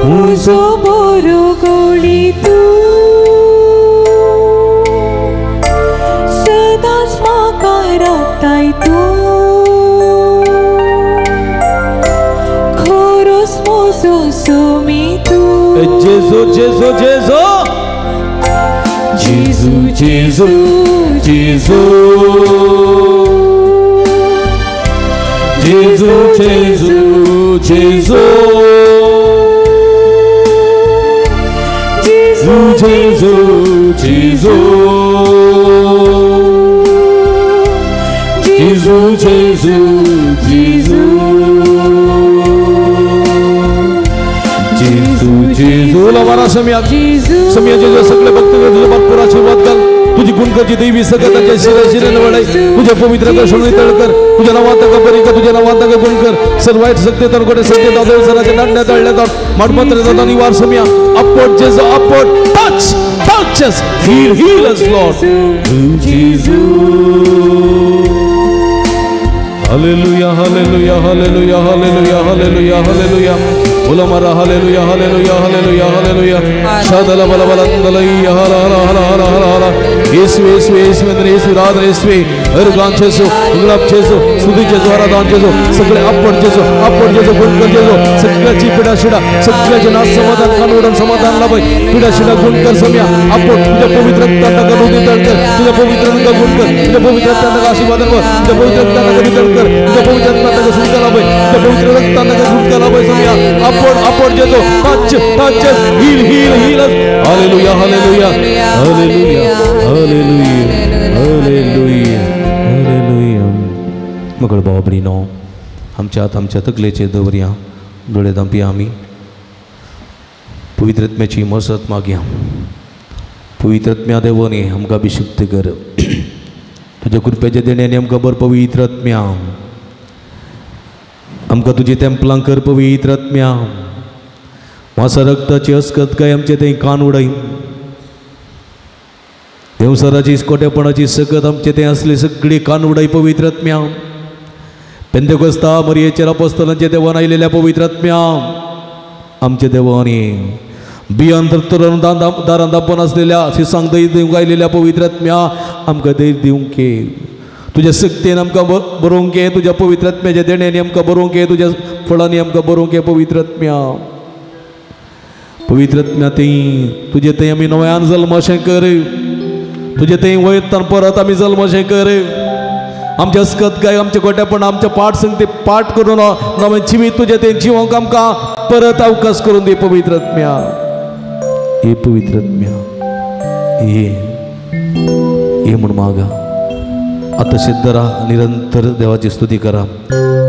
मुजो बरो गोळी तूं सदांच म्हाका राखताय तूं खरोच म्हजो सोमी तूं. जेजू जेजू जेजू जेजू जेजू जेजू जेजू जेजू जेजू जेजू जेजू जेजू जेजू जेजू जेजू जेजू. लवारा सम्या सम्या जेजू सगळे भक्त तुझं भरपूर आशीर्वाद कर. तुझी गुणकरची देवी सगळ्याच्या शिरा शिरेन वळाई तुझ्या पवित्र दर्शन तळ कर. तुझ्या नावात का बरी कर, तुझ्या नावात का गुण कर. सर वाईट सत्य तर कोठे सत्य दादो सराचे नाट्य तळले तर मडमत्र जाता निवार सम्या अपवर्ड जेजू upward touch touch us heal heal us Lord जेजू. Hallelujah hallelujah hallelujah hallelujah hallelujah hallelujah. बोला मारा हालेलुया हालेलुया हालेलुया हालेलुया. शादला बला बला दलैया हरा हरा हरा हरा हरा हरा. येसु येसु येसु येसु राधे येसु हरगान जेसु गुलाब जेसु स्तुती जेसु आराधन जेसु सगळे अपवर्ड जेसु अपवर्ड जेसु गुणकर जेसु सगळ्याची पिडा शिडा सगळ्याचे नाश समाधान कानवडन समाधान लाभय पिडा शिडा गुणकर सम्या अपवर्ड तुझ्या पवित्र रक्तांना करून तळकर तुझ्या पवित्र रक्तांना गुणकर तुझ्या पवित्र रक्तांना आशीर्वादन कर तुझ्या पवित्र रक्तांना वितरण कर तुझ्या पवित्र रक्तांना सुटका लाभय तुझ्या पवित्र रक्तांना सुटका लाभय सम्या अपवर्ड अपवर्ड जेसु touch touch heal heal heal. Hallelujah hallelujah hallelujah hallelujah hallelujah hallelujah. मगळ भाव भयणीनो आमच्या हात आमच्या तकलेचेर दवरया, दोळे धांपया. आमी पवित्र आत्म्याची मसत मागया. पवित्र आत्म्या देवानी आमकां अभिषिक्त कर. तुज्या कृपेच्या देण्यानी आमकां बर पवित्र आत्म्या आमकां तुजी तेंपलां कर पवित्र आत्म्या. मासा रक्ताची अस्कत काय आमचे थंय कान उडय. देवसराची कोटेपणाची सकत आमचे थंय आसली सगळी कान उडय पवित्र आत्म्या. पेंतेकोस्ता मरियेचेर अपोस्तलांचे देवान आयलेल्या पवित्र आत्म्या आमचे देवानी बियान तर दारान दापून आसलेल्या शिसांक धैर्य दिवंक आयलेल्या पवित्र आत्म्या आमकां धैर्य दिवंक घे. तुज्या शक्तीन आमकां बरोवंक घे, तुज्या पवित्र आत्म्याच्या देण्यांनी आमकां बरोवंक घे, तुज्या फळांनी आमकां बरोवंक घे पवित्र आत्म्या. पवित्र आत्म्या ती तुजे थंय आमी नव्यान जल्म अशें कर. तुजे थंय वयर परत आमी जल्म अशें कर. आमच्या अस्कत काय आमचे गोट्यापण आमच्या पाठ संगती पाठ करून नवें जिवीत तुजें तें जिवंक आमकां परत अवकाश करून दी पवित्र आत्म्या. हे पवित्र आत्म्या ये ये म्हूण मागा. आतां सिद्धरा निरंतर देवाची स्तुती करा.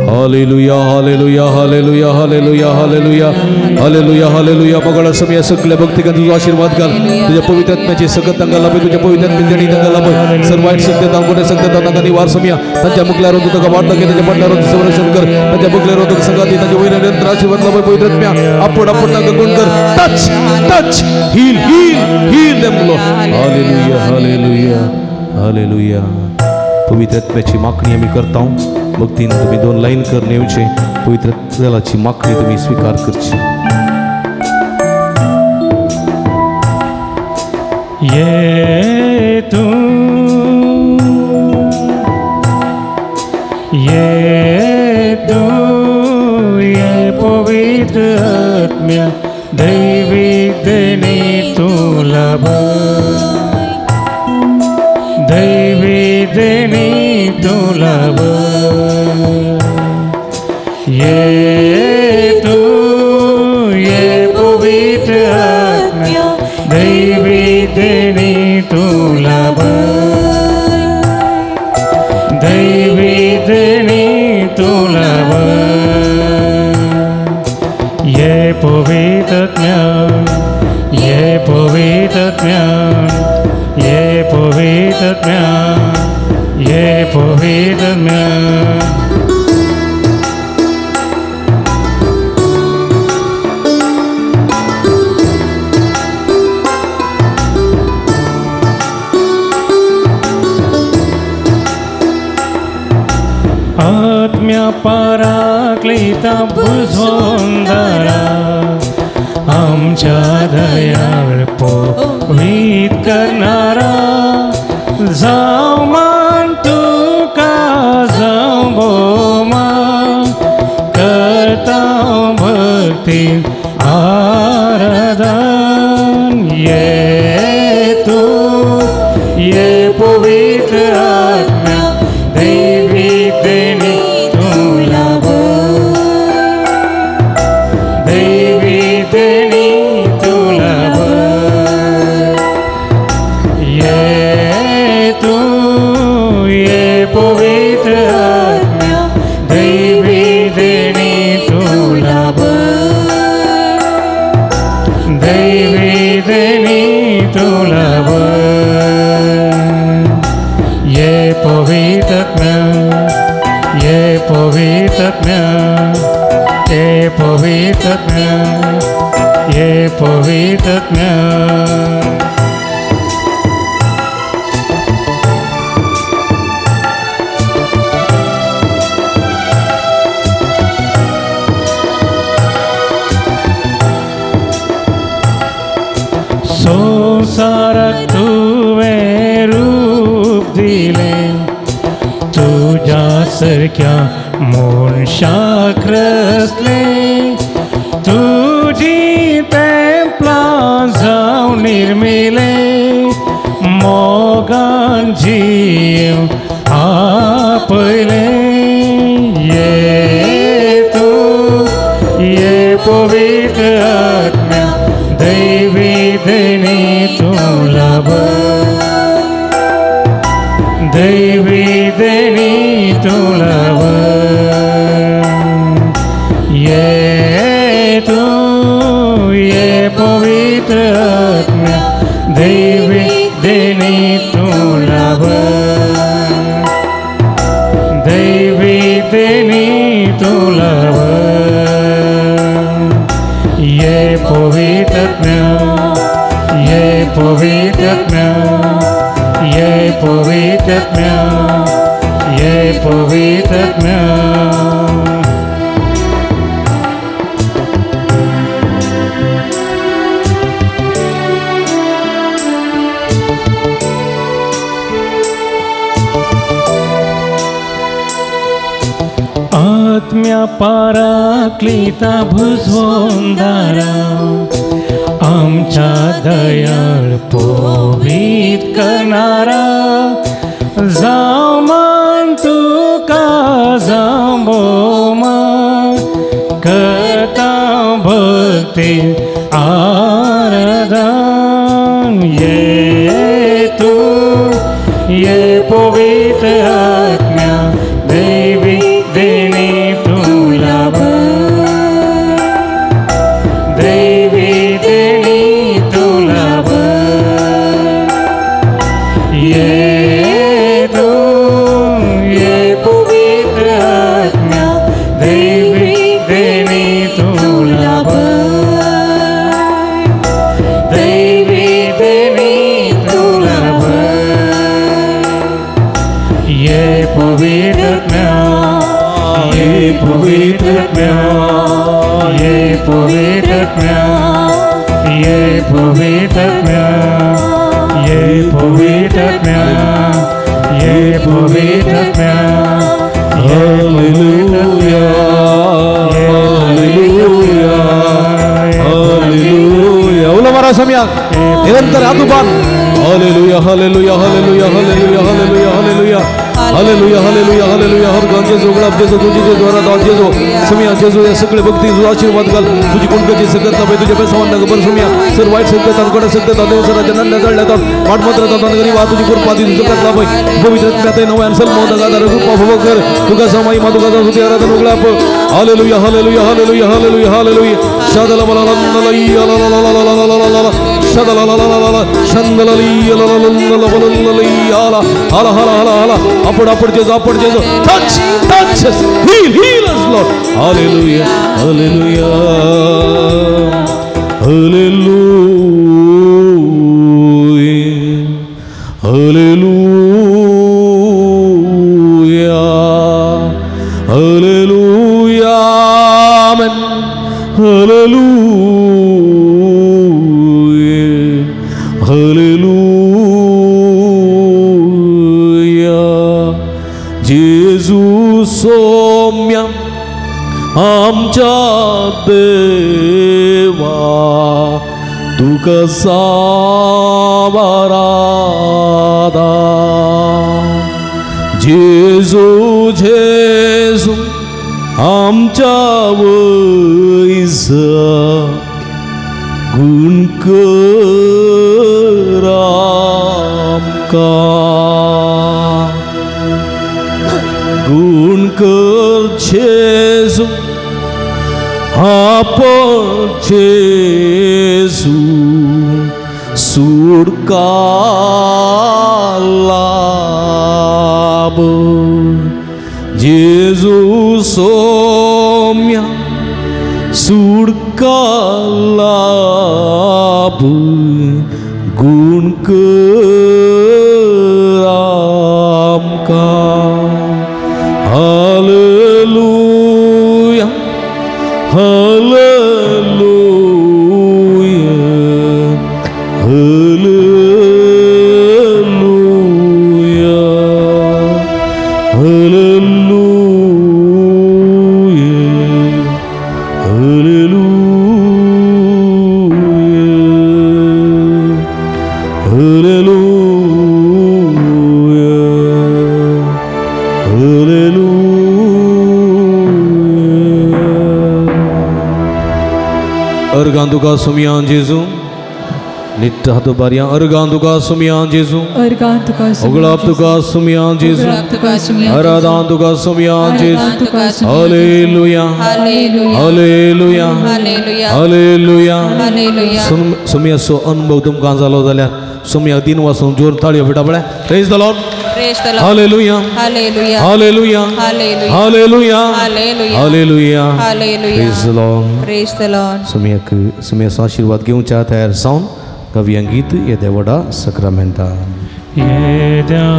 Hallelujah hallelujah hallelujah hallelujah hallelujah hallelujah hallelujah. मगळ समय सगळ्या भक्तिकांचा तुझा आशीर्वाद घाल. तुझ्या पवित्र आत्म्याची सकत तांकां लाभय, तुझ्या पवित्र आत्म्याची देणी तांकां लाभय. सर्व वायट शक्ती तांकां शक्ती तांकां निवार समया. तांच्या मुखल्यार तूं तांकां वाट दाखय, तांच्या फाटल्यार संरक्षण कर, तांच्या मुखल्यार तुका संगाती, तांच्या वयल्यान निरंतर आशीर्वाद लाभय. पवित्र आत्म्या आपण आपण तांकां गुण कर. Touch touch heal heal heal them Lord. Hallelujah hallelujah hallelujah. पवित्र आत्म्याची मागणी आमी करता. भक्तीन तुम्ही दोन लाईन कर येवचे. पवित्र दलाची मागणी तुम्ही स्वीकार करची. ये तू ये तू ये पवित्र आत्म्या दैवी देणी तू लाभ, दैवी देणी तू लाभ. ये तू ये पवित्र आत्म्या दैवी देणी तू लाभ, दैवी देणी तू लाभ. ये पवित्र आत्म्या ये पवित्र आत्म्या ये पवित्र आत्म्या ये पवित्र आत्म्या. आत्म्या पराक्लिता बुजवंदारा आमच्या दयाळ पवीत करणारा. जाव मान तुका जाव भोवमान करता भक्ती आराधन. ये तू ये पवित्र आत्म्या दैवी देणी तू लाभ, दैवी देणी तू लाभ. ये तू ये पवित्र आत्म्या दैवी देणी तू लाभ, दैवी देणी तू लाभ. ये पवित्र आत्म्या ये पवित्र आत्म्या ये पवित्र आत्म्या ये पवित्र आत्म्या. संवसाराक तुवें रूप दिलें तुज्या सारक्या मनशाक रचलें. तुजी तेंपलां जावन निर्मिलें मोगान जीव आपयलें. ये तू ये पवित्र आत्म्या दैवी देणी तू लाभ, दैवी देणी तू लाभ. ये तू ये पवित्र आत्म्या दैवी देणी तू लाभ, दैवी देणी तू लाभ. ये पवित्र आत्म्या ये पवित्र आत्म्या ये पवित्र आत्म्या ये पवित्र आत्म्या. आत्म्या पाराक्लिता भुजवंदारा आमच्या दयाळ पवीत करणारा. जाव मान तुका जाव भोवमान करता भक्ती आराधन. ये पवित्र आत्म्या दैवी देणी तुला दैवी देणी तुला ये तू ये पवित्र आत्म्या दैवी देणी तुला दैवी देणी तुला ये पवित्र आत्म्या ये पवित्र आत्म्या ये पवित्र आत्म्या ये पवित्र आत्म्या ये पवित्र आत्म्या ये पवित्र आत्म्या. Hallelujah, hallelujah, hallelujah. उलो मारा सम्याक निरंतर हात उबार. Hallelujah, hallelujah, hallelujah, hallelujah, hallelujah, hallelujah, hallelujah, hallelujah, hallelujah. हर गान जेजू उगडाप जेजू तुझी जेजू आराधना जेजू सुमिया जेजू या सगळे भक्ती तुझा आशीर्वाद घाल. तुझी कोणकची सकत नापय तुझ्या पेसावान नग बर सुमिया सर वाईट सकत कोणा सकत देव सराच्या नन्या जळल्यात वाटमत्र गरी वा तुझी कृपा ती सकत लाभय पवित्र आत्म्यात नव्यान सलमोद गादार कृपा भव कर तुका समाई मा तुका स्तुती आराधना उगडाप. Hallelujah, hallelujah, hallelujah, hallelujah, hallelujah. शदल बल लंदलई ला ला ला ला ला ला ला शदल ला ला ला ला शंदलई ला ला ला ला लई आला आला आला आला आला. आपण आपण जेजू आपण जेजू. Touch touch us, heal heal us Lord. Hallelujah, hallelujah, hallelujah, hallelujah, hallelujah, amen. Hallelujah, hallelujah. जेजू सौम्या आमच्या देवा तुका साबारादा. जेजू जेजू आमच्या वैसा गुण कर आमकां गुण कर जेजू आपण जेजू सुडका लाभ. जेजू सौम्या सुडका लाभ गुण कर आमकां. Hallelujah, hallelujah, hallelujah, hallelujah, hallelujah, hallelujah, hallelujah. अर्गां तुका सुमियां जेजू नित्य हात बारयां. अर्गां तुका सुमियां जेजू अर्गां तुका उगडाप तुका सुमियां जेजू आराधना तुका सुमियां जेजू. Hallelujah, hallelujah, hallelujah. सुमियाचो अनुभव तुमकां जालो जाल्यार सुमिया दिन वासून जोर ताळयो फिटा पळय. Praise the Lord. Hallelujah, hallelujah, hallelujah, hallelujah, hallelujah. Praise the Lord. Praise the Lord. सुमियाक सुमियाचो आशीर्वाद घेवच्या तयार जावन कवियां गीत येद्या व्हडा सक्रामेंता. येद्या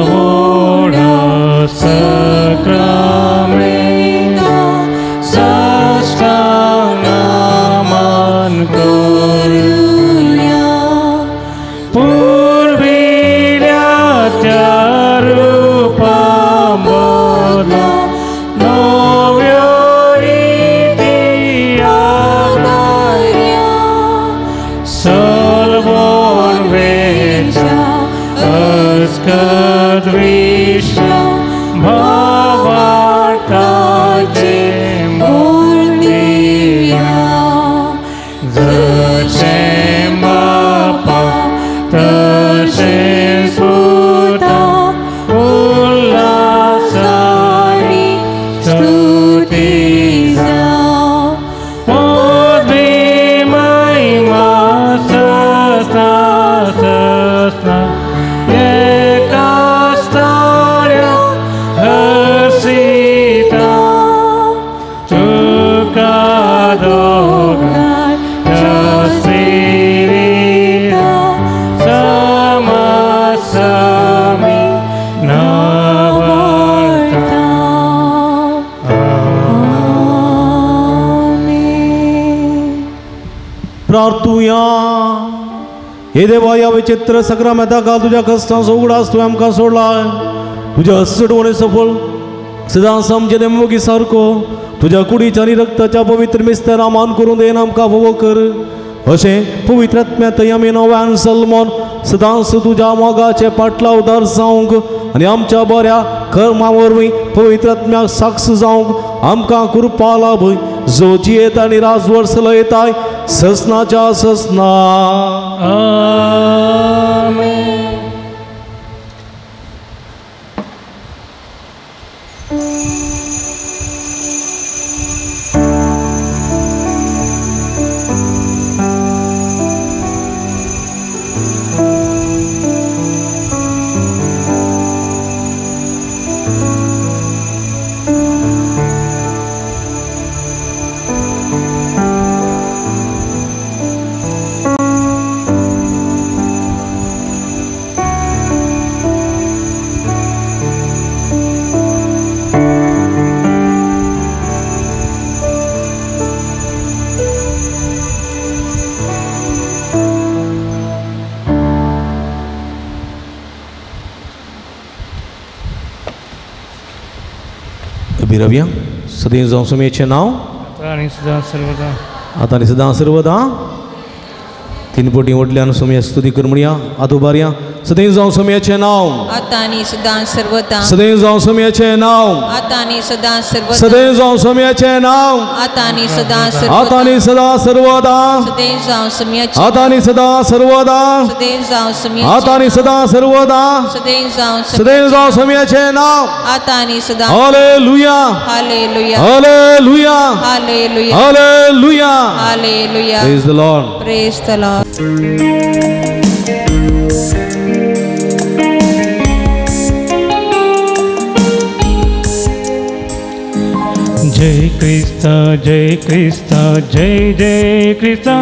व्हडा सक्रामेंता साष्टांग मान करुया पुर्विल्या त्या रुपा बदला नव्यो रिती आदार्या सलवण वेच्या अस्कत विश्व भावार्थाचे मूर्तिया जशें बापा तशें सुता प्रार्थुया. हे देवा, ह्या विचित्र सक्रामेता काल तुज्या कश्टांचो उगडास तुवें आमकां सोडला. तुज्या चडवणे सफळ सदांच आमचे देमोगी सारको तुज्या कुडीच्या आनी रक्ताच्या पवित्र मिस्तेरा मान करून देन आमकां फावो कर. अशें पवित्र आत्म्यांत आमी नव्यान सलमोन सदांच तुज्या मोगाचे पाटलावदार जावंक आनी आमच्या बऱ्या कर्मा वरवीं पवित्र आत्म्याक साक्ष जावंक आमकां कृपा लाभय, जो जियेता आनी राजवट चलयताय ससनाच्या ससना. आमेन. रव्या सदैव जावं सुमेचें नांव आनी सदां सर्वदा आतां आनी सदां सर्वदा. तीन पटी व्हडल्यान सोम्या स्तुती कर म्हणया. आतां उबारया. सदैव जावं सोम्याचें नांव आतां आनी सदां सर्वदा. सदैव जावं सोम्याचें नांव आतां आनी सदां सर्वदा. सदैव जावं सोम्याचें नांव आतां आनी सदां सर्वदा. आतां आनी सदां सर्वदा. सदैव जावं सोम्याचें आतां आनी सदां सर्वदा. सदैव जावं सोम्याचें आतां आनी सदां सर्वदा. सदैव जावं सदैव जावं सोम्याचें नांव आतां आनी सदां. Hallelujah hallelujah hallelujah hallelujah hallelujah hallelujah. Praise the Lord. Praise the Lord. जय क्रिस्ता जय क्रिस्ता जय जय क्रिस्ता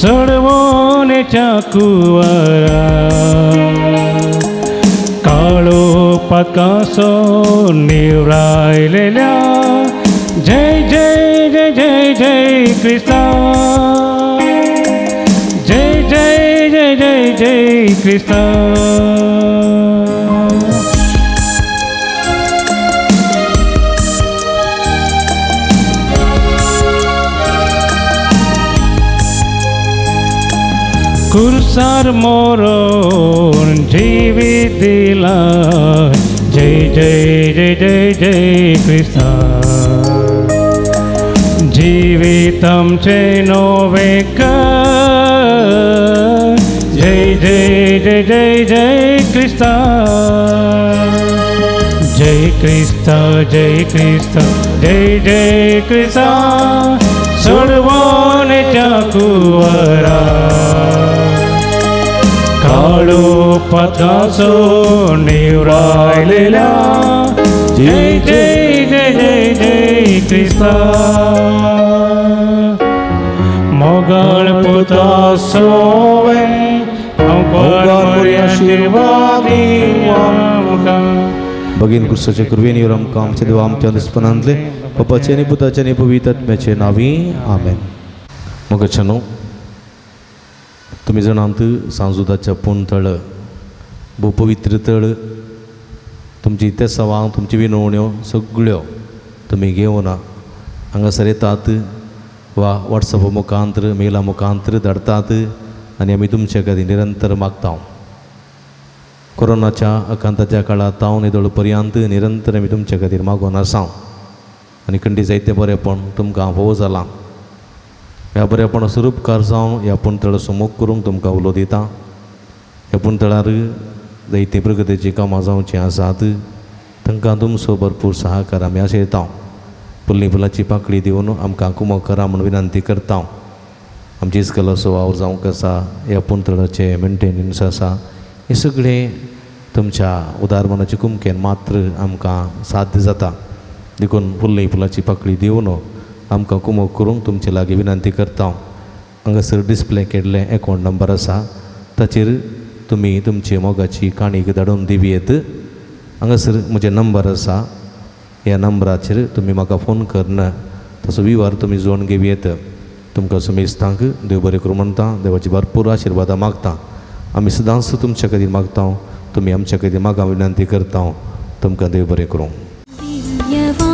सोडवण्याच्या कुवरा काळो पकासो निवरायलेल्या जय जय जय जय जय क्रिस्ता जय जय जय जय जय क्रिस्ता. कुर्सार मोरोन जीवित दिला जय जय जय जय जय क्रिस्ता जीवित आमचे नवे कर जय जय जय जय जय क्रिस्ता जय क्रिस्ता जय क्रिस्ता जय जय क्रिस्ता सोडवण्याच्या कुवरा काळो पथासो निवरायलेल्या जय जय जय जय जय क्रिस्ता मोगाळ पुता सोवे आशीर्वादी आमकां. भगीन क्रिस्ताचे कृपेन येवन आमकां आमच्या देवा आमच्या दुस्पनांतले पप्पाचे आनी पुताचे आनी पवित्र आत्म्याचे नांवी आमेन. मोगाच्यानो, तुमी जाणात सांजुदाच्या पूण तळ भोव पवित्र तळ. तुमची तेसावां तुमची विनवण्यो सगळ्यो तुमी घेवन हांगासर येतात वा वॉट्सॅपा मुखांतर मेला मुखांतर धाडटात आनी आमी तुमचे खातीर निरंतर मागता. कोरोनाच्या आकांताच्या काळांत हांव निदळ पर्यंत निरंतर आमी तुमचे खातीर मागून आसा आनी खंडी जायते बरेपण तुमकां फावो जालां. ह्या बरेपणाचो रुपकार जावन ह्या पुणतळाचो मोग करूंक तुमकां उलो दिता. ह्या पुणतळार जायतीं प्रगतीचीं कामां जावचीं आसात, तांकां तुमचो भरपूर सहाकार आमी आशयता. फुल्ली फुलाची पाकळी दिवन आमकां कुमक करा म्हूण विनंती करता. आमची इस्कलाचो वावर जावंक आसा, ह्या पुणतळाचें मेंटेनन्स आसा, हें सगळें तुमच्या उदार मनाचे कुमकेन मात्र आमकां साध्य जाता. देखून फुल्ली फुलाची पाकळी दिवन आमकां कुमक करूंक तुमचे लागीं विनंती करता. हांगासर डिस्प्ले केल्लें एकावंट नंबर आसा, ताचेर तुमी तुमची मोगाची काणीक धाडून दिवयेत. हांगासर म्हजें नंबर आसा, ह्या नंबराचेर तुमी म्हाका फोन करून तसो विवर तुमी जोडून घेवयेत. तुमकां समेस्तांक देव बरें करूं म्हणटा, देवाची भरपूर आशिर्वादां मागता. आमी सदांच तुमच्या खातीर मागता, तुमी आमच्या खातीर मागा विनंती करता. तुमकां देव बरें करूं.